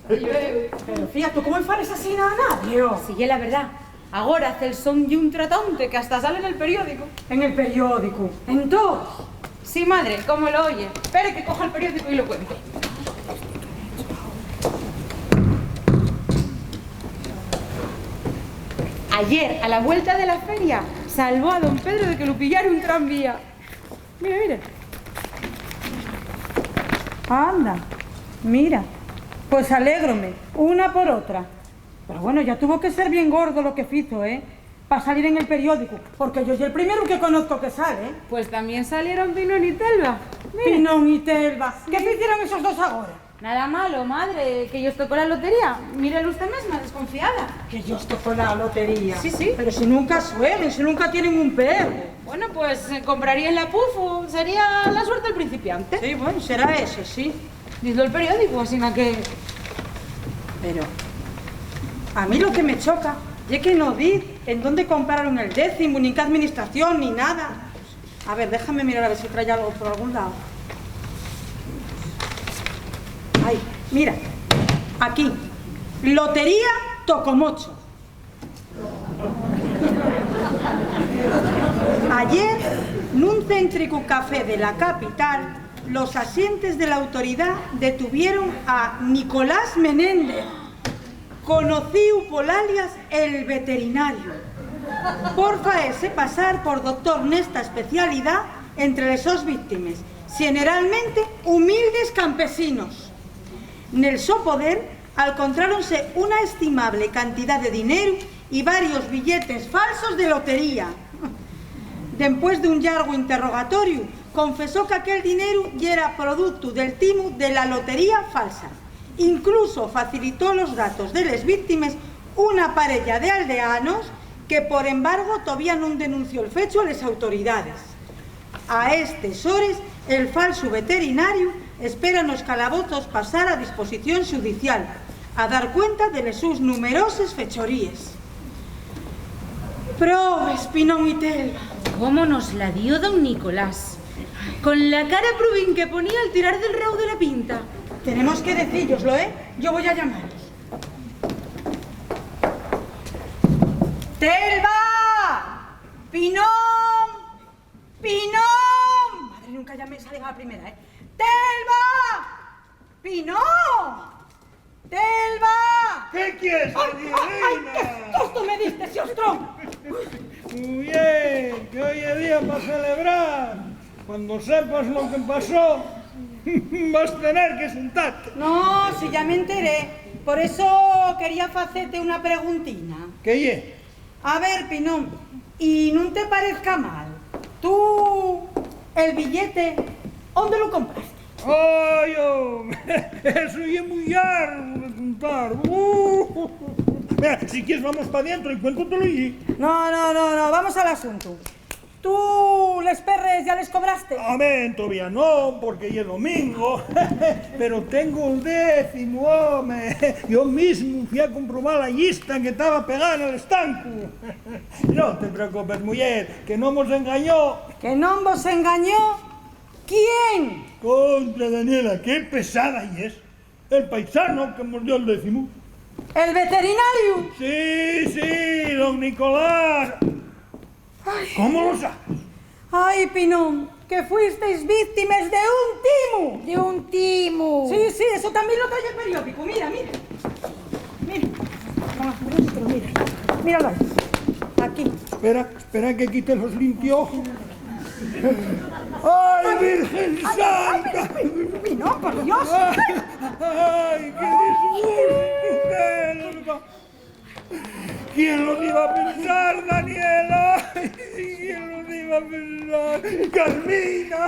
Pero, fía, ¿tú cómo-y fales asina a nadie, oh? Si ye la verdá. Agora, Celso ye un tratante que hasta sale nel periódicu. ¿En el periódicu? ¿En todos? Sí, madre, como lo oye. Espere que coja el periódico y lo cuente. Ayer, a la vuelta de la feria, salvó a don Pedro de que lo pillara un tranvía. Mira, mira. Anda, mira. Pues alégrome, una por otra. Pero bueno, ya tuvo que ser bien gordo lo que fizo, ¿eh? Pa salir en el periódico, porque yo ye el primero que conozco que sale, ¿eh? Pues tamién salieron Pinón y Telva. Mira. Pinón y Telva. ¿Qué ficieron esos dos agora? Nada malo, madre, que yos tocó la lotería. Mírelo usté mesma, desconfiada. Que yos tocó la lotería. Sí, sí. Pero si nunca sueguen, si nunca tienen un perro. Bueno, pues, eh, compraríen la pufu. Sería la suerte del principiante. Sí, bueno, será eso, sí. Dizlo el periódico, asina que... Pero a mí lo que me choca ye que no diz en dónde compraron el décimu, nin qué administración, ni nada. A ver, déjame mirar a ver si trae algo por algún lado. Ai, mira, aquí. Lotería Tocomocho. Ayer, nun céntricu café de la capital, los axentes de la autoridá detuvieron a Nicolás Menéndez, conocíu pol alias El Veterinario, por faese pasar por doctor nesta especialidá entre les sos víctimes, xeneralmente humildes campesinos. Nel so poder alcontráronse una estimable cantidá de dineru y varios billetes falsos de lotería. Dempués d'un llargu interrogatoriu, confesó qu'aquel dineru yera productu del timu de la lotería falsa. Incluso facilitó los datos de les víctimes una parella de aldeanos que, por embargo, tovía nun denunció'l fechu a les autoridades. A estes hores, el falsu veterinariu espera nos calabozos pasar a disposición xudicial, a dar cuenta de les sus numeroses fechoríes. Probes, Pinón y Telva. ¿Cómo nos la dio don Nicolás? Con la cara probín que ponía al tirar del rau de la pinta. Tenemos que decílloslo, ¿eh? Yo voy a llamarlos. ¡Telva! ¡Pinón! ¡Pinón! Madre, nunca ya me salen a la primera, ¿eh? ¡Telva! ¡Pinón! ¡Telva! ¿Qué quieres, Danielina? ¡Ay, qué susto me diste, ese ostrón! Muy bien, que hoy es día para celebrar. Cuando sepas lo que pasó, vas a tener que sentarte. No, si ya me enteré. Por eso quería facerte una preguntina. ¿Qué ye? A ver, Pinón, y nun te parezca mal, tú, el billete, ¿ónde lu compraste? ¡Ay, home! Eso ye mui llargu de contar. Uh. Mira, si quieres vamos pa dientro y cuéntotelo allí. No, no, no, no, vamos al asuntu. ¿Tú les perres ya les cobraste? Amén, todavía non, porque ye domingo. Pero tengo el décimu, home. Yo mismu fui a comprobar la llista que taba pegada nel estancu. No te preocupes, muyer, que non vos engañó. ¿Que non vos engañó? ¿Quién? Contra, Daniela, qué pesada yes. El paisano que mos dio el décimu. ¿El veterinario? Sí, sí, don Nicolás. Ay. ¿Cómo lo sabes? Ay, Pinón, que fuisteis víctimes de un timu. De un timu. Sí, sí, eso también lo trae el periódico. Mira, mira. Mira. Ah, pero mira. Míralo ahí. Aquí. Espera, espera que quite los limpio. ¡Ay, Virgen Santa! Ay, ay, ay, ay, no, por Dios. ¡Ay, qué disgusto! ¿Quién lo iba a pensar, Daniela? ¿Quién lo iba a pensar? ¡Carmina!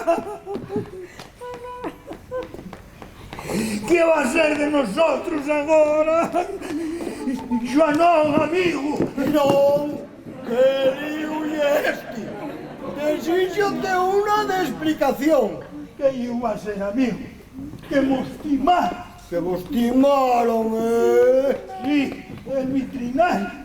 ¿Qué va a ser de nosotros agora? Xuanón, amigo. Non, ¿qué lío ye esti? Preciso de una d'explicación. ¿Qué lío va a ser, amigo? Que mos timaron. Que vos timaron, eh? Sí, el vitrinario.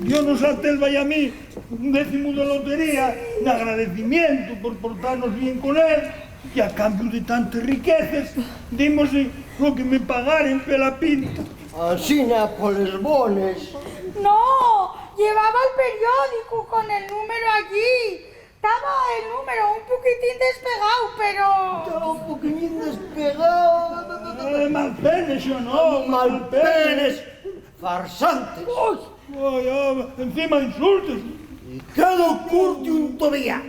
Dio-nos a Telva y a mí un décimu de lotería, en agradecimientu por portarnos bien con él, y a cambiu de tantes riqueces, dímoslle lo que me pagaren pela pinta. Asina, poles bones. No, llevaba el periódico con el número allí. Taba el número un poquitín despegao, pero... Taba un poquitín despegao. Eh, malpenes, ¿o no? Malpenes. Farsantes. Ui. Ui, ah, encima insultos. Y quedo curtiu todavía.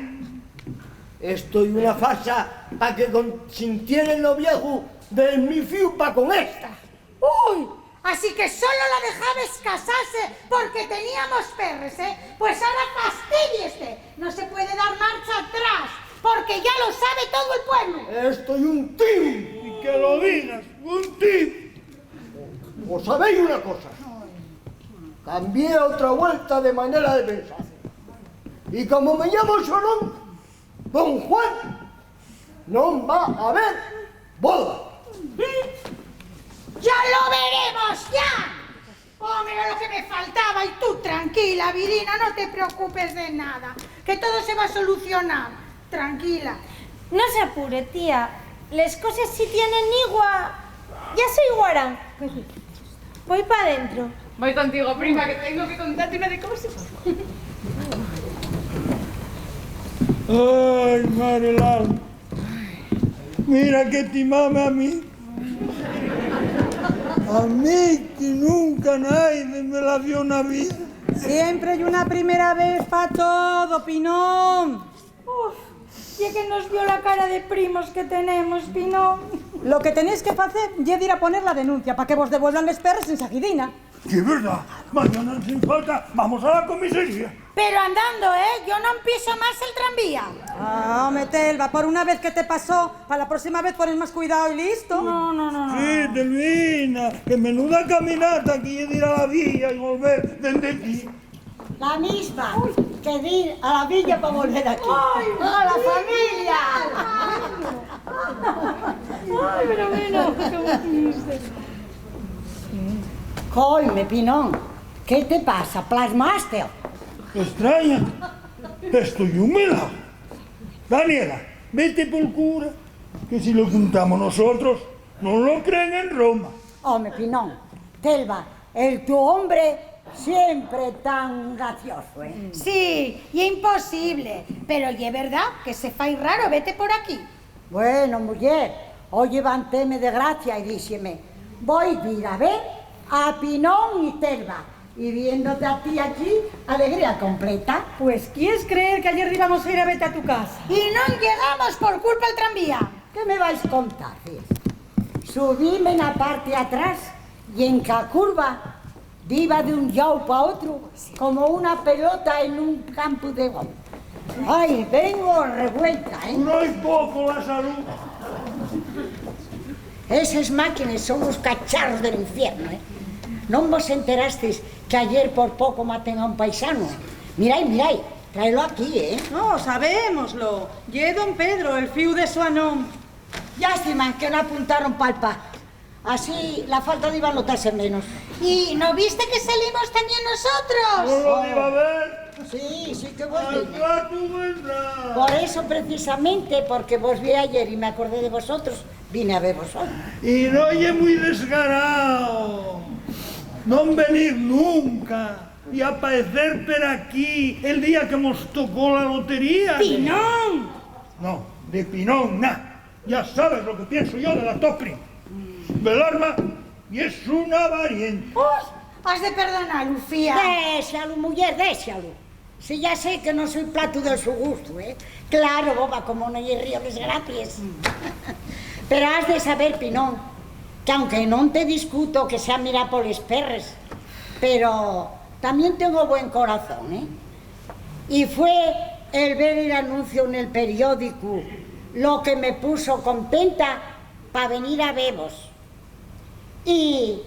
Esto ye una farsa pa que consintieren lo vieju del mi fiu pa con esta. ¡Ui! Así que solo la dejabes casase porque teníamos perres, ¿eh? Pues ahora fastidieste. No se puede dar marcha atrás, porque ya lo sabe todo el pueblo. Esto ye un timu. ¿Y Que lo digas, un ti. Vos sabéis una cosa, cambié otra vuelta de manera de pensar. Y como me llamo Xonón, don Juan, non va a haber boda. ¡Ya lo veremos, ya! Oh, mira lo que me faltaba. Y tú, tranquila, Virina, no te preocupes de nada, que todo se va a solucionar. Tranquila. No se apure, tía. Les coses si tienen igua, ya se iguarán. Voi pa dentro. Voy contigo, prima, que tengo que contarte una de cosas. Ay, mare l'alma. Mira que ti mame a mí. A mí que nunca naide me la dio na vida. Siempre hai una primera vez pa todo, Pinón. Uf, ye que nos vio la cara de primos que tenemos, Pinón. Lo que tenéis que facer ye dir a poner la denuncia pa que vos devuelvan les perres enseguidina. Ye verdá, mañana ensin falta vamos a la comisaría. Pero andando, ¿eh? Yo non piso más el tranvía. Ah, home, Telva, por una vez que te pasó, pa la próxima vez pones más cuidado y listo. No, no, no, no. Sí, Telvina, que menuda caminata que ye dir a la villa y volver dende aquí. La misma que dir a la villa pa volver aquí. Ay, a la familia. Ay, pero bueno, ¿cómo dices? Coime, Pinón, ¿qué te pasa? ¿Plasmaste? Estraña, esto ye un milagro. Daniela, vete pol cura, que si lo contamos nosotros, non lo creen en Roma. Home, Pinón, Telva, el tu hombre siempre tan gracioso, ¿eh? Sí, ye imposible, pero ye verdá que se fai raro vete por aquí. Bueno, muyer, hoy llevantéme de gracia y díxeme: "Voi dir a ver a Pinón y Telva", y viéndote a ti aquí, alegría completa. Pues, ¿quies creer que ayer íbamos a ir a vete a tu casa? Y non llegamos por culpa del tranvía. ¿Qué me vais contar, Fis? Subíme na parte atrás y en ca curva diba d'un llau pa otru como una pelota en un campu de gol. Ai, vengo revuelta, ¿eh? Duró-y poco la salú. Eses máquines son los cacharros del infierno, ¿eh? ¿Non vos enterastes que ayer por poco maten a un paisano? Mirai, mirai, tráelo aquí, ¿eh? No, sabémoslo. Ye don Pedro, el fíu de Suanón. Llástima que no apuntaron pal pa. Así la falta diba a notarse menos. ¿Y no viste que salimos también nosotros? ¿No lo diba a ver? Sí, sí que vos vine. Al plato vendrá. Por eso, precisamente, porque vos vi ayer y me acordé de vosotros, vine a vevos hoy. Y no ye mui desgarao non venir nunca y apaecer per aquí el día que mos tocó la lotería. ¡Pinón! No, de Pinón, na. Ya sabes lo que pienso yo de la to prima. Belarma, y es una valiente. Uf, has de perdonar, Lucía. Déxalu, muyer, déxalu. Si ya sé que no soy platu del su gustu, ¿eh? Claro, boba, como no ye río les gracies. Pero has de saber, Pinón, que aunque non te discuto que sea mirar poles perres, pero también tengo buen corazón, ¿eh? Y fue el ver el anuncio nel periódicu lo que me puso contenta pa venir a vevos. Y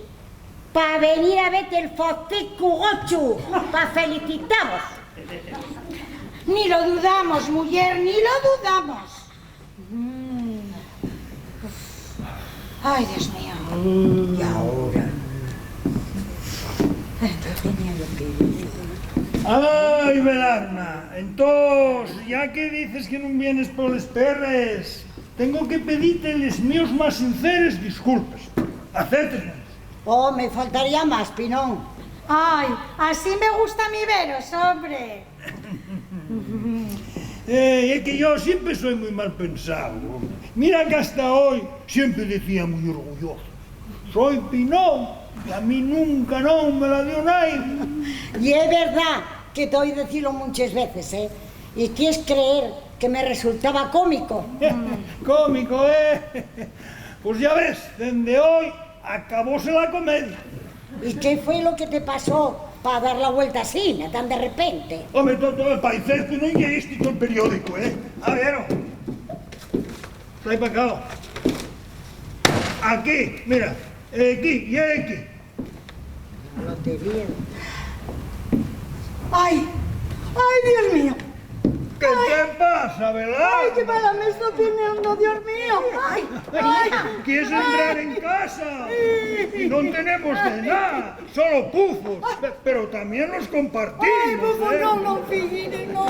pa venir a vete el focicu gochu, pa felicitavos. Ni lo dudamos, muyer, ni lo dudamos. Mm. Ay, Dios mío. Y ahora. Tenía yo que ir. Ai, Belarma, entós, ya que dices que nun vienes poles perres, tengo que pedite les míos más sinceres disculpes. Aceptes, non? Oh, me faltaría más, Pinón. Ai, así me gusta a mi veros, hombre. Eh, ye que yo siempre soy muy mal pensado, hombre. Mira que hasta hoy siempre decía muy orgulloso: "Soy Pinón, que a mí nunca non me la dio naide". Y es verdad que te oí decirlo muchas veces, ¿eh? Y quies creer que me resultaba cómico. Cómico, ¿eh? Pues ya ves, dende hoy acabóse la comedia. ¿Y qué fue lo que te pasó pa dar la vuelta asina, tan de repente? Home, to, to, paecez que non lleíste el periódico, ¿eh? A ver, oh. Trai pa acá, oh. Aquí, mira, equí, ye equí. Lotería. ¡Ai! ¡Ai, Dios mío! ¿Qué te pasa, Belén? ¡Ai, qué mala me estoy poniendo, Dios mío! ¡Ai, ai! ¿Quieres entrar en casa? ¡No tenemos de nada! Solo pufos, pe-, pero también los compartimos. ¡Ai, pufos, ¿eh? No, no, fijines, no.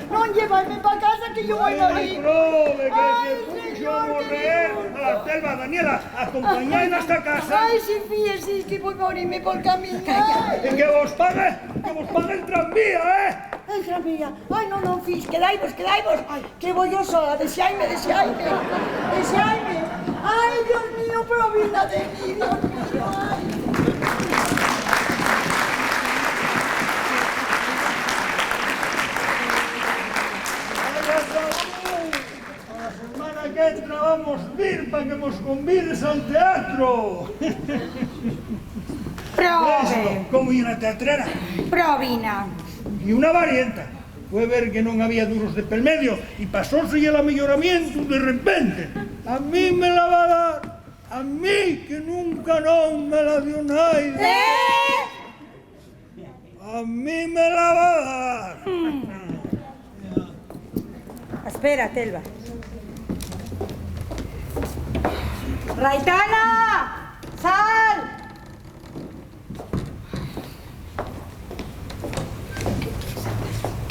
No, llévame pa casa que yo voy a morir. Ay, prove que se puso a morrer a la telva, Daniela. Acompañáinos hasta casa. Ay, sí, fíjese, es que voy a morirme por camino. Ay. Que vos pague, que vos pague el tranvía, ¿eh? El tranvía. Ai, no, no, fix, quedaivos, quedaivos. Ai. Que voi yo sola, dexaime, dexaime, dexaime. Ai, Dios mío, pero vida de mí, Dios mío, ai. Vaya, Saúl, a la semana qu'entra vamos vir pa que mos convides al teatro. Prove. Esto, como una teatrera. Provina. Y una varienta. Fue ver que non había duros de pel medio y pasóse el amelloramientu de repente. A mí me la va dar, a mí que nunca non me la dio naide. ¡Eh! A mí me la va dar. Espera, Telva. ¡Raitana! ¡Sal!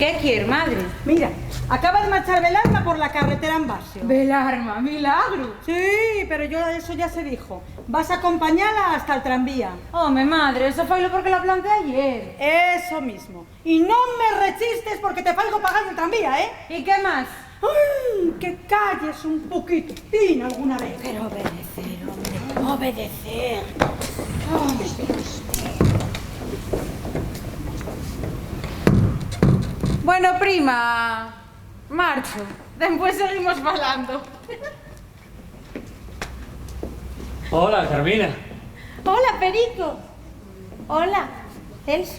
¿Qué quier, madre? Mira, acaba de marchar Belarma por la carretera en Basio. ¿Belarma? ¿Milagru? Sí, pero yo eso ya se dijo. Vas a acompañala hasta el tranvía. Home, madre, eso failo porque la planté ayer. Eso mismo. Y non me rechistes porque te faigo pagar el tranvía, ¿eh? ¿Y qué más? ¡Ai! Que calles un poquitín alguna vez. Pero obedecer, hombre, obedecer. Ai, Dios mío. Bueno, prima, marcho. Después seguimos falando. Hola, Carmina. Hola, Perico. Hola, Celso.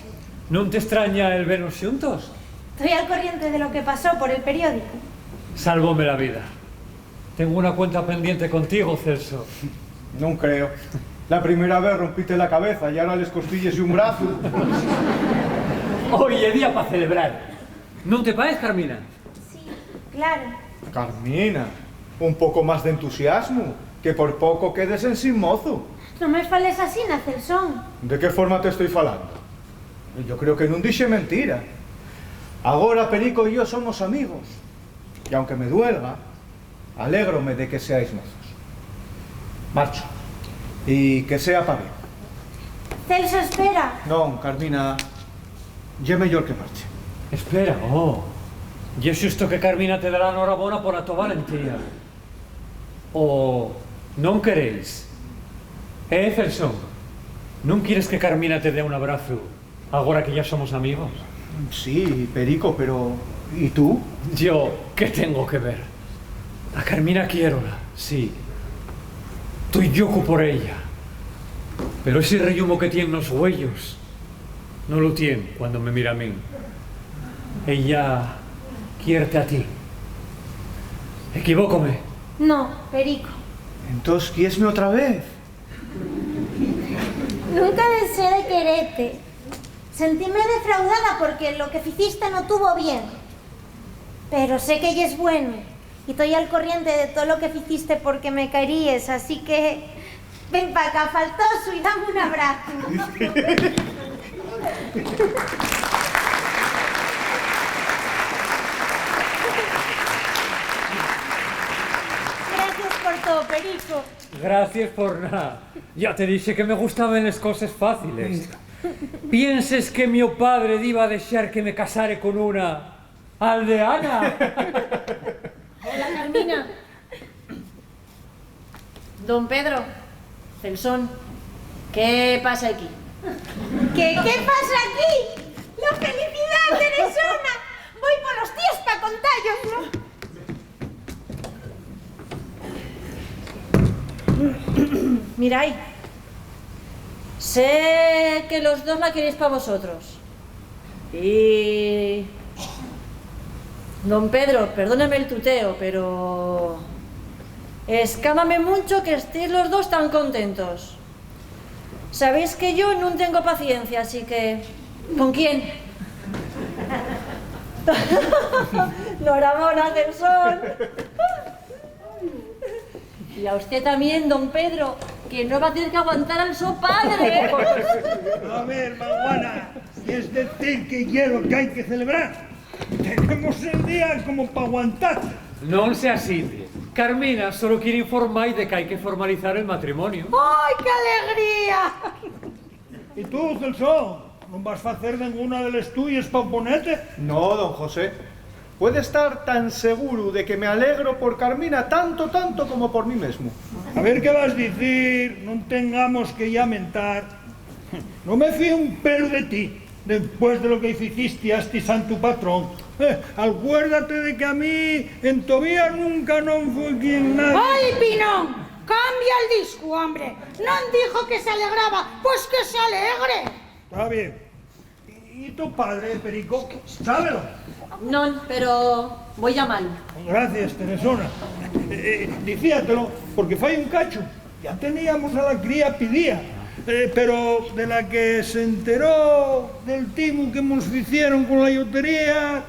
¿Nun t'estraña el vernos xuntos? Toi al corriente de lo que pasó por el periódico. Salvóme la vida. Tengo una cuenta pendiente contigo, Celso. Nun creo. La primera vez rompite la cabeza y ahora les costilles y un brazu. Hoy ye día pa celebrar. ¿Nun te paez, Carmina? Sí, claro. Carmina, un poco más d'entusiasmu, que por poco quedes ensin mozu. Nun me fales asina, Celsón. ¿De qué forma t'estoi falando? Yo creo que nun dixe mentira. Agora Perico y yo somos amigos. Y aunque me duelga, alégrome de que seáis mozos. Marcho. Y que sea pa bien. Celso, espera. Non, Carmina, ye meyor que marche. Espera, oh. Ye xusto que Carmina te dará norabona pola to valentía. ¿O non queréis? Eh, Celso, ¿nun quieres que Carmina te dé un abrazu agora que ya somos amigos? Sí, Perico, pero ¿y tú? ¿Yo qué tengo que ver? A Carmina quiérola, sí. Toi llocu por ella. Pero esi rellumo que tien nos güeyos nun lu tien cuando me mira a min. Ella quierte a ti. ¿Equivócome? No, Perico. Entós, ¿quiesme otra vez? Nunca dexé de querete. Sentíme defraudada porque lo que ficiste no tuvo bien. Pero sé que yes bueno, y toi al corriente de too lo que ficiste porque me queríes, así que ven pa acá, faltosu, y dame un abrazu. Gracias por todo, Perico. Gracies por nada. Ya te dije que me gustaban las cosas fáciles. ¿Pienses que mi padre iba a dejar que me casare con una aldeana? Hola, Carmina. Don Pedro, Celsón, ¿qué pasa aquí? ¿Qué, qué pasa aquí? ¡La felicidad, Teresona! Voi polos tíos pa contayoslo. Mirai, sé que los dos la queréis pa vosotros. Y, don Pedro, perdóneme el tuteo, pero Escámame muncho qu'estéis los dos tan contentos. Sabéis que yo nun tengo paciencia, así que, ¿con quién? Noramona, Celson. Y a usté tamién, don Pedro, que no va tener qu'aguantar al so padre. A ver, maguana, ¿quies decir que ye lo qu'hai que celebrar? Tenemos el día como p'aguantar. Non sea así, tío. Carmina solo quiere informar de qu'hai que formalizar el matrimonio. ¡Ai, qué alegría! ¿Y tú, Celso, non vas facer denguna de les tuyes pa oponete? No, don José. Puede estar tan seguru de que me alegro por Carmina tanto, tanto como por mí mesmo. A ver qué vas dicir, non tengamos que llamentar. No me fío un pelu de ti, después de lo que ficisti a esti santu patrón. Eh, alcuérdate de que a mí entovía nunca non fui quien nadie. ¡Ai, Pinón! Cambia el discu, hombre. Non dijo que se alegraba, pues que se alegre. Está bien. ¿Y, y tu padre, Perico? Sábelo. Non, pero voi llamalu. Gracias, Teresona. Eh, eh, dicíatelo porque fai un cachu ya teníamos a la cría pidía, eh, pero de la que s'enteró del timu que mos ficieron con la llotería,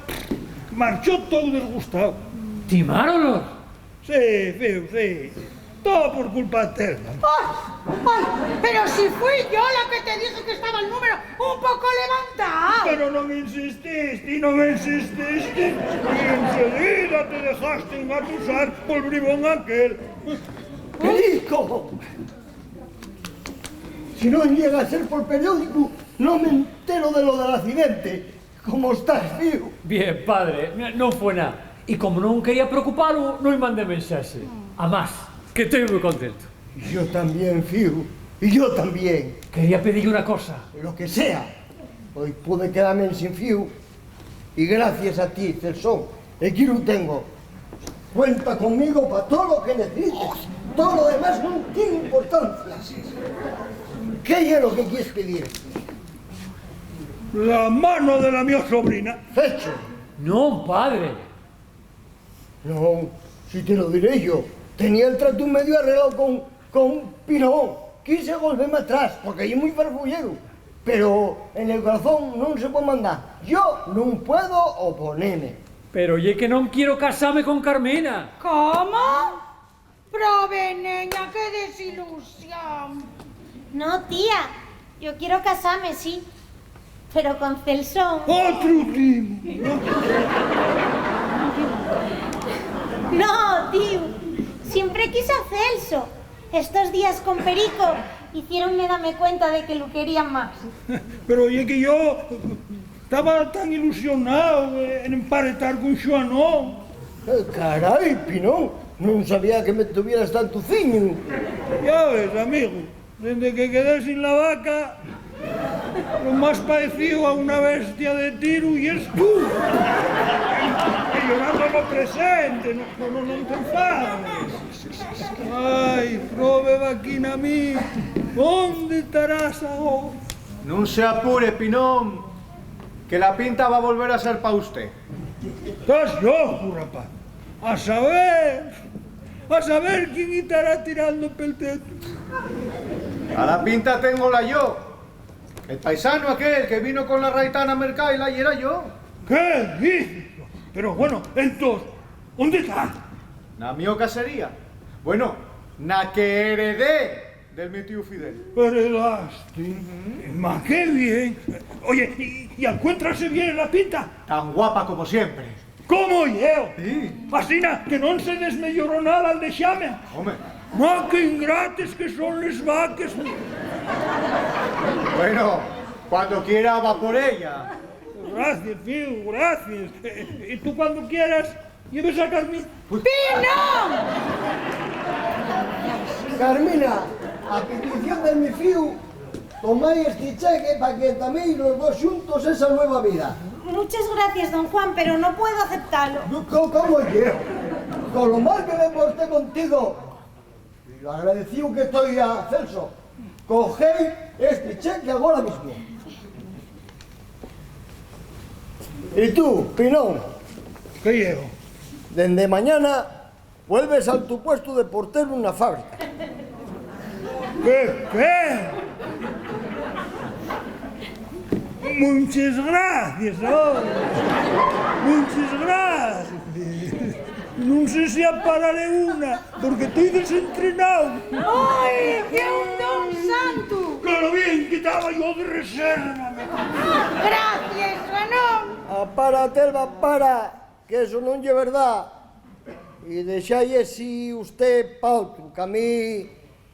marchó tou desgustao. ¿Timáronlos? Sí, fiu, sí. Todo por culpa de Telma. ¡Ay, ay! Pero si fui yo la que te dije que estaba el número un poco levantado. Pero non insististi, non insististi. Y enseguida te dejaste engatusar pol bribón aquel. ¡Perico! Si non llega a ser pol periódicu, non m'entero de lo del accidente. ¿Cómo estás, fiu? Bien, padre, non fue nada. Y como non quería preocupalu, non-y mandé mensaxe. Amás, que toi mui contento. Yo tamién, fiu. Y yo tamién. Quería pedir-y una cosa. Lo que sea. Hoy pude quedame ensin fiu. Y gracias a ti, Celso, equí lu tengo. Cuenta conmigo pa todo lo que necesites. Todo lo demás non tien importancia. ¿Qué ye lo que quies pedir? La mano de la mio sobrina. Fecho. Non, padre. Non, si te lo diré yo. Tenía el trato medio arreglao con, con Pinón. Quise golverme atrás, porque ye mui farfulleru. Pero en el corazón non se puede mandar. Yo nun puedo oponeme. Pero ye que non quiero casame con Carmina. ¿Cómo? Prove, neña, qué desilusión. No, tía, yo quiero casame, sí, pero con Celso. Otru timu. No, tío, siempre quise a Celso. Estos días con Perico hiciéronme dame cuenta de que lo quería más. Pero ye que yo taba tan ilusionao en emparentar con Xuanón. Eh, carai, Pinón, non sabía que me tuvieras tantu ciñu. Ya ves, amigu, dende que quedé sin la vaca, lo más paecío a una bestia de tiru yes tú. Y llorando no presente, no, no, no, non te enfades. Ai, probe vaquina mí, ¿ónde tarás agora? Nun se apure, Pinón, que la pinta va volver a ser pa usté. Estás llocu, rapaz. A saber, a saber quién-y tará tirando pel tetu. A la pinta téngola yo. El paisanu aquel que vino con la raitana mercaila yera yo. ¿Qué dices? Pero bueno, entós, ¿ónde ta? Na mio casería. Bueno, na que heredé del mi tíu Fidel. ¿Heredaste? Ujú. Ma, qué bien. Oye, ¿y, y alcuéntrase bien la pinta? Tan guapa como siempre. ¿Cómo yeo? Sí. Asina que non se desmeyoró nada al dexame. Home. Ma, qué ingrates que son les vaques. Bueno, cuando quiera va por ella. Gracias, fiu, gracias. Eh, eh, y tú cuando quieras, lleves a Carmina. ¡Pinón! Carmina, a petición de mi fiu, tomái esti cheque pa que entamei los dos xuntos esa nueva vida. Muchas gracias, don Juan, pero no puedo aceptalo. Co-, ¿cómo ye? Con lo mal que me porté contigo, y lo agradecíu que toi a Celso, cogéi esti cheque agora mismo. Y tú, Pinón. ¿Qué yeo? Dende mañana Vuelves al tu puestu de porteru na fábrica. ¿Qué, qué? Munches gracies, oh. Munches gracies. Nun sé si apararé una, porque toi desentrenáu. ¡Ai, que un don santu! Claro, bien, que taba yo de reserva, me... Gracies, Xanón. Apara, Telva, para, que eso non ye verdá. Y dexái esi usté pa otru, que a mí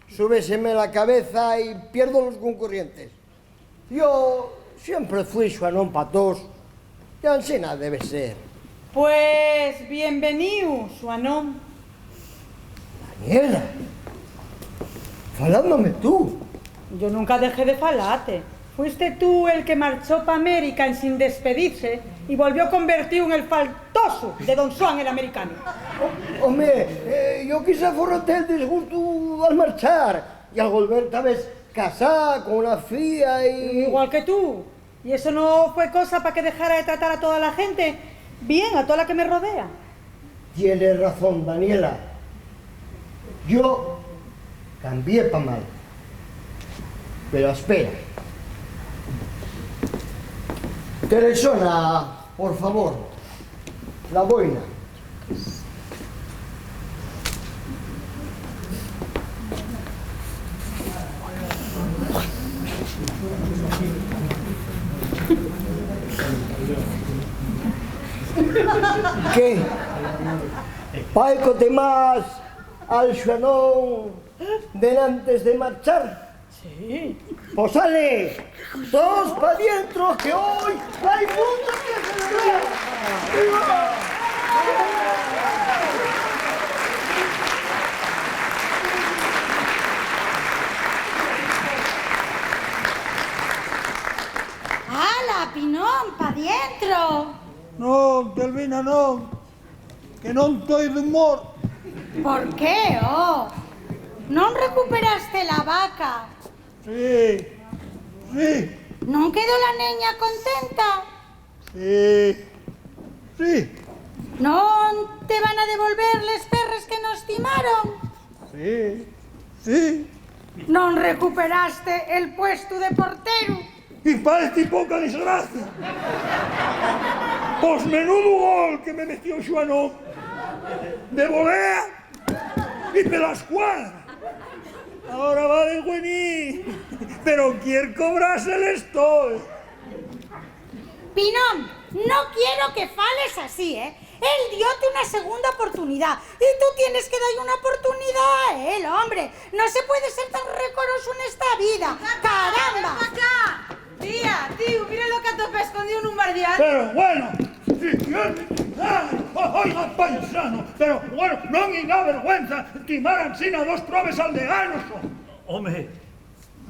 súbeseme la cabeza y pierdo los concurrientes. Yo siempre fui Xuanón pa tós, y ansina debe ser. Pues, bienveníu, Xuanón. Daniela, falándome tú. Yo nunca dejé de falate. Fuiste tú el que marchó pa América ensin despedise y volvió convertíu en el faltosu de don Xuan el americanu. Home, eh, yo quizá forraté'l disgustu al marchar, y al volver, tabes, casá con una fía y... Igual que tú. Y eso no fue cosa pa que dejara de tratar a toda la gente bien, a toda la que me rodea. Tienes razón, Daniela. Yo cambié pa mal. Pero espera. Teresona, por favor. La boina. ¿Qué? ¿Paico te más al Xuanón denantes de marchar? Sí. Pos ale, toos pa dientro, que hoy hai muncho que celebrar. ¡Viva! ¡Hala, Pinón, pa dientro! Non, Telvina, non. Que non toi d'humor. ¿Por qué, oh? ¿Non recuperaste la vaca? Sí, sí. ¿Non quedó la neña contenta? Sí, sí. ¿Non te van a devolver les perres que nos timaron? Sí, sí. ¿Non recuperaste el puestu de porteru? Y pa esti poca desgracia. Pos menudu gol que me metió Xuanón. De volea y pela escuadra. Ahora va de güení, pero quier cobrase l'estoe. Pinón, no quiero que fales así, ¿eh? Él dióte una segunda oportunidá y tú tienes que dar una oportunidá a él, hombre. No se puede ser tan recoroso en esta vida. ¡Caramba! ¡Ven pa acá! Tía, tío, mira lo que atopé escondido nun bardial. Pero bueno, si quiere, ah, o-, oiga, paisano, pero bueno, non hai vergüenza timar ansina dos probes aldeanos, home.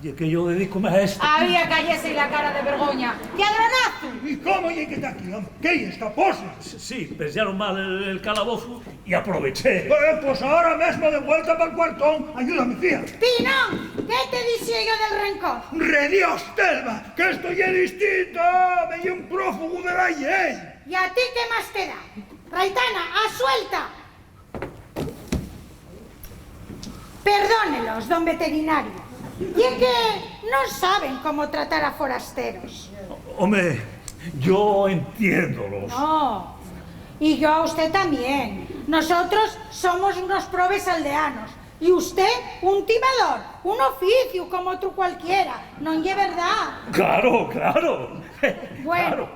Ye que yo dedícome a esto. Había cayese-y la cara de vergoña. ¡Lladronazu! ¿Y cómo ye que ta aquí, home? ¿Qué ye, escapóse? Sí, sí, pensaron mal el, el calabozu y aproveché. Eh, pues ahora mesmo de vuelta pa'l cuartón, ayúdame, fía. Pinón, ¿qué te dixi yo del rencor? ¡Redios, Telva! ¡Que esto ye distinto! ¡Me ye un prófugu de la llei! ¿Y a ti qué más te da? Raitana, a suelta. Perdónelos, don veterinario. Ye que non saben cómo tratar a forasteros. Home, yo entiéndolos. No, y yo a usted también. Nosotros somos unos probes aldeanos. Y usted, un timador, un oficiu como otru cualquiera. ¿Non ye verdá? Claro, claro. Bueno, claro.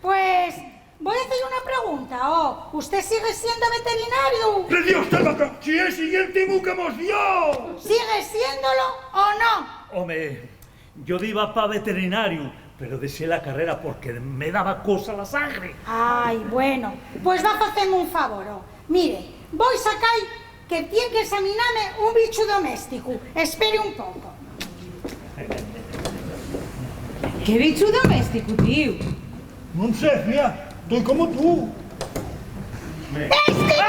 Pues, Voi facer una pregunta, oh, ¿usted sigue siendo veterinario? ¡Redios, Telva, si esi ye el timu que mos dio! ¿Sigue siéndolo o no? Home, yo diba pa veterinario, pero dexé la carrera porque me daba cosa la sangre. Ai, bueno, pues va faceme un favor, oh. Mire, voi sacai que tien que examiname un bichu domésticu. Espere un poco. ¿Qué bichu domésticu, tíu? Nun sé, fía, toi como tú. ¡Esti